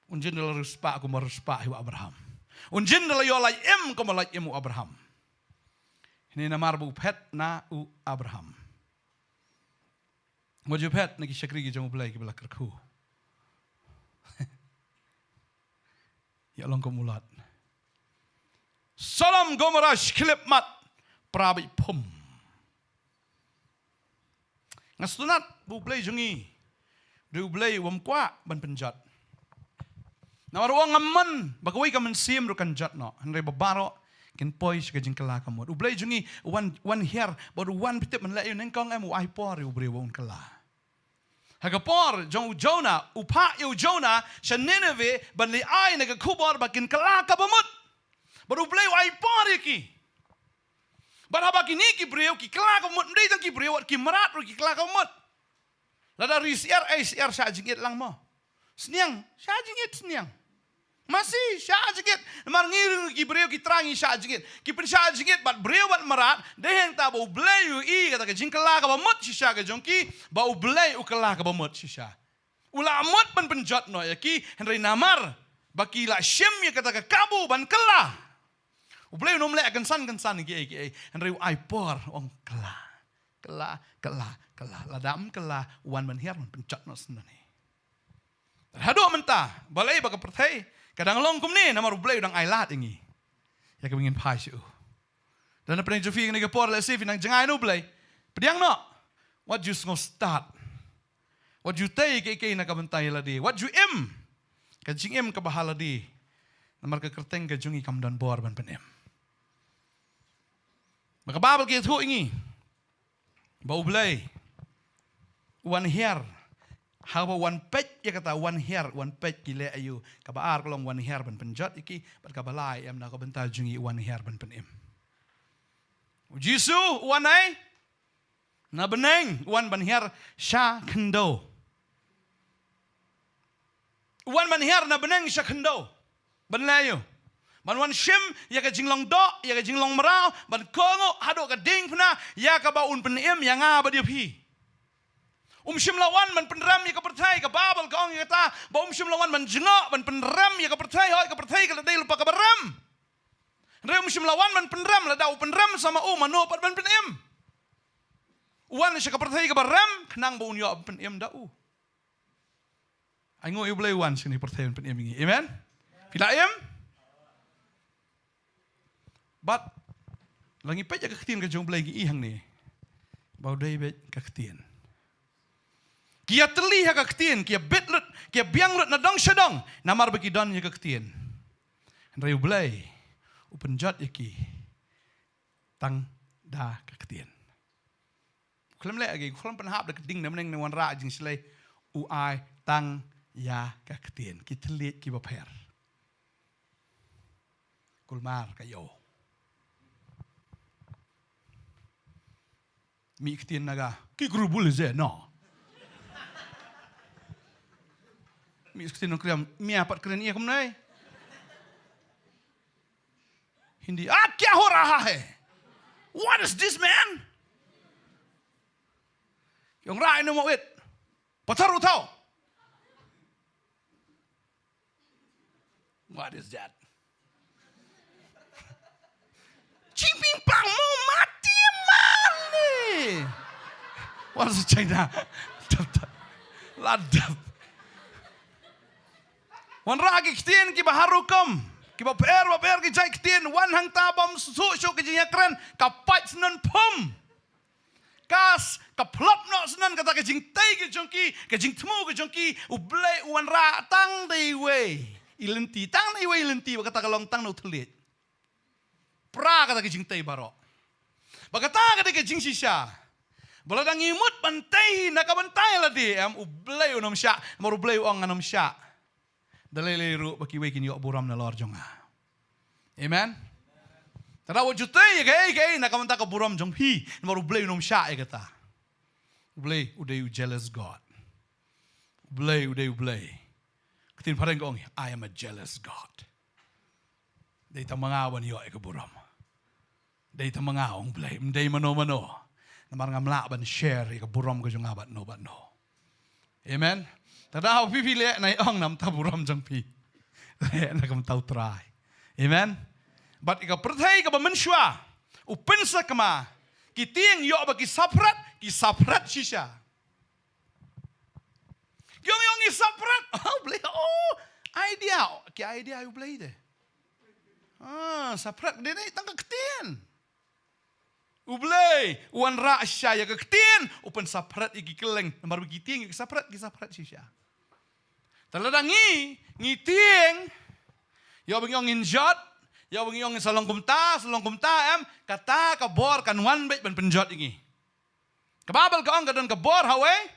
un jin da la riewspah kumba riewspah hi u Abraham. Un jin da la ïoh lait im kumba lait im u Abraham. Hynrei namar ba u phet na u Abraham. Wat ju phet na ki shakri ki jong U Blei kiba la kyrkhu. Ïa long kum u Lot. Sodom Gomorrah shi khyllipmat pra bad phum. Nga sngewtynnat ba U Blei jong ngi u dei U Blei uba ym kwah ban pynjot. Namar u ong, ngam mon ba kawei ka mynsiem ruh kan jot noh, hynrei ba baroh kin poi sha ka jingkylla ka mut. U Blei jong ngi u wan, wan hiar, bad u wan, phi tip, ban leh aïu nyngkong em, u ai por ïa u briew ba un kylla. Ha ka por jong u Jonah, u phah ïa u Jonah sha Nineveh ban leit ai na ka khubor ba kin kylla ka bamut. Bad U Blei u ai por ïa ki. Bad haba kine ki briew ki kylla ka bamut, ym dei tang ki briew, wat ki mrad ruh ki kylla ka bamut. Lada ri syiar, ei syiar, shah jingit lang mo. Sniang, shah jingit sniang. Masi, shah jingit. Namar ngi ruh ki briew ki trai ngi shah jingit. Ki pynshah jingit bad briew bad mrad, dei hangta ba U Blei u ïohi kata ka jingkylla ka bamut shisha ka jong ki, ba U Blei u kylla ka bamut shisha. U la mut ban pynjot noh ïa ki, hynrei namar ba ki la shim ïa kata ka kabu ban kylla, U Blei un ym leh kynsan kynsan kiei kiei, hynrei u ai por, u ong kylla. Kylla, kylla, kylla. Lada ym kylla, u wan ban hiar, ban pynjot noh shen lane. Haduh mynta, balei ba ka pyrthei ka dang long kumne? Namar U Blei u dang ai lad ïa ngi ïa kaba ngin phai sha u. Te na pdeng jong phi kane ka por, lehse phi nang jngai na U Blei. Pdiang noh. Wat ju sngew stad. Wat ju tei kiei kiei na ka bynta ïa lade. Wat ju im ka jingim kaba ha lade. Namar ka kyrteng ka jong ngi kam don bor ban pynim. Ba ka Baibl ka ïathuh ïa ngi ba U Blei u wan hiar. Haba u wan peit ïa kata, u wan hiar, u wan peit ki leh aïu. Kaba ar ka long u wan hiar ban pynjot ïa ki, bad kaba lai em na ka bynta jong ngi u wan hiar ban pynim. U Jisu u wan ai na bneng, u wan ban hiar sha khyndew. U wan ban hiar na bneng sha khyndew. Ban leh aïu? Ban wan shim ïa ka jinglong doh, ïa ka jinglong mraw, ban kohnguh haduh ka diengphna, ïa kaba un pynim ïa nga bad ïa phi. Um shym la wan ban pynrem ïa ka pyrthei, ka Baibl ka ong ïa kata, ba um shym la wan ban jngoh, ban pynrem ïa ka pyrthei, hooid ka pyrthei ka la dei lypa kaba rem. Hynrei um shym la wan ban pynrem, lada u pynrem sa ma u, mano pat ban pynim? U wan sha ka pyrthei kaba rem, khnang ba un ïoh ban pynim da u. Ai nguh ïa U Blei u wan sha kane ka pyrthei ban pynim ïa ngi. Amen? Phi la im? Bad la ngi peit ïa ka ktien ka jong U Blei ngi i hangne ba u dei beit ka ktien. Ki ïatylli ha ka ktien, ki ïabit lut, ki ïabiang lut na dong sha dong, namar ba ki don ïa ka ktien. Hynrei U Blei u pynjot ïa ki tang da ka ktien. Khlem leh agi, khlem pynhap da ka ding da mneng ne wanrah jingshlei, u ai tang ïa ka ktien, ki thylliej kiba pher. Kulmar ka ïew. Mih ktien Naga, ki gru bul ze no. Mih ktien Nongkrem, mia pat kren ïa kumne. Hindi, "Ah, kya ho raha hai? What is this, man?" Ki ong, "Rai no mo it. Pathar uthao." What is that? Chiping pang mo mati mane. What is China? Dap, dap. La dap. Wanrah ki ktien kiba har rukom, kiba pher ba pher ki jait ktien, wan hangta bym suk shuh ki jingïakren, ka pait snun phum. Kas, ka phlop noh snun kata ka jingtei ka jong ki, ka jingthmu ka jong ki, U Blei u wanrah tang da iwei i lynti, tang da iwei i lynti, ba kata ka long tang na u thylliej. Pra kata ka jingtei baroh. Ba kata ka dei ka jingshisha. Ba lada ngi mut ban tei na ka bynta ïa lade, em, U Blei un ym shah, namar U Blei u ong ngan ym shah da lei lei ruh ba kiwei kin ïoh burom nalor jong nga. Amen. Te da wat ju tei ïa kaei kaei na ka bynta ka burom jong phi, namar U Blei un ym shah ïa kata. U Blei u dei u jealous God. U Blei u dei U Blei. Ka ktien phareng ka ong, "I am a jealous God." Dei tang ma nga ban ïoh ïa ka burom. Dei tang ma nga, ong Blei, ym dei mano mano. Namar ngam lah ban share ïa ka burom ka jong nga bad no bad no. Amen. Te da haba phi leh, nai ong na ka bynta burom jong phi. Leh na ka bynta U Trai. Amen. Bad ïa ka pyrthei kaba mynshuwa, u pynsakma, ki tieng ïoh ba ki saphriang, ki saphriang shisha. Ki ong ïa ngi saphriang. Oh, Blei, oh, idea. Ki idea U Blei te. Ah, saphriang dei ne tang ka ktien. U Blei u wanrah shisha ïa ka ktien, u pynsaphriang ïa ki kylleng. Namar ba ki tieng ïoh ki saphriang, ki saphriang shisha. Te lada ngi, ngi tieng, ïoh ba ngi ong ngin jot, ïoh ba ngi ong ngin sa long kumta, sa long kumta, em, kata ka bor kan wan beit ban pynjot ïa ngi. Ka Baibl ka ong ka don ka bor ha uwei,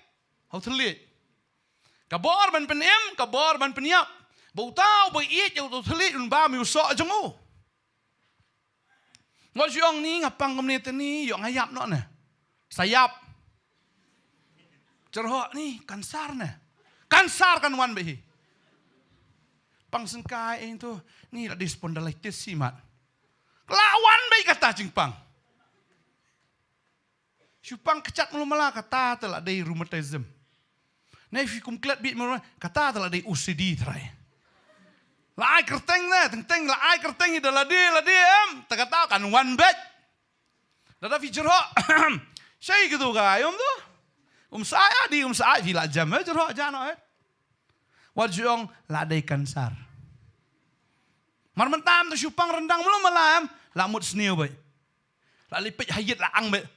ha u thylliej. Ka bor ban pynim, ka bor ban pynïap. Ba uta uba ïeit ïa uta u thylliej un bam ïa u soh jong u. Wat ju ong ni nga pang kumne te ni, ïoh nga ïap noh ne. Sa ïap. Jyrhoh ni kansar ne. Kansar kan wan beit hi. Pang sngewsih ei to, ni la dei spondylitis hi mat. La wan beit kata jingpang. Shu pang kjat mluh mala, kata te la dei rheumatism. Ne phi kum klet bit mluh, kata te la dei O C D trai. La ai kyrteng ne, teng teng la ai kyrteng da lade lade, em, te kata kan wan beit. Lada phi jyrhoh. Shai kitu ka ai um tu. Um sa ai adi, um sa ai phi la jam, eh, jyrhoh ja noh, eh. Wat ju ong la dei kansar. Mar mynta em te shu pang ryndang mluh mala, em, la mut sniew beit. La leit peit ha ïit la ang beit.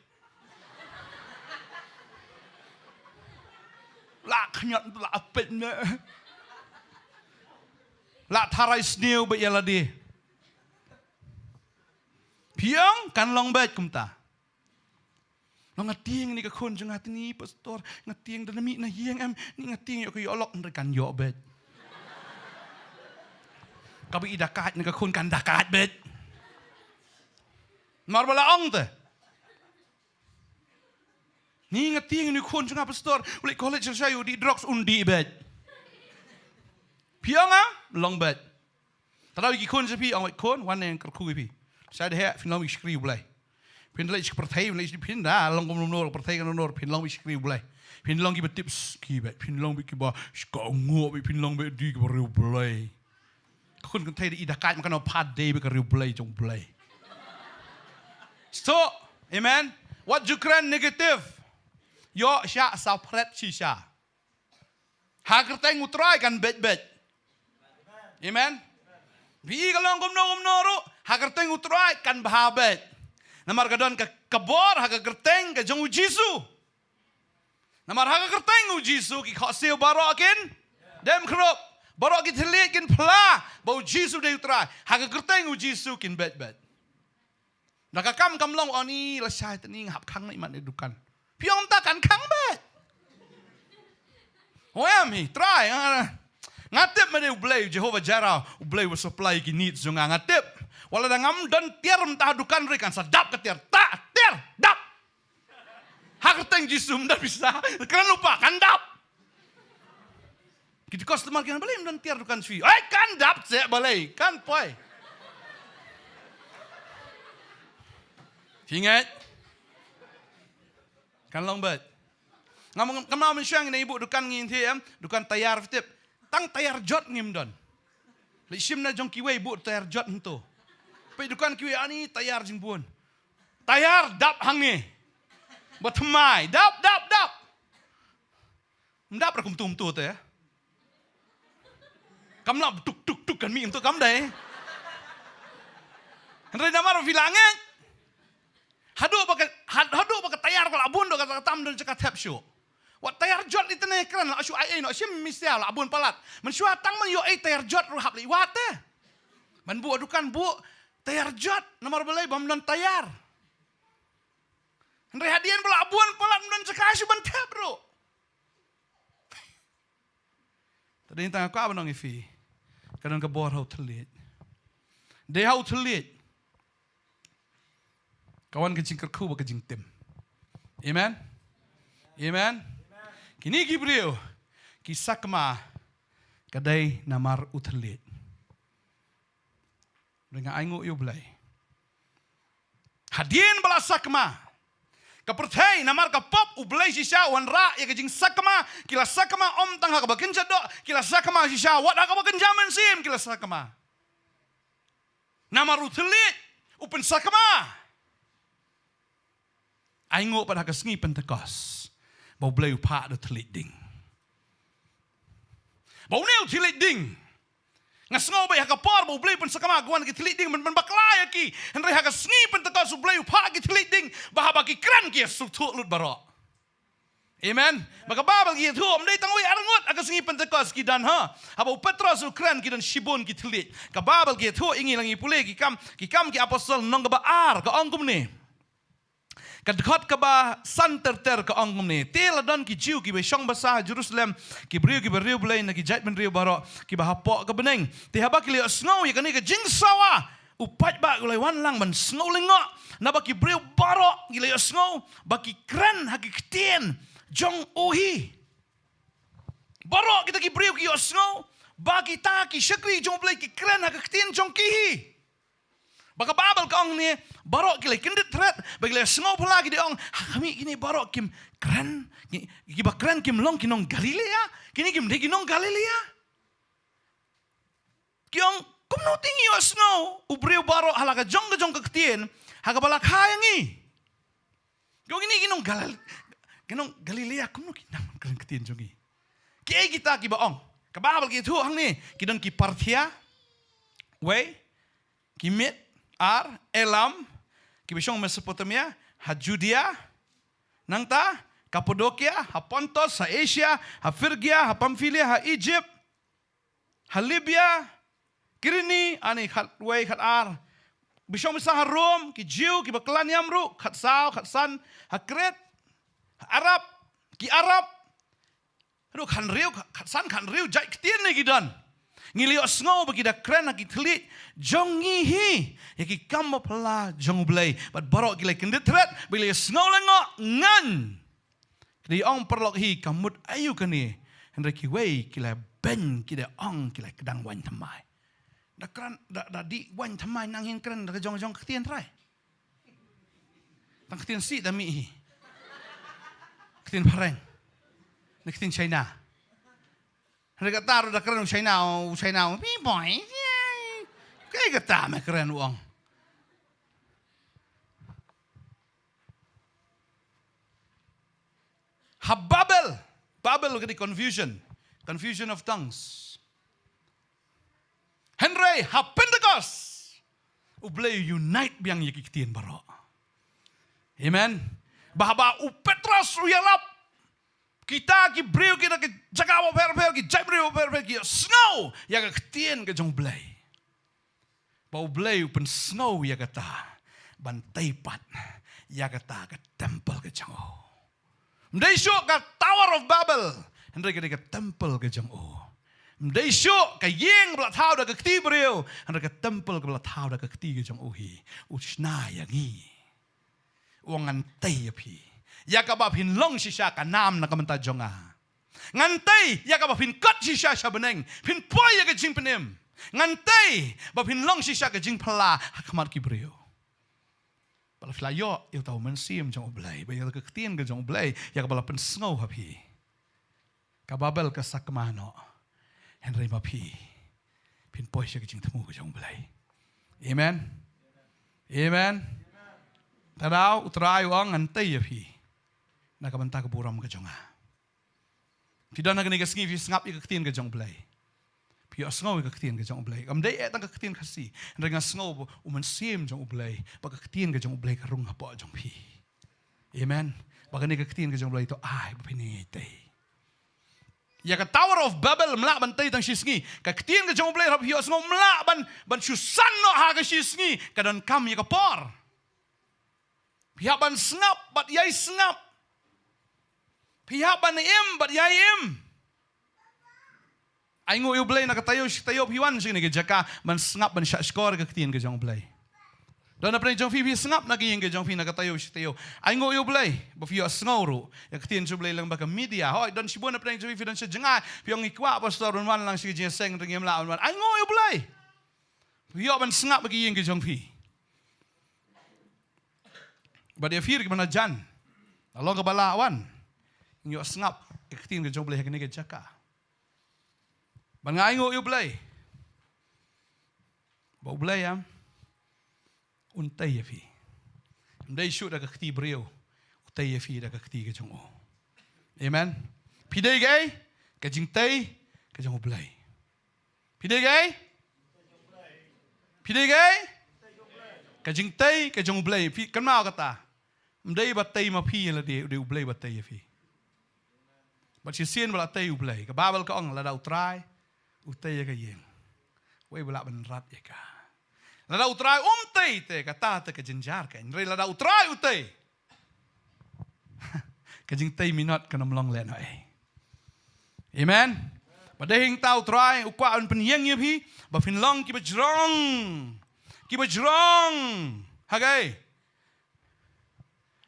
La khñiot la peit ne. La tharai sniew beit ïa lade. Phi ong kan long beit kumta. Long nga tieng ni ka khun jong nga te ni pastor, nga tieng da na mih na ïeng em, ni nga tieng ïoh ka ïoh lok, hynrei kan ïoh beit. Kaba i da kait na ka khun kan da kait beit. Mar ba la ong te. Ni nga tieng ni khun jong nga pastor, u leit college sha u dih drugs un dih beit. Phi ong nga, long beit. Tang da ki khun sha phi, ong beit khun, wan ngan kyrkhu ïa phi. Sa da heh, phin long beit shakri U Blei. Phin leit sha pyrthei, phin leit sha pyrthei, da long kum nor, pyrthei ka nor, phin long beit shakri U Blei. Phin long kiba tip, ki beit, phin long beit kiba, shka ngo beit, phin long beit di kiba riewblei. Khun kynthei da i da kait ma kano pat dei beit ka riewblei jong U Blei. Sto, amen. Wat ju kren negative. Ïoh sha sa pret shisha. Ha kyrteng U Trai kan beit beit. Amen. Phi i ka long kumno kumno ruh, ha kyrteng U Trai kan bha beit. Namar ka don ka, ka bor ha ka kyrteng ka jong U Jisu. Namar ha ka kyrteng U Jisu ki khohsiew baroh kin dem khrup. Baroh ki thylliej kin phla ba U Jisu dei U Trai. Ha ka kyrteng U Jisu kin beit beit. Da ka kam kam long, ani lashai te ni nga hap khang na imat ne dukan. Phi ong ta kan khang beit. Oi, em hi, Trai, nga, nga tip me dei U Blei, Jehovah Jireh, U Blei uba supply ki needs jong nga, nga tip. Wat la da ngam don tiar mynta ha dukan ruh kan sa dap ka tiar, ta, tiar, dap. Ha kyrteng Jisu ym don pisa, kren lypa, kan dap. Ki customer ki ong balei ym don tiar dukan shuh. Ai, kan dap seh balei, kan poi. Phi ngeit? Kan long beit. Ngam, ngam, ngam shuwa ngi na i buh dukan ngi, ngi thiah em, dukan tayar, phi tip. Tang tayar jot ngim don. Leit shim na jong kiwei buh tayar jot hangto. Peit dukan kiwei, ani tayar jingbun. Tayar dap hangne. Ba thymmai, dap, dap, dap. Ym dap ruh kumto kumto te. Kam lah tuk tuk tuk kan mih kumto kam dei. Hynrei namar phi la ngeit. Haduh ba ka, had-, haduh ba ka tayar ka la bun, haduh kata kata ym don jaka thep shuh. Wat tayar jot lei te ne kren, la shu ai ei noh, shim misa la bun palat. Mynshuwa tang ban ïoh ei tayar jot ruh hap leit wad te. Ban buh dukan buh tayar jot, namar balei bym don tayar. Hynrei hadien ba la bun palat ym don jaka shuh ban thep ruh. Te dei tang ka ba nong ïa phi. Ka don ka bor ha u thylliej. Dei ha u thylliej ka wan ka jingkyrkhu bad ka jingtim. Amen. Amen. Kine ki briew ki sakma ka dei namar u thylliej. Hynrei nga ainguh ïa u Blei. Hadien ba la sakma ka pyrthei namar ka pop, u Blei shisha u wanrah ïa ka jingsakma. Ki la sakma ym tang ha kaba kynja doh, ki la sakma shisha wat ha kaba kynja mynsiem ki la sakma. Namar u thylliej u pynsakma. Ainguh pat ha ka sngi Pentekost ba u Blei u phah da u thylliej ding. Ba une u thylliej ding. Nga sngew beit ha ka por ba u Blei u pynsakma ka wan ki thylliej ding ban, ban bakla ïa ki. Hynrei ha ka sngi Pentekost u Blei u phah ki thylliej ding ba haba ki kren ki ïa sngewthuh lut baroh. Amen. Ba ka Baibl ki ïathuh ym dei tang wei ar ngut ha ka sngi Pentekost ki don ha. Haba u Petros u kren ki don shibun ki thylliej. Ka Baibl ki ïathuh ïa ngi, la ngi pule ki kam, ki kam ki apostol lynnong kaba ar ka ong kumne. Ka dkhot kaba san ter ter ka ong kumne. Te la don ki Jiw kiba shong basa ha Jerusalem, ki briew kiba riewblei na ki jaitbynriew baroh kiba hapoh ka bneng. Te haba ki la ïohsngew ïa kane ka jingsawa, u paidbah u la wan lang ban sngew lyngngoh, naba ki briew baroh ki la ïohsngew ba ki kren ha ki ktien jong u hi. Baroh kita ki briew ki ïohsngew ba kita ki shakri jong u Blei ki kren ha ki ktien jong ki hi. Ba ka Baibl ka ong ne, baroh ki la kyndit thret, ba ki la sngew phylla, ki da ong, ha khmih, kine baroh kim kren, ki, kiba kren kim long ki nong Galilea, kine kim dei ki nong Galilea. Ki ong, kumno te ngi ïohsngew u briew baroh ha la ka jong ka jong ka ktien ha kaba la kha ïa ngi. Ki ong, kine ki nong Galil-, ki nong Galilea, kumno ki nang kren ktien jong ngi. Kiei kita kiba ong? Ka Baibl ki ïathuh hangne, ki don ki Parthia, wei, ki Mid, ar, Elam, kiba shong Mesopotamia, ha Judea, nangta Kapadokia, ha Pontos, ha Asia, ha Phrygia, ha Pamphylia, ha Egypt, ha Libya, Kirene, ani khatwei khatar. Ba shong basa ha Rom, ki Jiw, kiba khlaiñ ïam ruh, khatsaw, khatsan, ha Krit, ha Arab, ki Arab. Haduh khathynriew, khatsan, khathynriew jait ktien ne ki don. Ngi la ïohsngew ba ki da kren ha ki thylliej jong ngi hi ïa ki kam ba phylla jong U Blei. Bad baroh ki la kyndit thret, ba ki la ïohsngew lyngngoh ngan. Ki da ong, paralok hi, ka mut aïu kane? Hynrei kiwei ki la beiñ, ki da ong, ki la kdang waiñ thymmai. Da kren, da, da dih waiñ thymmai nang hin kren da ka jong jong ka ktien Trai. Tang ka ktien Sih da mih hi. Ka ktien Phareng. Na ka ktien China. Hynrei kata ruh da kren u China, u China, u, "Pi boy." Kaei kata me kren u ong. Ha Babel. Babel ka dei confusion. Confusion of tongues. Hynrei ha Pentecost, U Blei u unite biang ïa ki ktien baroh. Amen. Ba haba u Petros u ïalap, kita ki briew ki na ki jaka bapher bapher, ki jaitbynriew bapher bapher, ki sngew ïa ka ktien ka jong U Blei. Ba U Blei u pynsngew ïa kata ban tei pat ïa kata ka temple ka jong u. Ym dei shuh ka Tower of Babel, hynrei ka dei ka temple ka jong u. Ym dei shuh ka ïing ba la thaw da ka kti briew, hynrei ka temple kaba la thaw da ka kti ka jong u hi. U shna ïa ngi. U ong, ngan tei ïa phi ïa kaba phin long shisha ka nam na ka bynta jong nga. Ngan tei ïa kaba phin kot shisha sha bneng, phin poi ïa ka jingpynim. Ngan tei ba phin long shisha ka jingphylla ha khmat ki briew. Ba la phi la ïoh ïa uta u Mynsiem jong U Blei, ba ïa ka ktien ka jong U Blei ïa kaba la pynsngew ha phi. Ka Babel ka sakma noh. Hynrei ma phi phin poi sha ka jingthmu ka jong U Blei. Amen. Amen. Te daw U Trai u ong, ngan tei ïa phi na ka bynta ka burom ka jong nga. Phi don ha kane ka sngi, phi sngap ïa ka ktien ka jong U Blei. Phi ïohsngew ïa ka ktien ka jong U Blei. Kam dei eh tang ka ktien Khasi. Hynrei nga sngew ba u Mynsiem jong U Blei, ba ka ktien ka jong U Blei ka rung hapoh jong phi. Amen. Ba kane ka ktien ka jong U Blei to ai ba phin ïai tei. Ïa ka Tower of Babel ym lah ban tei tang shi sngi. Ka ktien ka jong U Blei haba phi ïohsngew ym lah ban, ban shu san noh ha ka shi sngi. Ka donkam ïa ka por. Phi hap ban sngap bad ïai sngap. Phi hap ban im bad ïai im. Ai nguh ïa U Blei, na ka taïew shi taïew phi wan sha kane ka jaka ban sngap, ban shahshkor ïa ka ktien ka jong U Blei. Don na pdeng jong phi, phi sngap na ka ïing ka jong phi na ka taïew shi taïew. Ai nguh ïa U Blei ba phi ïohsngew ruh ïa ka ktien jong U Blei lyngba ka media. Hooid, don shibun na pdeng jong phi, phi don sha jngai, phi ong, ngi kwah pastor ban wan lang sha ka jingïaseng, hynrei ngim lah ban wan. Ai nguh ïa U Blei. Phi ïoh ban sngap ha ka ïing ka jong phi. Bad ïa phi ruh kiba na jan, la long kaba lah wan, ngi ïoh sngap ïa ka ktien ka jong U Blei ha kane ka jaka. Bad nga ai nguh ïa U Blei ba U Blei, em, un tei ïa phi. Ym dei shuh da ka kti briew, u tei ïa phi da ka kti ka jong u. Amen. Phi dei kaei? Ka jingtei ka jong U Blei. Phi dei kaei? Phi dei kaei? Ka jingtei ka jong U Blei. Phi kynmaw kata. Ym dei ba tei ma phi ïa lade, u dei U Blei ba tei ïa phi. Bad shisien ba la tei U Blei, ka Baibl ka ong, lada U Trai u tei ïa ka ïing, uei ba lah ban rat ïa ka? Lada U Trai um tei te kata te ka jynjar ka, hynrei lada U Trai u tei, ka jingtei minot kan ym long lehnohei. Amen. Bad dei hangta U Trai u kwah ban pynïeng ïa phi ba phin long kiba jrong, kiba jrong ha kaei?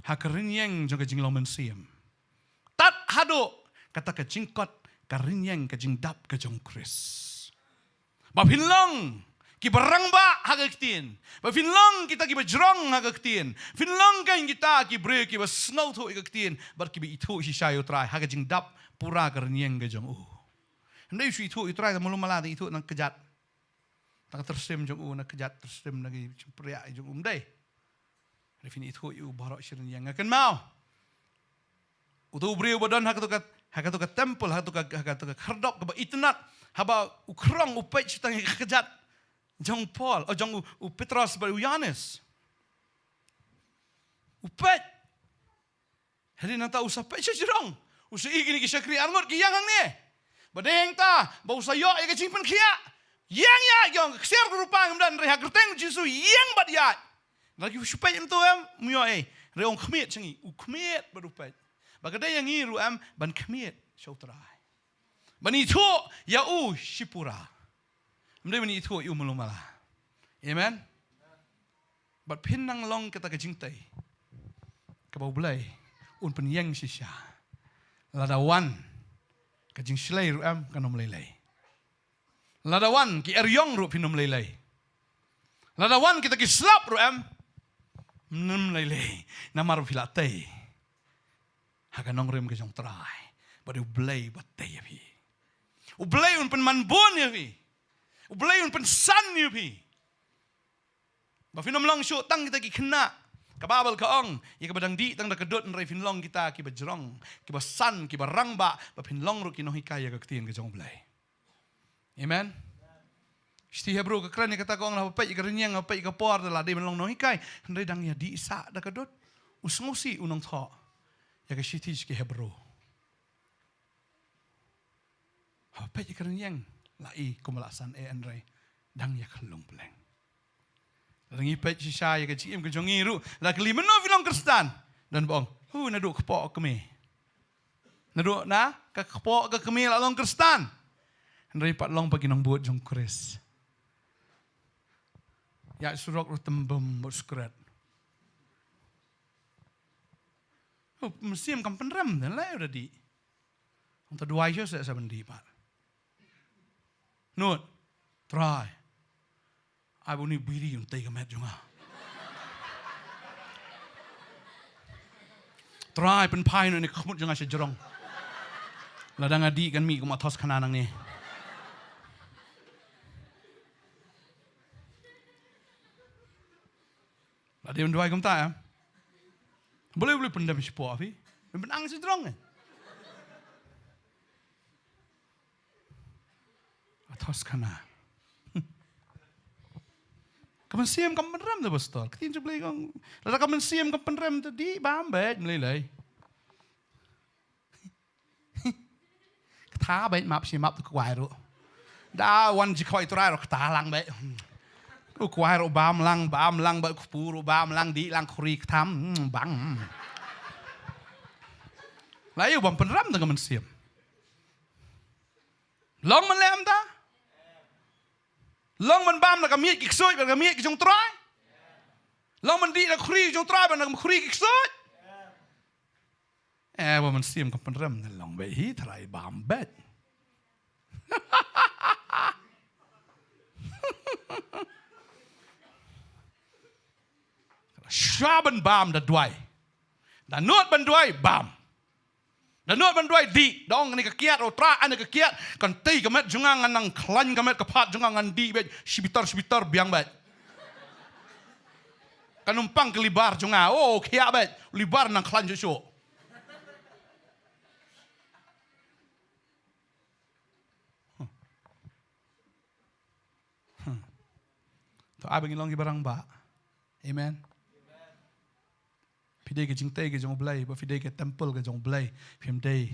Ha ka rynïeng jong ka jinglong mynsiem, tad haduh kata ka jingkot ka rynïeng, ka jingdap ka jong U Khrist. Ba phin long kiba rangbah ha ka ktien, ba phin long kita kiba jrong ha ka ktien, phin long kein kita ki briew kiba sngewthuh ïa ka ktien bad kiba ithuh shisha ïa U Trai ha ka jingdap pura ka rynïeng ka jong u. Ym dei shu ithuh ïa U Trai tang malu mala, tang ithuh tang kjat, tang tyrsim jong u, na kjat tyrsim na ki jingpyrshah jong u, ym dei. Hynrei phin ithuh ïa u baroh shi rynïeng. Nga kynmaw uto u briew ba don ha kato ka, ha kato ka temple, ha kato ka, ha kato ka khyrdop kaba itynnad, haba u khrong u peit shu tang ïa ka kjat jong u Paul, oh, jong u, u Petros bad u Ïoannis. U peit. Hadien nangta u sa peit sha jrong, u sa ïohi kine ki shakri arngut ki ïeng hangne. Bad dei hangta ba u sa ïoh ïa ka jingpynkhiah. Ïeng ïa, ïeng, ka ksiar ka rupa ngim don, hynrei ha ka kyrteng Jisu ïeng bad ïaid. Lada ki shu peit kumto, em, ym ïoh ei. Hynrei ong khmied sha ngi, u khmied bad u peit. Ba ka dei ïa ngi ruh, em, ban khmied sha U Trai, ban ithuh ïa u shipura. Ym dei ban ithuh ïa u malu mala. Amen. Bad phin nang long kata ka jingtei kaba U Blei un pynïeng shisha. Lada wan ka jingshlei ruh, em, kan ym lei lei. Lada wan ki eriong ruh phin ym lei lei. Lada wan kita ki slap ruh em, ym lei lei. Namar phi la tei ha ka nongrim ka jong U Trai. Bad U Blei ba tei ïa phi. U Blei un pynman bun ïa phi. U Blei un pynsan ïa phi. Ba phin ym long shuh tang kita ki khynnah. Ka Baibl ka ong, ïa kaba dang dih tang da ka dud, hynrei phin long kita kiba jrong, kiba san, kiba rangbah, ba phin long ruh ki nonghikai ïa ka ktien ka jong U Blei. Amen. Shithi Hebru ka kren ïa kata, ka ong, haba peit ïa ka rynïeng, haba peit ïa ka por, da la dei ban long nonghikai, hynrei dang ïa dih sah da ka dud. U sngewsih u nongthoh ïa ka shithi sha ki Hebru. Haba peit ïa ka rynïeng, la i kumba la san eh, hynrei dang ïa khlung pleng. Lada ngi peit shisha ïa ka jingim ka jong ngi ruh, la kylli mynno phi long Khristan, don ba ong, hu, naduh kpoh kmie. Naduh na ka kpoh ka kmie la long Khristan. Hynrei pat long pat ki nongbud jong U Khrist. Ïa surok ruh tembem bad skret. Hu, mynsiem kam pynrem, te leh u da dih. Hangta duwai shuh seh sa ban dih pat. Nud, Trai, ai ba une u biri un tei ka met jong nga. Trai, pynphai noh ïa ka khmut jong nga sha jrong. Lada nga dih kan mih kum u Athos Khana nangne. La dei ban duwai kumta em? Balei, balei pyndem shapoh phi? Pynang sha jrong eh. Athos Khana. Ka mynsiem kam pynrem te pastor. Ka ktien jong U Blei ka ong, lada ka mynsiem kam pynrem te dih bam beit, ym lei lei. Kata beit, map shi map te kwai ruh. Da wan jingkhawai Trai ruh kata lang beit. U kwai ruh bam lang, bam lang beit, kpu ruh bam lang, dih lang khuri ktham, hmm, bang. La ïa u bam pynrem te ka mynsiem. Long ban leh kumta? Long ban bam da ka miej ki ksuid, da ka miej ki jong U Trai? Long ban dih da ka khuri ki jong U Trai, ban da ka khuri ki ksuid? Eh, ba mynsiem kam pynrem, ne long beit hi, Trai bam beit. Shwa ban bam da duwai. Da nud ban duwai, bam. Da nud ban duwai, dih. Da ong kane ka kiad, oh Trai, kane ka kiad kan tei ka met jong nga, ngan nang khlaiñ ka met ka phad jong nga, ngan dih beit, shi bitar shi bitar biang beit. Kan ym pang ka libar jong nga, oh, khiah beit, libar nang khlaiñ shuh shuh. Hmm. To ai ba ngin long kiba rangbah. Amen. Phi dei ka jingtei ka jong U Blei, ba phi dei ka temple ka jong U Blei. Phim dei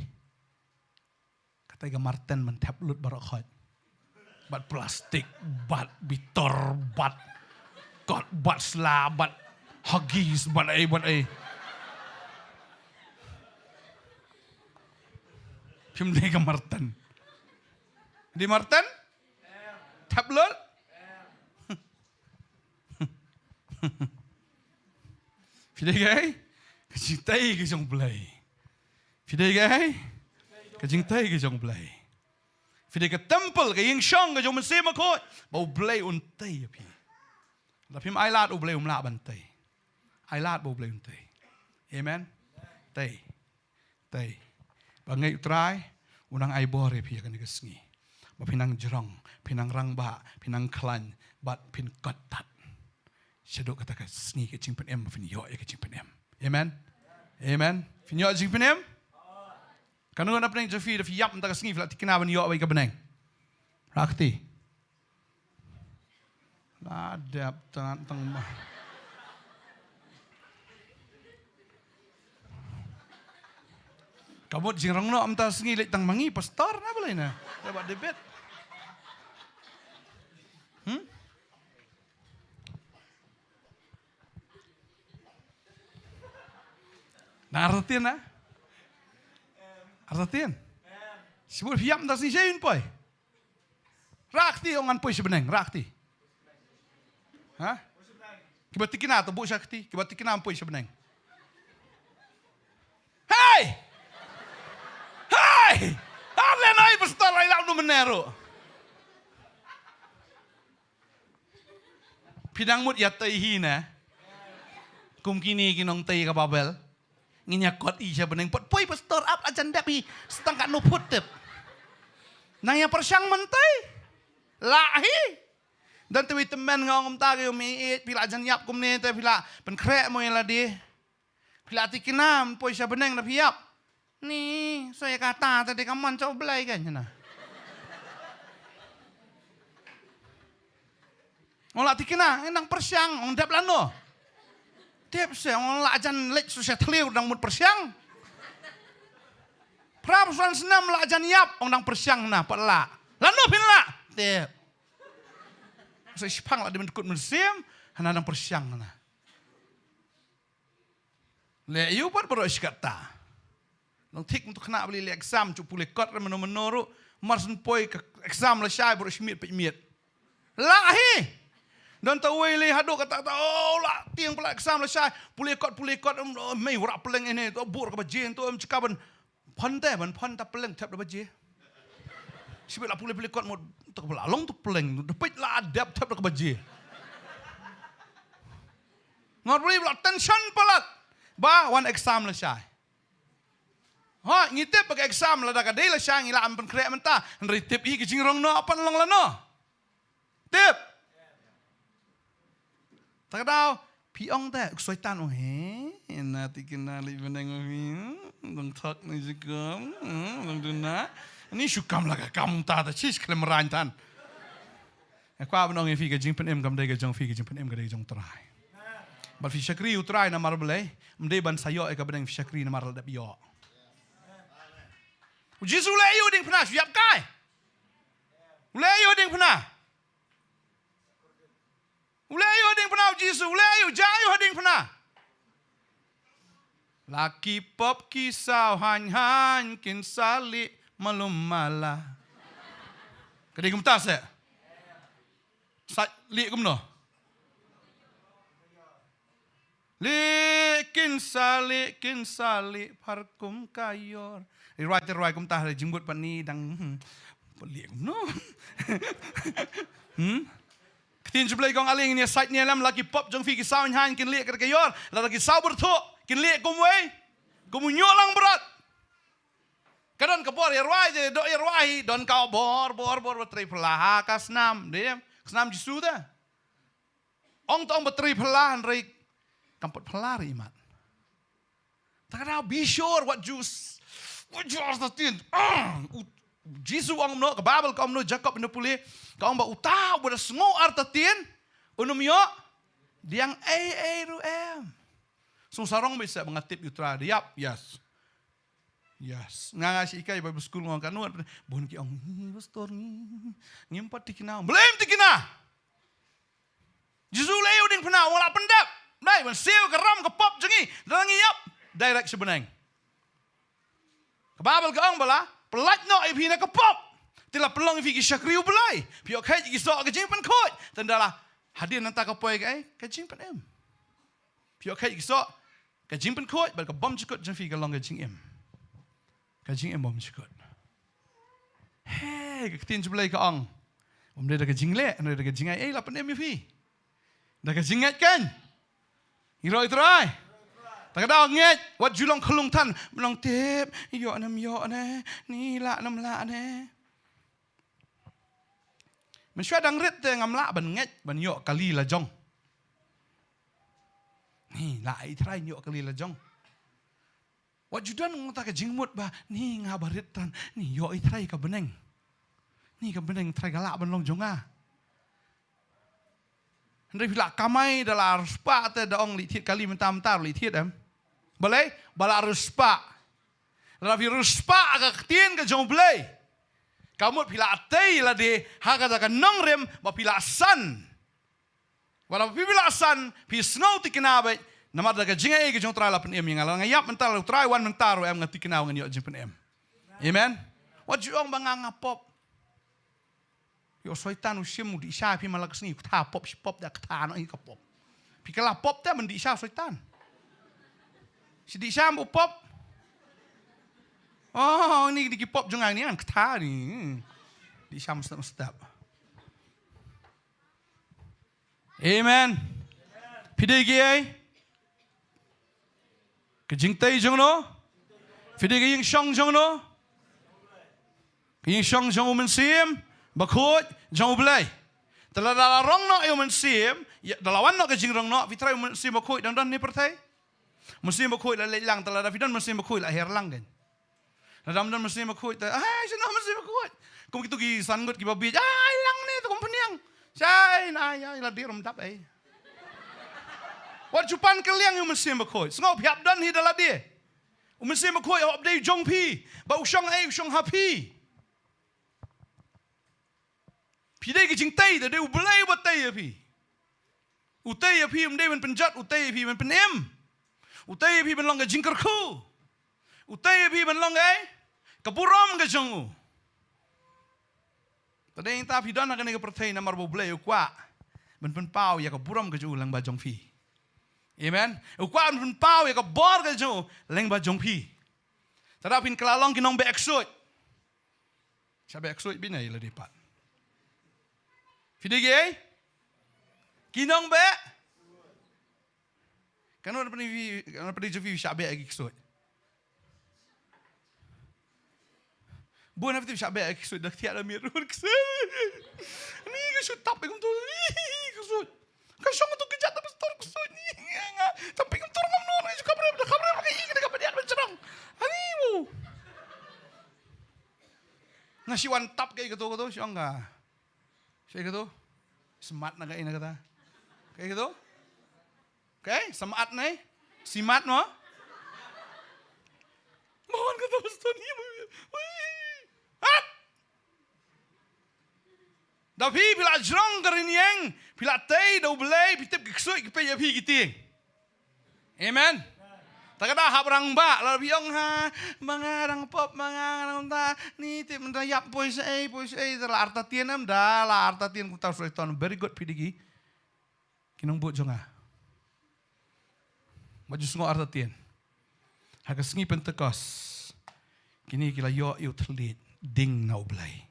katei ka marten ban thep lut baroh khoit. Bad plastik, bad bitor, bad kot, bad sla, bad Huggies, bad ei, bad ei. Phim dei ka marten. Dei marten? Thep lut? Phi dei kaei? Ka jingtei ka jong U Blei. Phi dei kaei? Ka jingtei ka jong U Blei. Phi dei ka temple, ka ïingshong ka jong U Mynsiem Bakhuid, ba U Blei un tei ïa phi. Lada phim ailad, U Blei um lah ban tei. Ailad ba U Blei un tei. Amen. Tei. Tei. Ba ngeit U Trai un nang ai bor ïa phi ïa kane ka sngi. Ba phin nang jrong, phin nang rangbah, phin nang khlaiñ, bad phin kot tad. Shaduh kata ka sngi ka jingpynim, ba phin ïoh ïa ka jingpynim. Amen. Amen. Phin ïoh jingpynim? Kano na pdeng jong phi, da phi ïap mynta ka sngi phi la thikna ban ïoh beit ka bneng? Rah kti. La dep tang tang ma. Ka mut jingrong noh mynta sngi, leit tang ma ngi pastor, na balei na? Leit bad David. Hmm? Nang artatien na? Artatien. Sibut phi ïap mynta sngi, shaei phi poi? Rah kti, ong ngan poi sha bneng, rah kti. Ha? Kiba thikna to buh sha kti, kiba thikna poi sha bneng. Hei! Hei! Hale nai pastor, ai lau nu menero. Phi dang mut ïa tei hi ne. Kum kine ki nongtei ka Babel. Ngin ïa kot i sha bneng, poi pastor, ap la jan dep hi. Stang katno phut tip. Nang ïa pyrshang mynta. Lah hi. Don tawei tymmen nga ong kumta, ka ïohi, phi la jan ïap kumne te phi la pynkhreh mo ïa lade. Phi la tikna, poi sha bneng da phi ïap. Ni, sa ïa kata te dei ka mon sha U Blei kan na. Ong la tikna, nang pyrshang, ong dep lano. Tip se, ong la jan leit sha thliew dang mut pyrshang. Phra phew san snem la jan ïap, ong dang pyrshang na, pat la. Lano phin la. Tip. Sa shipang la dei mynkut mynsiem, hana dang pyrshang na. Leh ïu pat baroh shi katta. Long thik mynta khynnah ba leh exam, shu pule kot re mano mano ruh. Mar shen poi ka exam lashai baroh shi miet peit miet. Lah hi. Don tawei lei haduh kata kata, oh, la tieng pala exam lashai. Pule kot, pule kot, em, oh, mei wara pylleng ine, to bur ka baje, to em chika ban phon te, ban phon ta pylleng thep da baje. Shibit la pule pule kot mo, to pala long to pylleng, da peit la dep thep da ka baje. Ngat pule la tension palat. Ba wan exam lashai. Ha, ngi tip ba ka exam lada ka dei lashai ngi lah ban pynkhreh mynta. Hynrei tip hi ka jingrong noh, pan long lano. Tip. Ta ka daw, phi ong te, u Soitan ong, he, na tikna leit bneng ong, hmm, dang thok na jikom, hmm, dang duna. Ni shu kam la ka kam ta, ta chish khlem rain tan. Nga kwah ban ong ïa phi, ka jingpynim kam dei ka jong phi, ka jingpynim ka dei ka jong U Trai. Bad phi shakri U Trai namar balei, ym dei ban sa ïoh ïa ka bneng, phi shakri namar la dep ïoh. U Jisu u leh ïa u diengphna, shu ïap kai. U leh ïa u diengphna. U leh ïa u diengphna u Jisu, u leh ïa u, jia ïa u ha diengphna. La ki pop ki saw haiñ haiñ kin sa lieh malu mala. Ka dei kumta se. Sa lieh kumno? Lieh kin sa lieh kin sa lieh phar kum ka ïor. Rwai te rwai kumta ha jingmut pat ni dang, hmm, lieh kumno? Hmm? Ktien jong U Blei ka ong ale ngin ïa sait ne lem, la ki pop jong phi ki saw haiñ haiñ kin lieh ka ïor, lada ki saw byrthuh kin lieh kumwei, kum u ñiuh langbrot. Ka don ka bor ïa rwai, te doh ïa rwai, don ka bor, bor, bor, bor, trei phylla ha ka snam, dei, ka snam Jisu te. Ong tang ba trei phylla, hynrei kam pat phylla re imat. Ta ka daw, be sure what you s-, what you are certain. Ah, u, Jisu ong kumno, ka Bible ka ong kumno, Jakob ynda pule, ka ong ba uta uba da sngew artatien, un ym ïoh pdiang ei ei ruh em. Sngewsarong beit se ba nga tip ïa U Trai da ïap, yes. Yes. Nga nga shu hikai Bible school nga ong katno, bun ki ong, "Hi, pastor, ngi, ngim pat tikna." Balei ym tikna? Jisu leh ïa u diengphna, u la pyndep. Dei ban siew ka ram ka pop jong ngi, da ngi ïap direct sha bneng. Ka Bible ka ong ba la pyllait noh ïa phi na ka pop, te la pynlong ïa phi ki shakri U Blei. Phi ïoh kheit ïa ki soh ka jingpynkhuid. Te ynda la hadien nangta ka poi kaei? Ka jingpynim. Phi ïoh kheit ïa ki soh ka jingpynkhuid, bad ka bymjukut jong phi ka long ka jingim. Ka jingim bymjukut. He, ka ktien jong U Blei ka ong, ym dei da ka jingleh, hynrei da ka jingai ei la pynim ïa phi. Da ka jingngeit kan. Ngi ïaroh ïa U Trai. Ta ka daw ngeit, wat ju long khlung than, long tip, ïoh ne ym ïoh ne, ni lah ne ym lah ne. Mynshuwa dang rit te ngam lah ban ngeit ban ïoh kali la jong. Ni lah ïa U Trai ïoh kali la jong. Wat ju don nangta ka jingmut ba, ni nga ba rit than, ni ïoh ïa U Trai ka bneng. Ni ka bneng U Trai ka lah ban long jong nga. Hynrei phi la kamai da la riewspah te da ong leit thied kali mynta mynta leit thied em. Balei? Ba la riewspah. Lada phi riewspah ha ka ktien ka jong U Blei, ka mut phi la tei lade ha kata ka nongrim ba phi la san. Wat la phi, phi la san, phi sngew tikna beit, namar da ka jingai ei ka jong U Trai la pynim ïa nga, la nga ïap mynta, la U Trai wan mynta ruh em, nga tikna ngan ïoh jingpynim. Amen. Wat ju ong ba nga nga pop. Ïoh Soitan u shim u dih sha phi man la ka sngi, kata pop shi pop da kata noh ïa ka pop. Phi kylla pop te man dih sha Soitan. Shi dih sha mo pop. Oh, ni dih ki pop jong nga ni kan kata ni. Dih sha mstep mstep. Amen. Phi dei kiei? Ka jingtei jong no? Phi dei ka ïingshong jong no? Ka ïingshong jong u Mynsiem Bakhuid jong U Blei. Te lada la rong noh ïa u Mynsiem, ïa, da la wan noh ka jingrong noh, phi trai u Mynsiem Bakhuid dang don ha pyrthei? U Mynsiem Bakhuid la leit lang, te lada phi don Mynsiem Bakhuid la her lang kan. Lada ym don Mynsiem Bakhuid te, ai, shano Mynsiem Bakhuid? Kum kito ki san ngut kiba bieit, ai, lang ne, te kum pynïang. Shai, na, ai, ai, la dei rum dap, ai. Wat ju pan kylliang ïa u Mynsiem Bakhuid. Sngewbha phi hap don hi da lade. U Mynsiem Bakhuid hap dei jong phi. Ba u shong ei, u shong ha phi. Phi dei ka jingtei, da dei U Blei uba tei ïa phi. U tei ïa phi ym dei ban pynjot, u tei ïa phi ban pynim. U tei ïa phi ban long ka jingkyrkhu. U tei ïa phi ban long ka, ka burom ka jong u. Te dei nangta phi don ha kane ka pyrthei namar ba U Blei u kwah ban pynpaw ïa ka burom ka jong u lyngba jong phi. Amen. U kwah ban pynpaw ïa ka bor ka jong u lyngba jong phi. Te da phin kylla long ki nongbeh ksuid. Shah beh ksuid beit ne ïa lade pat? Phi dei kiei? Ki nongbeh? Katno na pyrthei, katno na pyrthei jong phi shah beh ki ksuid? Bun na pyrthei shah beh ki ksuid, da thiah da miet ruh ksuid. Ni ka shu tap kumto. Ni ka ksuid. Ka shong tu ka jat da pastor ksuid ni. Nga, nga. Tapi kumto ngam non, nga shu khabrem, da khabrem ka i, da ka padiat ban shrong. Ani wo. Nga shi wan tap ka i kato, kato, shong ka. Shi kato. Smat na ka i na kata. Ka i kato. Okay, smat na i. Simat mo. Mo wan kato pastor ni mo. Wih. Hat. Da phi, phi la jrong ka rynïeng, phi la tei da U Blei, phi tip ki ksuid ki peit ïa phi ki tieng. Amen. Ta ka da hap rangbah, la phi ong ha, ma nga dang pop, ma nga dang ta, ni tip mynta ïap poi shaei, poi shaei, ta la artatien em da, la artatien kumta u Soitan, very good phi dei ki. Ki nongbud jong nga. Ba ju sngew artatien. Ha ka sngi Pentekost. Kine ki la ïoh ïa u thylliej ding na U Blei.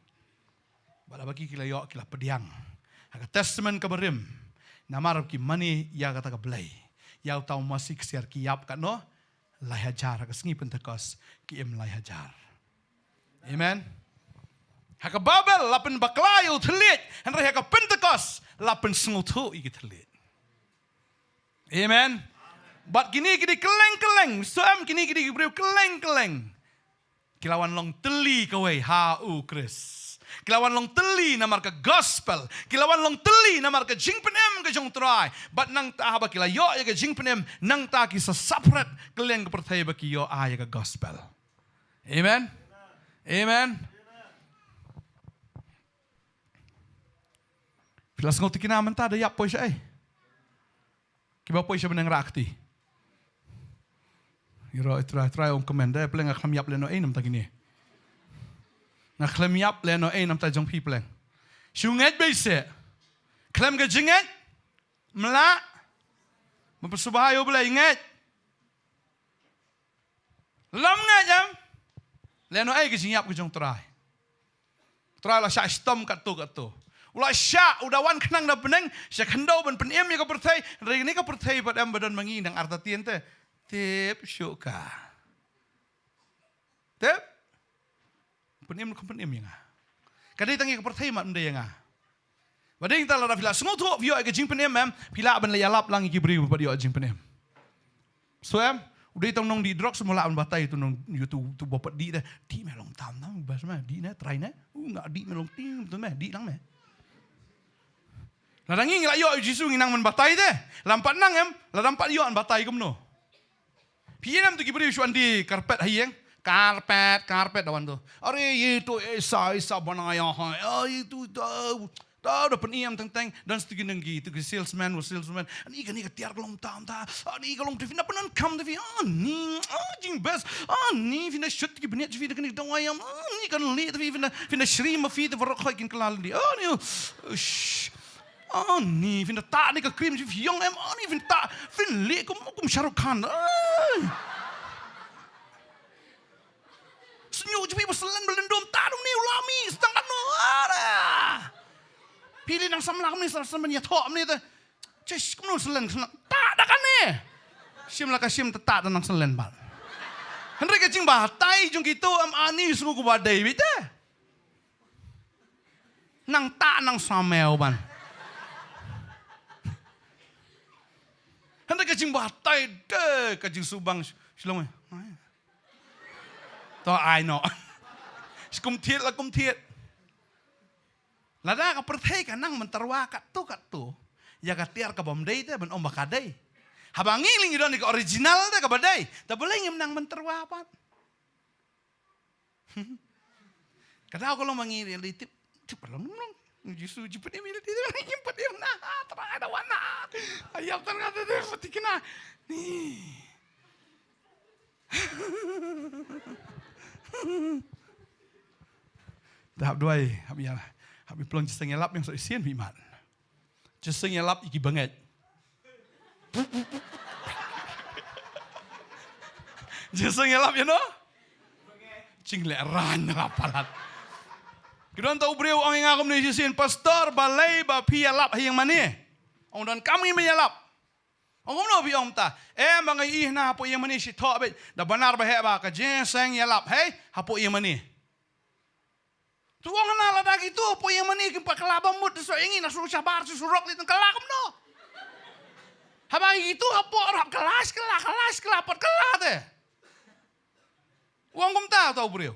Bad haba ki, ki la ïoh, ki la pdiang. Ha ka Testament kaba rim. Namar ki mane ïa kata ka Blei. Ïa uta u masi ksiar ki ïap katno? Lai hajar, ha ka sngi Pentekost ki im lai hajar. Amen. Ha ka Babel la pynbakla ïa u thylliej, hynrei ha ka Pentekost la pynsngewthuh ïa ki thylliej. Amen. Bad kine ki dei kylleng kylleng, so em kine ki dei ki briew kylleng kylleng. Ki la wan long tylli kawei ha u Khrist. Ki la wan long tylli namar ka gospel. Ki la wan long tylli namar ka jingpynim ka jong u Trai. Bad nangta haba ki la ïoh ïa ka jingpynim, nangta ki sa separate kylleng ka pyrthei ba ki ïoh ai ïa ka gospel. Amen. Amen. Phi la sngew tikna mynta da ïap poi shaei? Kiba poi sha bneng rah kti. Ïaroh, Trai, Trai ong kmen da, pleng nga khlem ïap lehnohei namta kine. Nga khlem ïap lehnohei namta jong phi pleng. Shu ngeit beit seh. Khlem ka jingngeit. Mlah. Ban pynsngewbha ïa U Blei, ngeit. Lem ngeit em. Lehnohei ka jingïap ka jong u Trai. U Trai la shah shitom katto katto. U la shah, u da wan khnang na bneng sha khyndew ban pynim ïa ka pyrthei. Hynrei kane ka pyrthei pat em ba don ma ngi nang artatien te. Tip shuh ka. Tip. Pynim, khlem pynim ïa nga. Ka dei tang ïa ka pyrthei mat ym dei ïa nga. Ba dei tang lada phi la sngewthuh phi ïoh ïa ka jingpynim em, phi lah ban leit ïalap lang ïa ki briew ba pat ïoh jingpynim. So em, u dei tang nongdih drugs mo lah ban batai tu nong, ïa tu, tu ba pat dih de. Dih me long tam tam, bas me, dih ne, try ne. U nga dih me long tim tu me, dih lang me. Lada ngi ngi la ïoh ïa u Jisu ngi nang ban batai de. Lada ym pat nang em, lada ym pat ïoh ban batai kumno? Phi ïa nam tu ki briew shu wan die karpet ha ïing. Karpet, karpet da wan tu. Are ye tu Isa, Isa banaya hai. Ai tu da, da, da pynim teng teng. Don tu ki nang ki, tu ki salesman, wa salesman. Ani kane ka tiar ka long tam ta. Ani ka long tu phin da pyndonkam tu phi. Ani, ah, jing best. Ani phin da shoot ki bniat tu phi da kane ka dawai ïam. Ani kan leh tu phi phin da, phin da shri ma phi tu baroh khoit kin kylla lynti. Ani, ush. Ani, phin da tah ne ka cream jong phi ïong em, ani, phin tah, phin leh kum, kum Shah Rukh Khan. Ai. Sñiuh jong phi ba slen ba lyndum tah dum ni u la mih, stang katno. Ara. Phi leh nang samla kumne, sa, sa ban ïathoh kumne te. Chish, kumno selen, selen. Ta da kane. Shim la ka shim ta, ta da nang selen bad. Hynrei ka jingbatai jong kito em ani sngew kumba dei beit te. Nang ta nang samew ban. Hynrei ka jingbatai de ka jingsubang shlong. To ai no. Skum thied la kum thied. Lada ka pyrthei ka nang mynta ruh katto katto, ïa ka tiar ka bym dei te ban ong ba ka dei. Haba ngi lyngngoh don ïa ka original te kaba dei, te balei ngim nang mynta ruh pat? Ka daw ka long ma ngi ri tip, tip long long. Jisu ji pynïam ïa lade, ngim pynïam na, trai da wan na. Ayap tan nga te te pynthikna. Ni. Te hap duwai, hap ïa, hap ïa pynlong jingïalap ïa ngi shisien phi mat. Jingïalap ïa ki bangeit. Jingïalap ïa no? Jingleh rang la palat. Ki don ta u briew ong ïa nga kumne shisien, pastor, balei ba phi ïalap ha ïing mane? Ong don kam ngi ban ïalap. Ong kumno phi ong ta? Em, ba nga ïohi na hapoh ïing mane shi thoh beit. Da bynnar ba heh ba ka jingïaseng ïalap hei hapoh ïing mane. Tu ong na lada kito hapoh ïing mane kim pat kylla ba mut, so ïa ngi na shu shabar shu surok lei tang kylla kumno? Haba kito hapoh rap kylla, kylla, kylla, kylla, pat kylla te. Ong kumta ta u briew.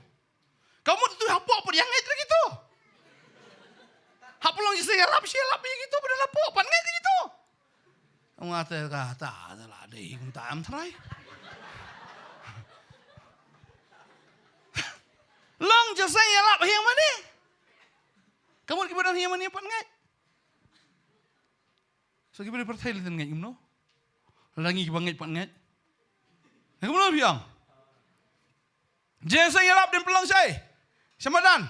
Ka mut tu hapoh pat ïa ngeit re kito. Hap long jingïalap, shi ïalap ïa kito, pat ïa hapoh pat ngeit re kito. Ong ate ka ta, ta la dei kumta em trai. Long jingïalap ha ïing mane. Ka mut kiba don ha ïing mane pat ngeit. So kiba don pyrthei lei ngeit kumno? Lada ngi kiba ngeit pat ngeit. Ngeit kumno phi ong? Jingïaseng ïalap dei ban pynlong shaei? Sha madan,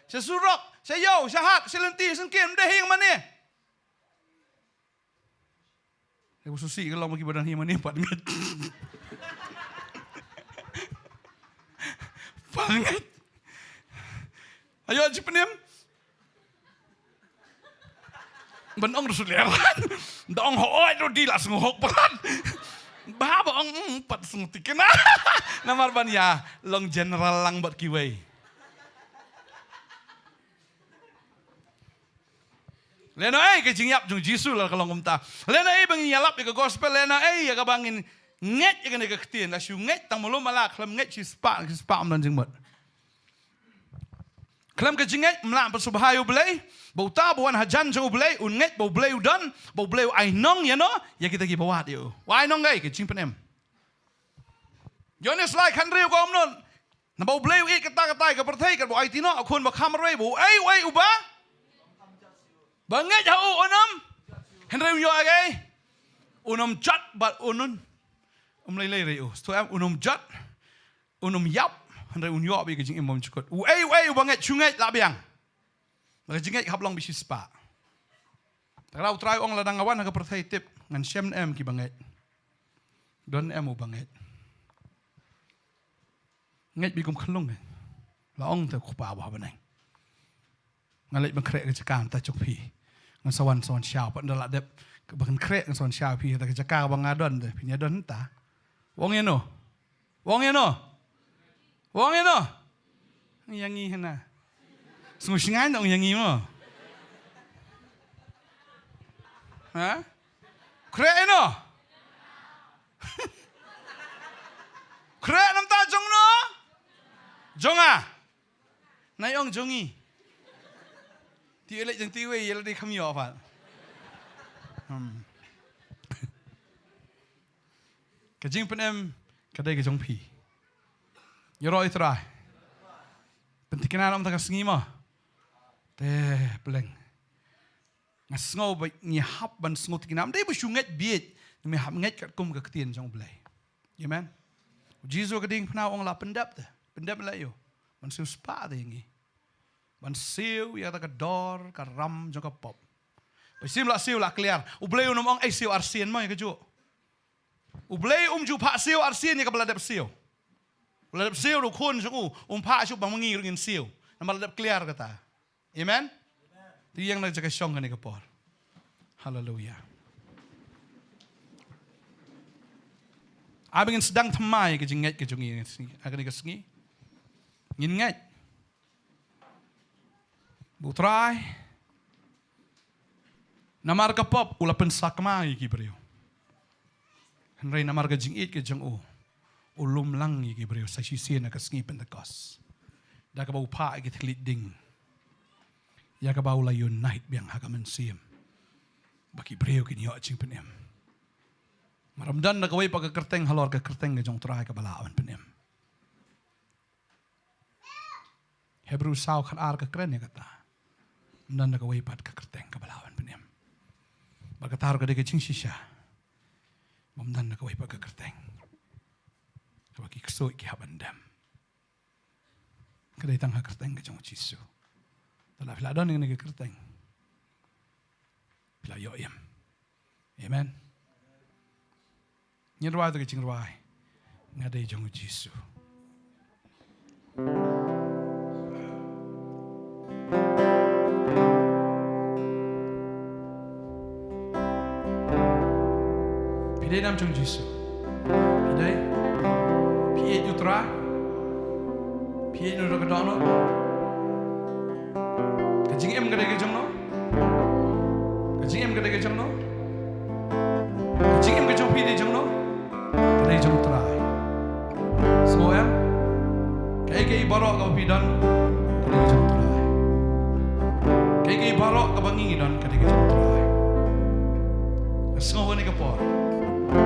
sha surok, sha ïew, sha hat, sha lynti, sha syngkien, ym dei ha ïing mane. Dei ba sngewsih ka long ma kiba don ha ïing mane pat ngeit. Pat ngeit. Ayo, ji pynïam. Ban ong ruh shu leh ran. Da ong hooid ruh di la sngewhok palat. Ba, ba ong, mm, pat sngewthikna. Namar ban ïa long general lang bad kiwei. Lehnohei ka jingïap jong u Jisu la ka long kumta. Lehnohei ba ngin ïalap ïa ka gospel, lehnohei ïa kaba ngin ngeit ïa kane ka ktien. Lada shu ngeit tang malu mala, khlem ngeit shispah, shispah ym don jingmut. Khlem ka jingngeit ym lah ban sngewbha ïa U Blei, ba uta ba wan hajan jong U Blei un ngeit ba U Blei u don, ba U Blei u ainong ïano ïa kita kiba wad ïa u. U ainong kaei? Ka jingpynim. Ïoannis lai khathynriew ka ong kumno? Naba U Blei u ïeit katta katta ïa ka pyrthei, katba u aiti noh u khun ba kham marwei, ba uei uei uba, ba ngeit ha u un ym, hynrei un ïoh ïa kaei? Un ym jot bad un ym, ym lei lei re u. Sngewthuh em? Un ym jot, un ym ïap, hynrei un ïoh bad ïa ka jingim bymjukut. Uei uei uba ngeit, shu ngeit lah biang. Ba ka jingngeit ka hap long ba shispah. Te ka daw U Trai u ong lada nga wan ha ka pyrthei tip ngan shem ne em kiba ngeit. Don ne em uba ngeit. Ngeit bad kum khyllung. La ong te u Kpa uba ha bneng. Nga leit ban khreh ka jaka mynta jong phi. Ngan sa wan, sa wan shaw, pat ynda la dep ba ngan khreh ngan sa wan shaw phi, te ka jaka ba nga don te phin ïa don mynta. U ong ïano? U ong ïano? U ong ïano? Ïa ngi hana. Sngew shngaiñ da ong ïa ngi mo. Ha? Khreh ïano? Khreh na bynta jong no? Jong nga. Nai ong jong ngi. Te ïa leit jong te iwei, ïa lade kham ïoh pat. Hmm. Ka jingpynim ka dei ka jong phi. Ïaroh ïa U Trai. Pynthikna na ym ta ka sngi mo. Te pleng. Nga sngew ba ngi hap ban sngewthikna. Ym dei ba shu ngeit bieit, ngi hap ngeit katkum ka ktien jong U Blei. Amen. U Jisu ka diengphna u ong la pyndep te. Pyndep la ïoh. Ban siew spah te ïa ngi. Ban siew ïa kata ka dor ka ram jong ka pop. Ba siew la siew la kliar. U Blei un ym ong ai siew arsien mo ïa kajuh. U Blei um ju phah siew arsien ïa kaba la dep siew. U la dep siew ruh u khun jong u, um phah shuh ba ma ngi ruh ngin siew. Namar la dep kliar kata. Amen. Te ïeng na ka jaka shong kane ka por. Haleluya. Ai ba ngin sdang thymmai ka jingngeit ka jong ngi ha kane ka sngi. Ngin ngeit ba U Trai, namar ka pop u la pynsakma ïa ki briew. Hynrei namar ka jingïeit ka jong u, u lum lang ïa ki briew sa shisien ha ka sngi Pentekost. Da kaba u phah ïa ki thylliej ding, ïa kaba u la unite biang ha ka mynsiem, ba ki briew kin ïoh jingpynim. Mar ym don da kawei pat ka kyrteng halor ka kyrteng ka jong U Trai kaba lah ban pynim. Hebru saw khatar ka kren ïa kata. Ym don da kawei pat ka kyrteng kaba lah ban pynim. Bad kata ruh ka dei ka jingshisha. Ym don da kawei pat ka kyrteng kaba ki ksuid ki hap ban dem. Ka dei tang ha ka kyrteng ka jong U Jisu. Te lada phi la don ïa kane ka kyrteng, phi la ïoh im. Amen. Ngin rwai te ka jingrwai Nga Dei Jong U Jisu. Phi dei nam jong U Jisu? Phi dei? Phi ïeit ïa U Trai? Phi ïeit ïa U Trai ka dohnud? Ka jingim ka dei ka jong no? Ka jingim ka dei ka jong no? Ka jingim ka jong phi dei jong no? Ka dei jong U Trai. Sngew em? Kaei kaei baroh kaba phi don, ka dei ka jong U Trai. Kaei kaei baroh kaba ngi don, ka dei ka jong U Trai. Sngew ha kane ka por,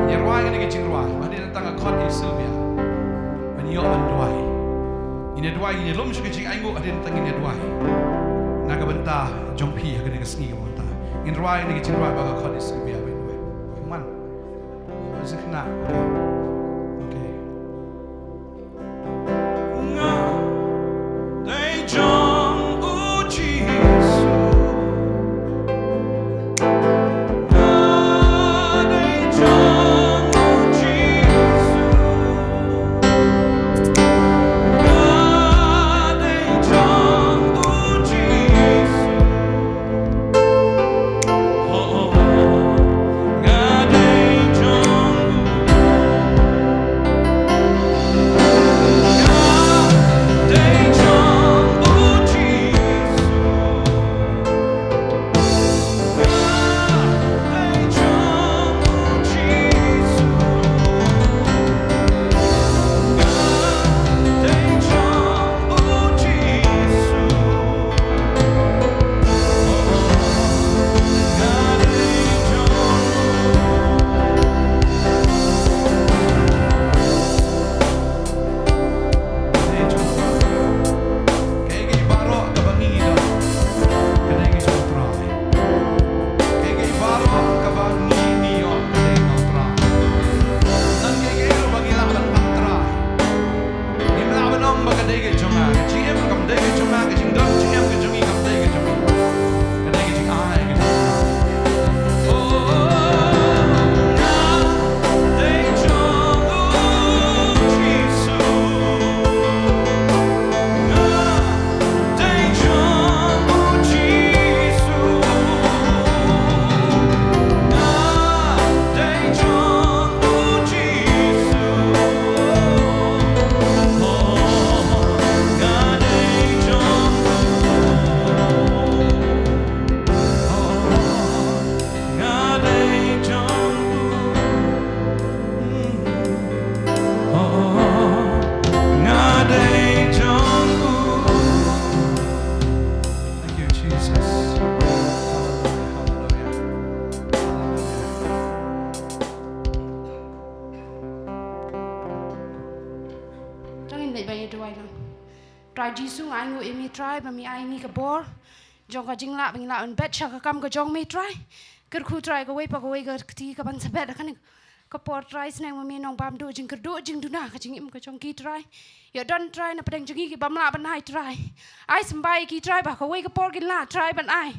ngin rwai kane ka jingrwai, ba dei tang ka khot ïa Sylvia ban ïoh ban duwai. Ngin ïa duwai, ngin ïa lum sha ka jingainguh hadien tang ngin ïa duwai na ka bynta jong phi ha kane ka sngi kaba mynta. Ngin rwai kane ka jingrwai ba ka khot ïa Sylvia ban duwai. Come on. Ba sngewkhynnah. Okay. Okay. Nga dei jong U Jisu. Nga dei jong U Jisu. Nga dei jong U Jisu. Oh, nga dei jong U. Nga dei jong U Jisu. Kaei kaei baroh kaba ngi don, ka dei ka jong U Trai. Kaei kaei baroh kaba ngi, ngi ïoh, ka dei ka jong U Trai. Don kaei kaei ruh ba ngi lah ban ong Trai, ngim lah ban ong ba ka dei ka jong nga. Ka jingim kam dei ka jong nga, ka jingdon jingim ka jong ngi kam dei ka jong ngi. Ka dei ka jingai ka jong nga. Oh, nga dei jong U Jisu. Nga dei jong U Jisu. Nga dei jong U Jisu. Oh, nga dei jong U. Oh, nga dei jong U. Oh, nga dei jong U. Thank you, Jesus. Hallelujah, hallelujah, hallelujah. To ngin leit ban ïa duwai lang. Trai Jisu, nga ainguh ïa me Trai ba me ai ïa ngi ka bor jong ka jinglah ba ngin lah ban bet sha ka kam ka jong me Trai. Kyrkhu Trai kawei pa kawei ka kti kaban sa bet ha kane ka por Trai, sneng ma me nongbam duh jingkyrduh jingduna ka jingim ka jong ki Trai. Ïoh don Trai na pdeng jong ngi ki bym lah ban ai Trai. Ai symbai ïa ki Trai ba kawei ka por kin lah Trai ban ai.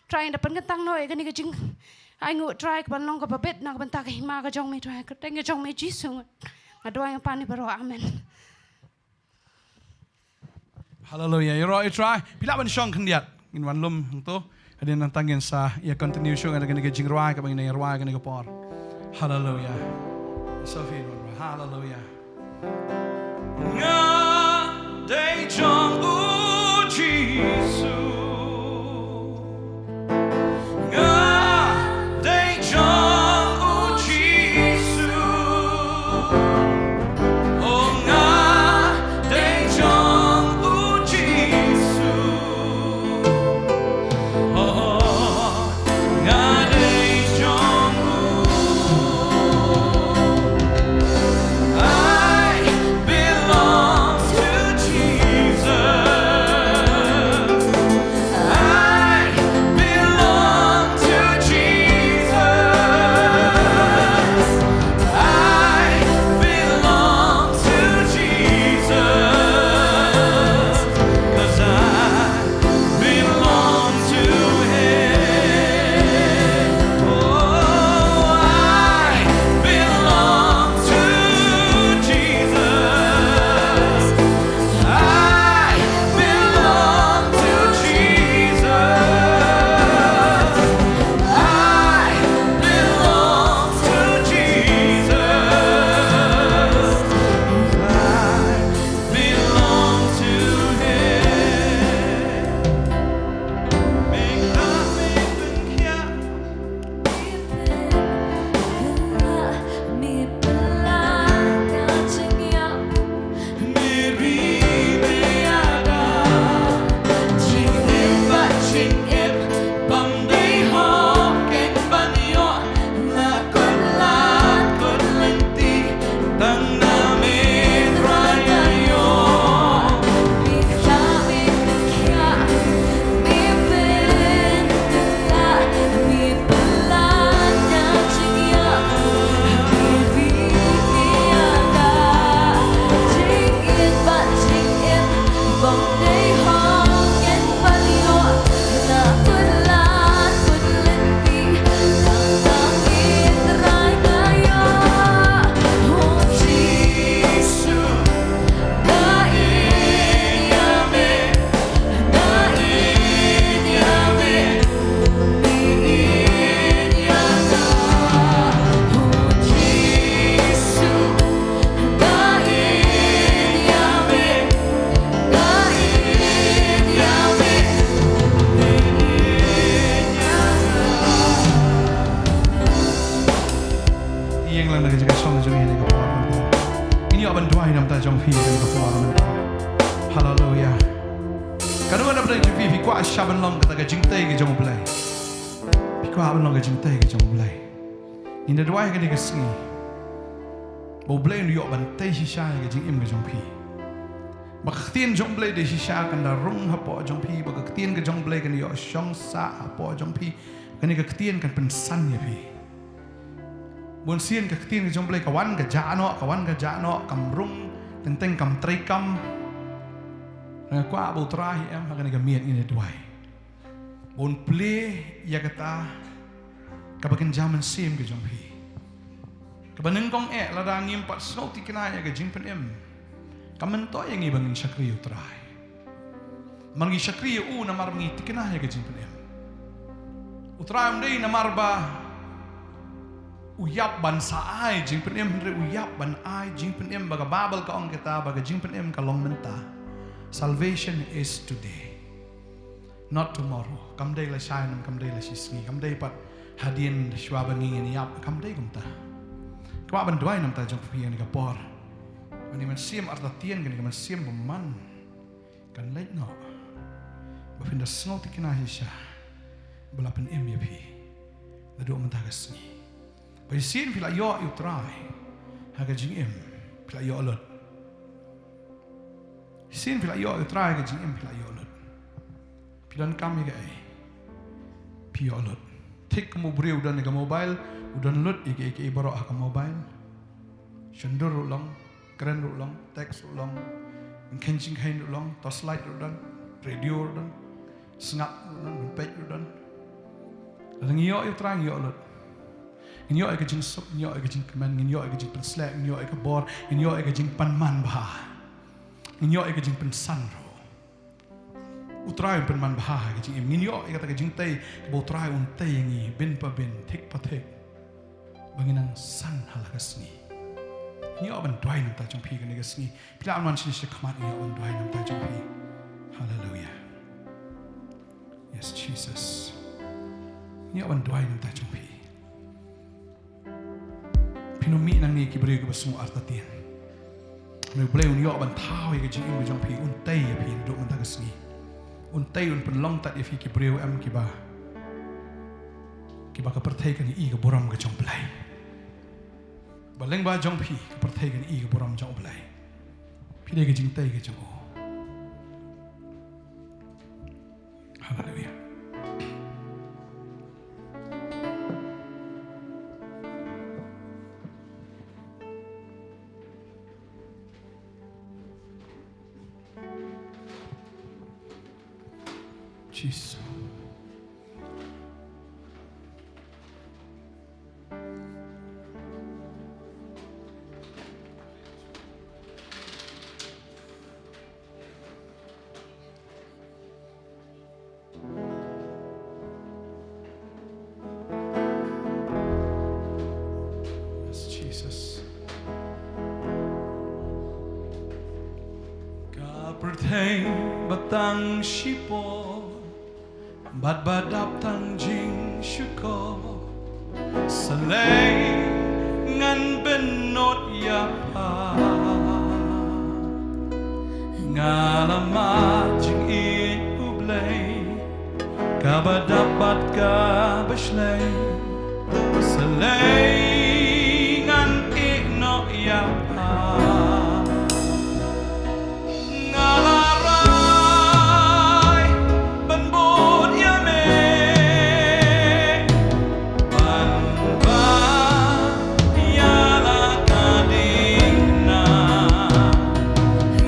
Trai, ngi da pynkyntang noh ïa kane ka jingainguh Trai kaban long kaba bit na ka bynta ka hima ka jong me Trai, ha ka kyrteng ka jong me Jisu nga duwai, nga pan ïa baroh. Amen. Haleluya. Ïaroh ïa U Trai. Phi lah ban shong khyndiat. Ngin wan lum hangto. Hadien nangta ngin sa ïa continue shuh ïa kane ka jingrwai kaba ngin ïa rwai kane ka por. Haleluya. Sophie Nora, hallelujah. Nga dei jong u Jisu. Nga dei jong u Jisu. Oh, nga dei jong u Jisu. Oh, nga dei jong u. I belong to Jesus. I belong to Jesus. I belong to Jesus. 'Cause I belong to him. Oh, I belong to Jesus. I belong to Jesus. I belong to Jesus. I belong to him. Make the, make the, yeah. Ïeng lang na ka jaka shong jong ngi ha kane ka por mynta. Ngin ïoh ban duwai namar jong phi ha kane ka por mynta. Haleluya. Katno ngut na pdeng jong phi, phi kwah sha ban long kata ka jingtei ka jong U Blei? Phi kwah ban long ka jingtei ka jong U Blei? Ngin da duwai ha kane ka sngi ba U Blei un ïoh ban tei shisha ïa ka jingim ka jong phi. Ba ka ktien jong U Blei dei shisha kan da rung hapoh jong phi, ba ka ktien ka jong U Blei kan ïoh shong sah hapoh jong phi. Kane ka ktien kan pynsan ïa phi. Bun sien ka ktien ka jong U Blei ka wan ka jah noh, ka wan ka jah noh, kam rung, teng teng kam treikam. Nga kwah ba U Trai em ha kane ka miet ngin da duwai ba un plie ïa kata kaba kynja mynsiem ka jong phi. Kaba nyngkong eh lada ngim pat sngewthikna ïa ka jingpynim, kam myntoi ïa ngi ba ngin shakri ïa U Trai. Namar ngi shakri ïa u namar ba ngi thikna ïa ka jingpynim. U Trai um dei namar ba u ïap ban sa ai jingpynim, hynrei u ïap ban ai jingpynim, ba ka Baibl ka ong kata ba ka jingpynim ka long mynta. Salvation is today, not tomorrow. Kam dei lashai ne kam dei lashisngi, kam dei pat hadien shuwa ba ngi ngin ïap, kam dei kumta. Kwah ban duwai namar jong phi ha kane ka por. Kane ka mynsiem artatien, kane ka mynsiem bymman kan leit noh. Ba phin da sngewthikna shisha ba la pynim ïa phi naduh mynta ka sngi. Ba shisien phi la ïoh ïa U Trai ha ka jingim, phi la ïoh lut. Shisien phi la ïoh ïa U Trai ha ka jingim, phi la ïoh lut. Phi donkam ïa kaei, phi ïoh lut. Thik kum u briew u don ïa ka mobile, u don lut ïa kaei kaei baroh ha ka mobile. Shondur ruh long, kren ruh long, text ruh long, khein jingkhein ruh long, torchlight ruh don, radio ruh don, sngap ruh don, peit ruh don. Lada ngi ïoh ïa U Trai ngi ïoh lut. Ngin ïoh ïa ka jingsuk, ngin ïoh ïa ka jingkmen, ngin ïoh ïa ka jingpynsleh, ngin ïoh ïa ka bor, ngin ïoh ïa ka jingpynman bha, ngin ïoh ïa ka jingpynsan ruh. U Trai un pynman bha ha ka jingim. Ngin ïoh ïa kata ka jingtei kaba U Trai un tei ïa ngi bin pa bin, thik pa thik, ba ngin nang san ha la ka sngi. Ngi ïoh ban duwai na ka bynta jong phi kane ka sngi. Phi lah ban wan shane shakhmat, ngi ïoh ban duwai na ka bynta jong phi. Haleluia. Yes, Jesus. Ngi ïoh ban duwai na ka bynta jong phi. Phin ym mih nangne ki briew kiba sngew artatien. Hynrei U Blei un ïoh ban thaw ïa ka jingim ka jong phi, un tei ïa phi naduh mynta ka sngi. Un tei, un pynlong tad ïa phi ki briew em kiba, kiba ka pyrthei kan ïohi ka burom ka jong U Blei. Ba lyngba jong phi ka pyrthei kan ïohi ka burom jong U Blei. Phi dei ka jingtei ka jong u. Haleluia. Jisu. Yes, Jesus. Ka pyrthei ba tang shipor bad ba dap tang jingshukor, sa lei ngan pynnud ïa pha. Nga la mad jingïeit U Blei, kaba dap bad kaba shlei, sa lei ngan ïeh noh ïa pha. Nga la rai ban bud ïa me, ban ba ïa la ka ding na.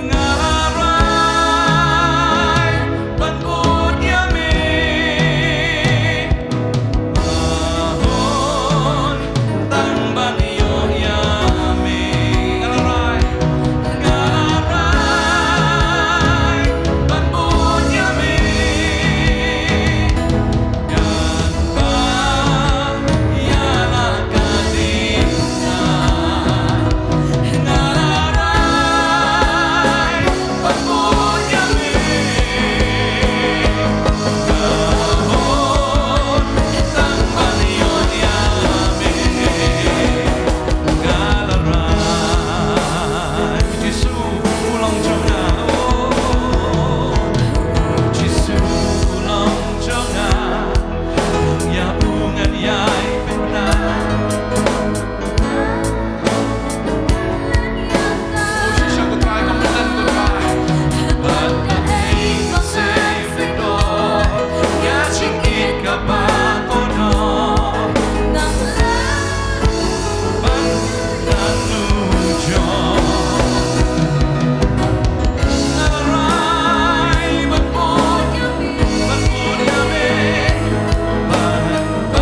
Nga la rai ban bud ïa me. Nga la rai ban bud ïa me, ban ba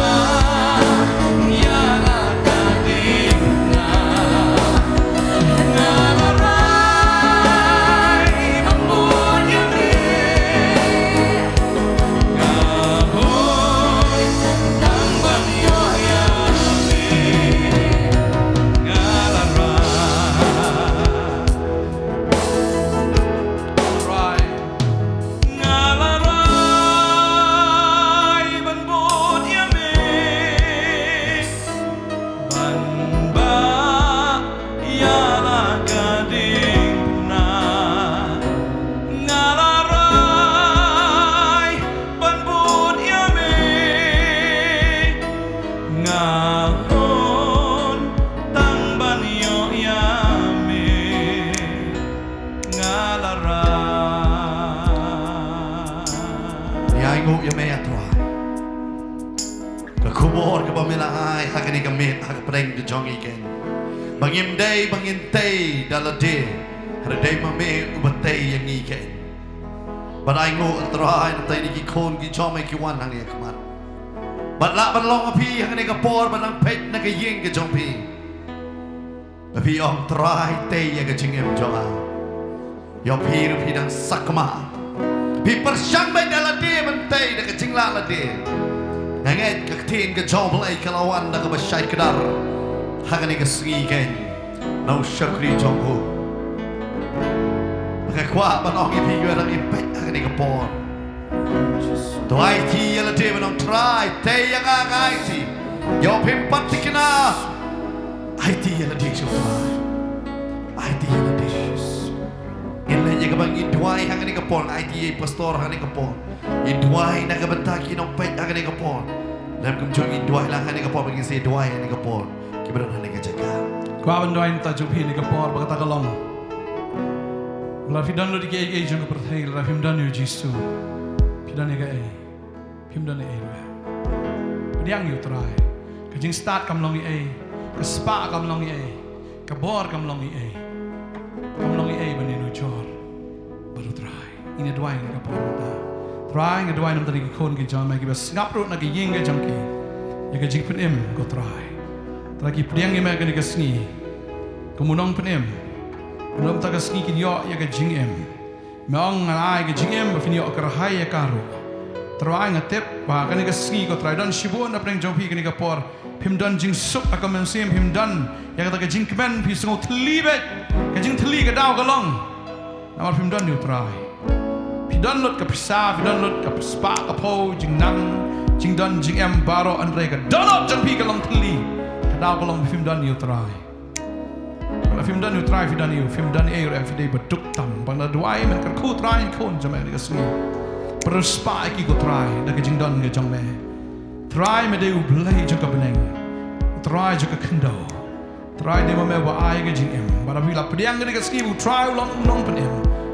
ïa la ka ding na. Nga la rai ban bud ïa me, nga hun tang ban ïoh ïa me. Nga la rai. Ngi ainguh ïa me, A Trai. Ka khubor kaba me la ai ha kane ka miet, ha ka pdeng ka jong ngi kein, ba ngim dei ba ngin tei da lade, hynrei dei ma me uba tei ïa ngi kein. Bad ainguh, A Trai, na bynta kine ki khun ki jong me ki wan hangne ha khmat. Bad lah ban long ma phi ha kane ka por, bad nang peit na ka ïing ka jong phi. Ba phi ong, Trai, tei ïa ka jingim jong nga. Ïa phi ruh phi dang sakma. Phi pyrshang beit da lade ban tei da ka jinglah lade. Nga ngeit ka ktien ka jong U Blei ka la wan da kaba shai kdar ha kane ka sngi kein. na u shakri jong u. Nga kwah ban ong ïa phi, ïa ngi peit ha kane ka por. To aiti ïa lade ban ong Trai, tei ïa nga, nga aiti. Ïoh phim pat thikna. Aiti ïa lade shuh Trai. Aiti ïa lade. Ngin leh ïa kaba ngi duwai ha kane ka por, aiti ïa i pastor ha kane ka por. Ngi duwai na ka bynta ki nongpeit ha kane ka por. Lem kumjuh ngi duwai lang ha kane ka por, ba ngin sa duwai ha kane ka por. Kiba don ha kane ka jaka. Kwah ban duwai na ka bynta jong phi ha kane ka por, ba kata ka long. Lada phi don lut ïa kiei kiei jong ka pyrthei, lada phim don ïa u Jisu, phi don ïa kaei? Phim don ei ei ruh. Pdiang ïa u Trai. Ka jingstad kam long ei ei. Ka spah kam long ei ei. Ka bor kam long ei ei. Kam long ei ei ban ïanujor bad u Trai. Ngin ïa duwai na ka por mynta. Trai, nga duwai na ka bynta ki khun ki jong me kiba sngap ruh na ka ïing ka jong ki. Ïa ka jingpynim ko Trai. Trai, ki pdiang ïa me ha kane ka sngi. Kum u nongpynim. Na ka bynta ka sngi kin ïoh ïa ka jingim. Me ong ngan ai ka jingim ba phin ïoh kyrhai ïa ka ruh. Trai, nga tip ba ha kane ka sngi ko Trai, don shibun na pdeng jong phi ha kane ka por. Phim don jingsuk ha ka mynsiem, phim don ïa kata ka jingkmen, phi sngew thylli beit. Ka jingthylli ka daw ka long. Namar phim don ïa u Trai. Phi don lut ka pisa, phi don lut ka spah ka phew, jingnang, jingdon jingem baroh, hynrei ka dohnud jong phi ka long thylli. Ka daw ka long phim don ïa u Trai. Lada phim don ïa u Trai, phi don ïa u, phim don ei ei ruh, phi dei ba duk tam. Ba nga duwai, men kyrkhu Trai ïa ki khun jong me ha kane ka sngi. Pynriewspah ïa ki ko Trai da ka jingdon ka jong me. Trai, me dei u Blei jong ka bneng. U Trai jong ka khyndew. Trai, dei ma me uba ai ka jingim. Ba lada phi la pdiang ha kane ka sngi ba u Trai u long u nongpynim,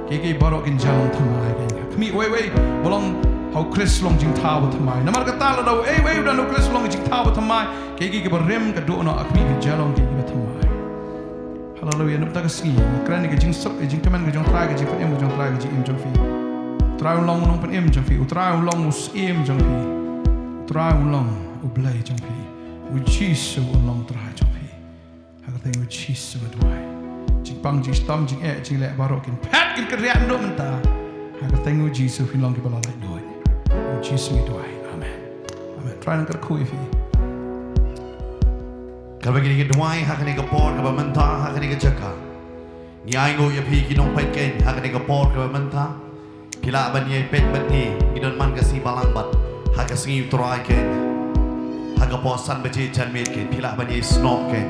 kiei kiei baroh kin ïalong thymmai. Ka khmih uwei uwei ba long ha u Khrist long jingthaw ba thymmai. Namar kata lada uwei uwei u don ha u Khrist long jingthaw ba thymmai. Kiei kiei kiba rim ka dohnud ha khmih, ka ïalong kiei kiba thymmai. Haleluya. Na ka bynta ka sngi, nga kren ïa ka jingsuk, ka jingkmen ka jong u Trai, ka jingpynim ka jong u Trai, ka jingim jong phi. U Trai un long u nongpynim jong phi. U Trai un long u syiem jong phi. U Trai un long u Blei jong phi. U Jisu un long u Trai jong phi. Ha ka kyrteng u Jisu nga duwai. Jingpang, jingshitom, jingeh, jingleh baroh kin phet, kin kynriah naduh mynta. Ha ka kyrteng u Jisu phin long kiba la laitluid. U Jisu ngi duwai. Amen. Amen. Trai un kyrkhu ïa phi. Kaba ngi duwai ha kane ka por kaba mynta ha kane ka jaka. Ngi ainguh ïa phi ki nongpeit keiñ ha kane ka por kaba mynta. Phi lah ban ïai peit bad ngi, ngi don man ka sngi Balang bad ha ka sngi u Trai keiñ. Ha ka por san baje janmiet keiñ phi lah ban ïai snoh keiñ.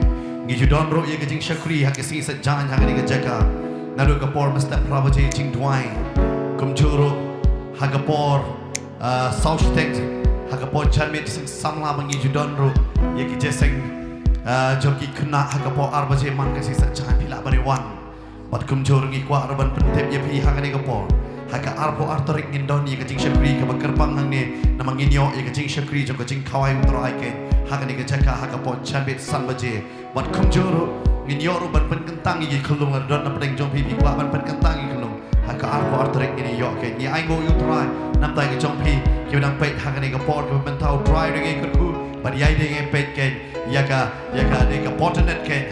Ngi ju don ruh ïa ka jingshakri ha ka sngi Saitjaiñ ha kane ka jaka. Naduh ka por mynstep phra baje jingduwai. Kumjuh ruh ha ka por Ah, saw shiteng ha ka por janmiet jingïaseng samla ba ngi ju don ruh ïa ki jingïaseng, ah, jong ki khynnah ha ka por ar baje man ka sngi Saitjaiñ phi lah ban ïa wan. Bad kumjuh ruh ngi kwah ruh ban pyntip ïa phi ha kane ka por. Ha ka arphew ar tarik ngin don ïa ka jingshakri kaba kyrpang hangne namar ngin ïoh ïa ka jingshakri jong ka jingkhawai u Trai keiñ ha kane ka jaka ha ka por janmiet san baje. Bad kumjuh ruh ngin ïoh ruh ban pynkyntang ïa ki khyllung lada don na pdeng jong phi phi kwah ban pynkyntang ïa ki khyllung. Ha ka arphew ar tarik ngin ïoh keiñ. Ngi ainguh ïa u Trai na ka bynta ka jong phi kiba dang peit ha kane ka por kaba mynta u Trai dei ngi kyrkhu bad ïa dei ngi peit keiñ ïa ka, ïa ka dei ka portanet keiñ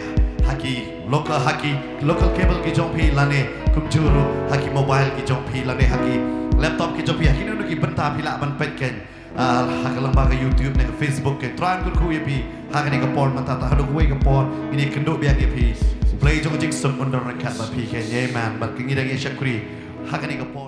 ha ki local, ha ki local cable ki jong phi lane kumjuh ruh ha ki mobile ki jong phi lane ha ki laptop ki jong phi ha kino kino ki bynta phi lah ban peit keiñ. Ah, ha ka lyngba ka YouTube ne ka Facebook keiñ. Trai un kyrkhu ïa phi ha kane ka por mynta, haduh kawei ka por ngin ïakynduh biang ïa phi. U Blei jong ka jingsuk un don ryngkat bad phi keiñ. Amen. Bad ka ngi dang ïashakri ha kane ka por.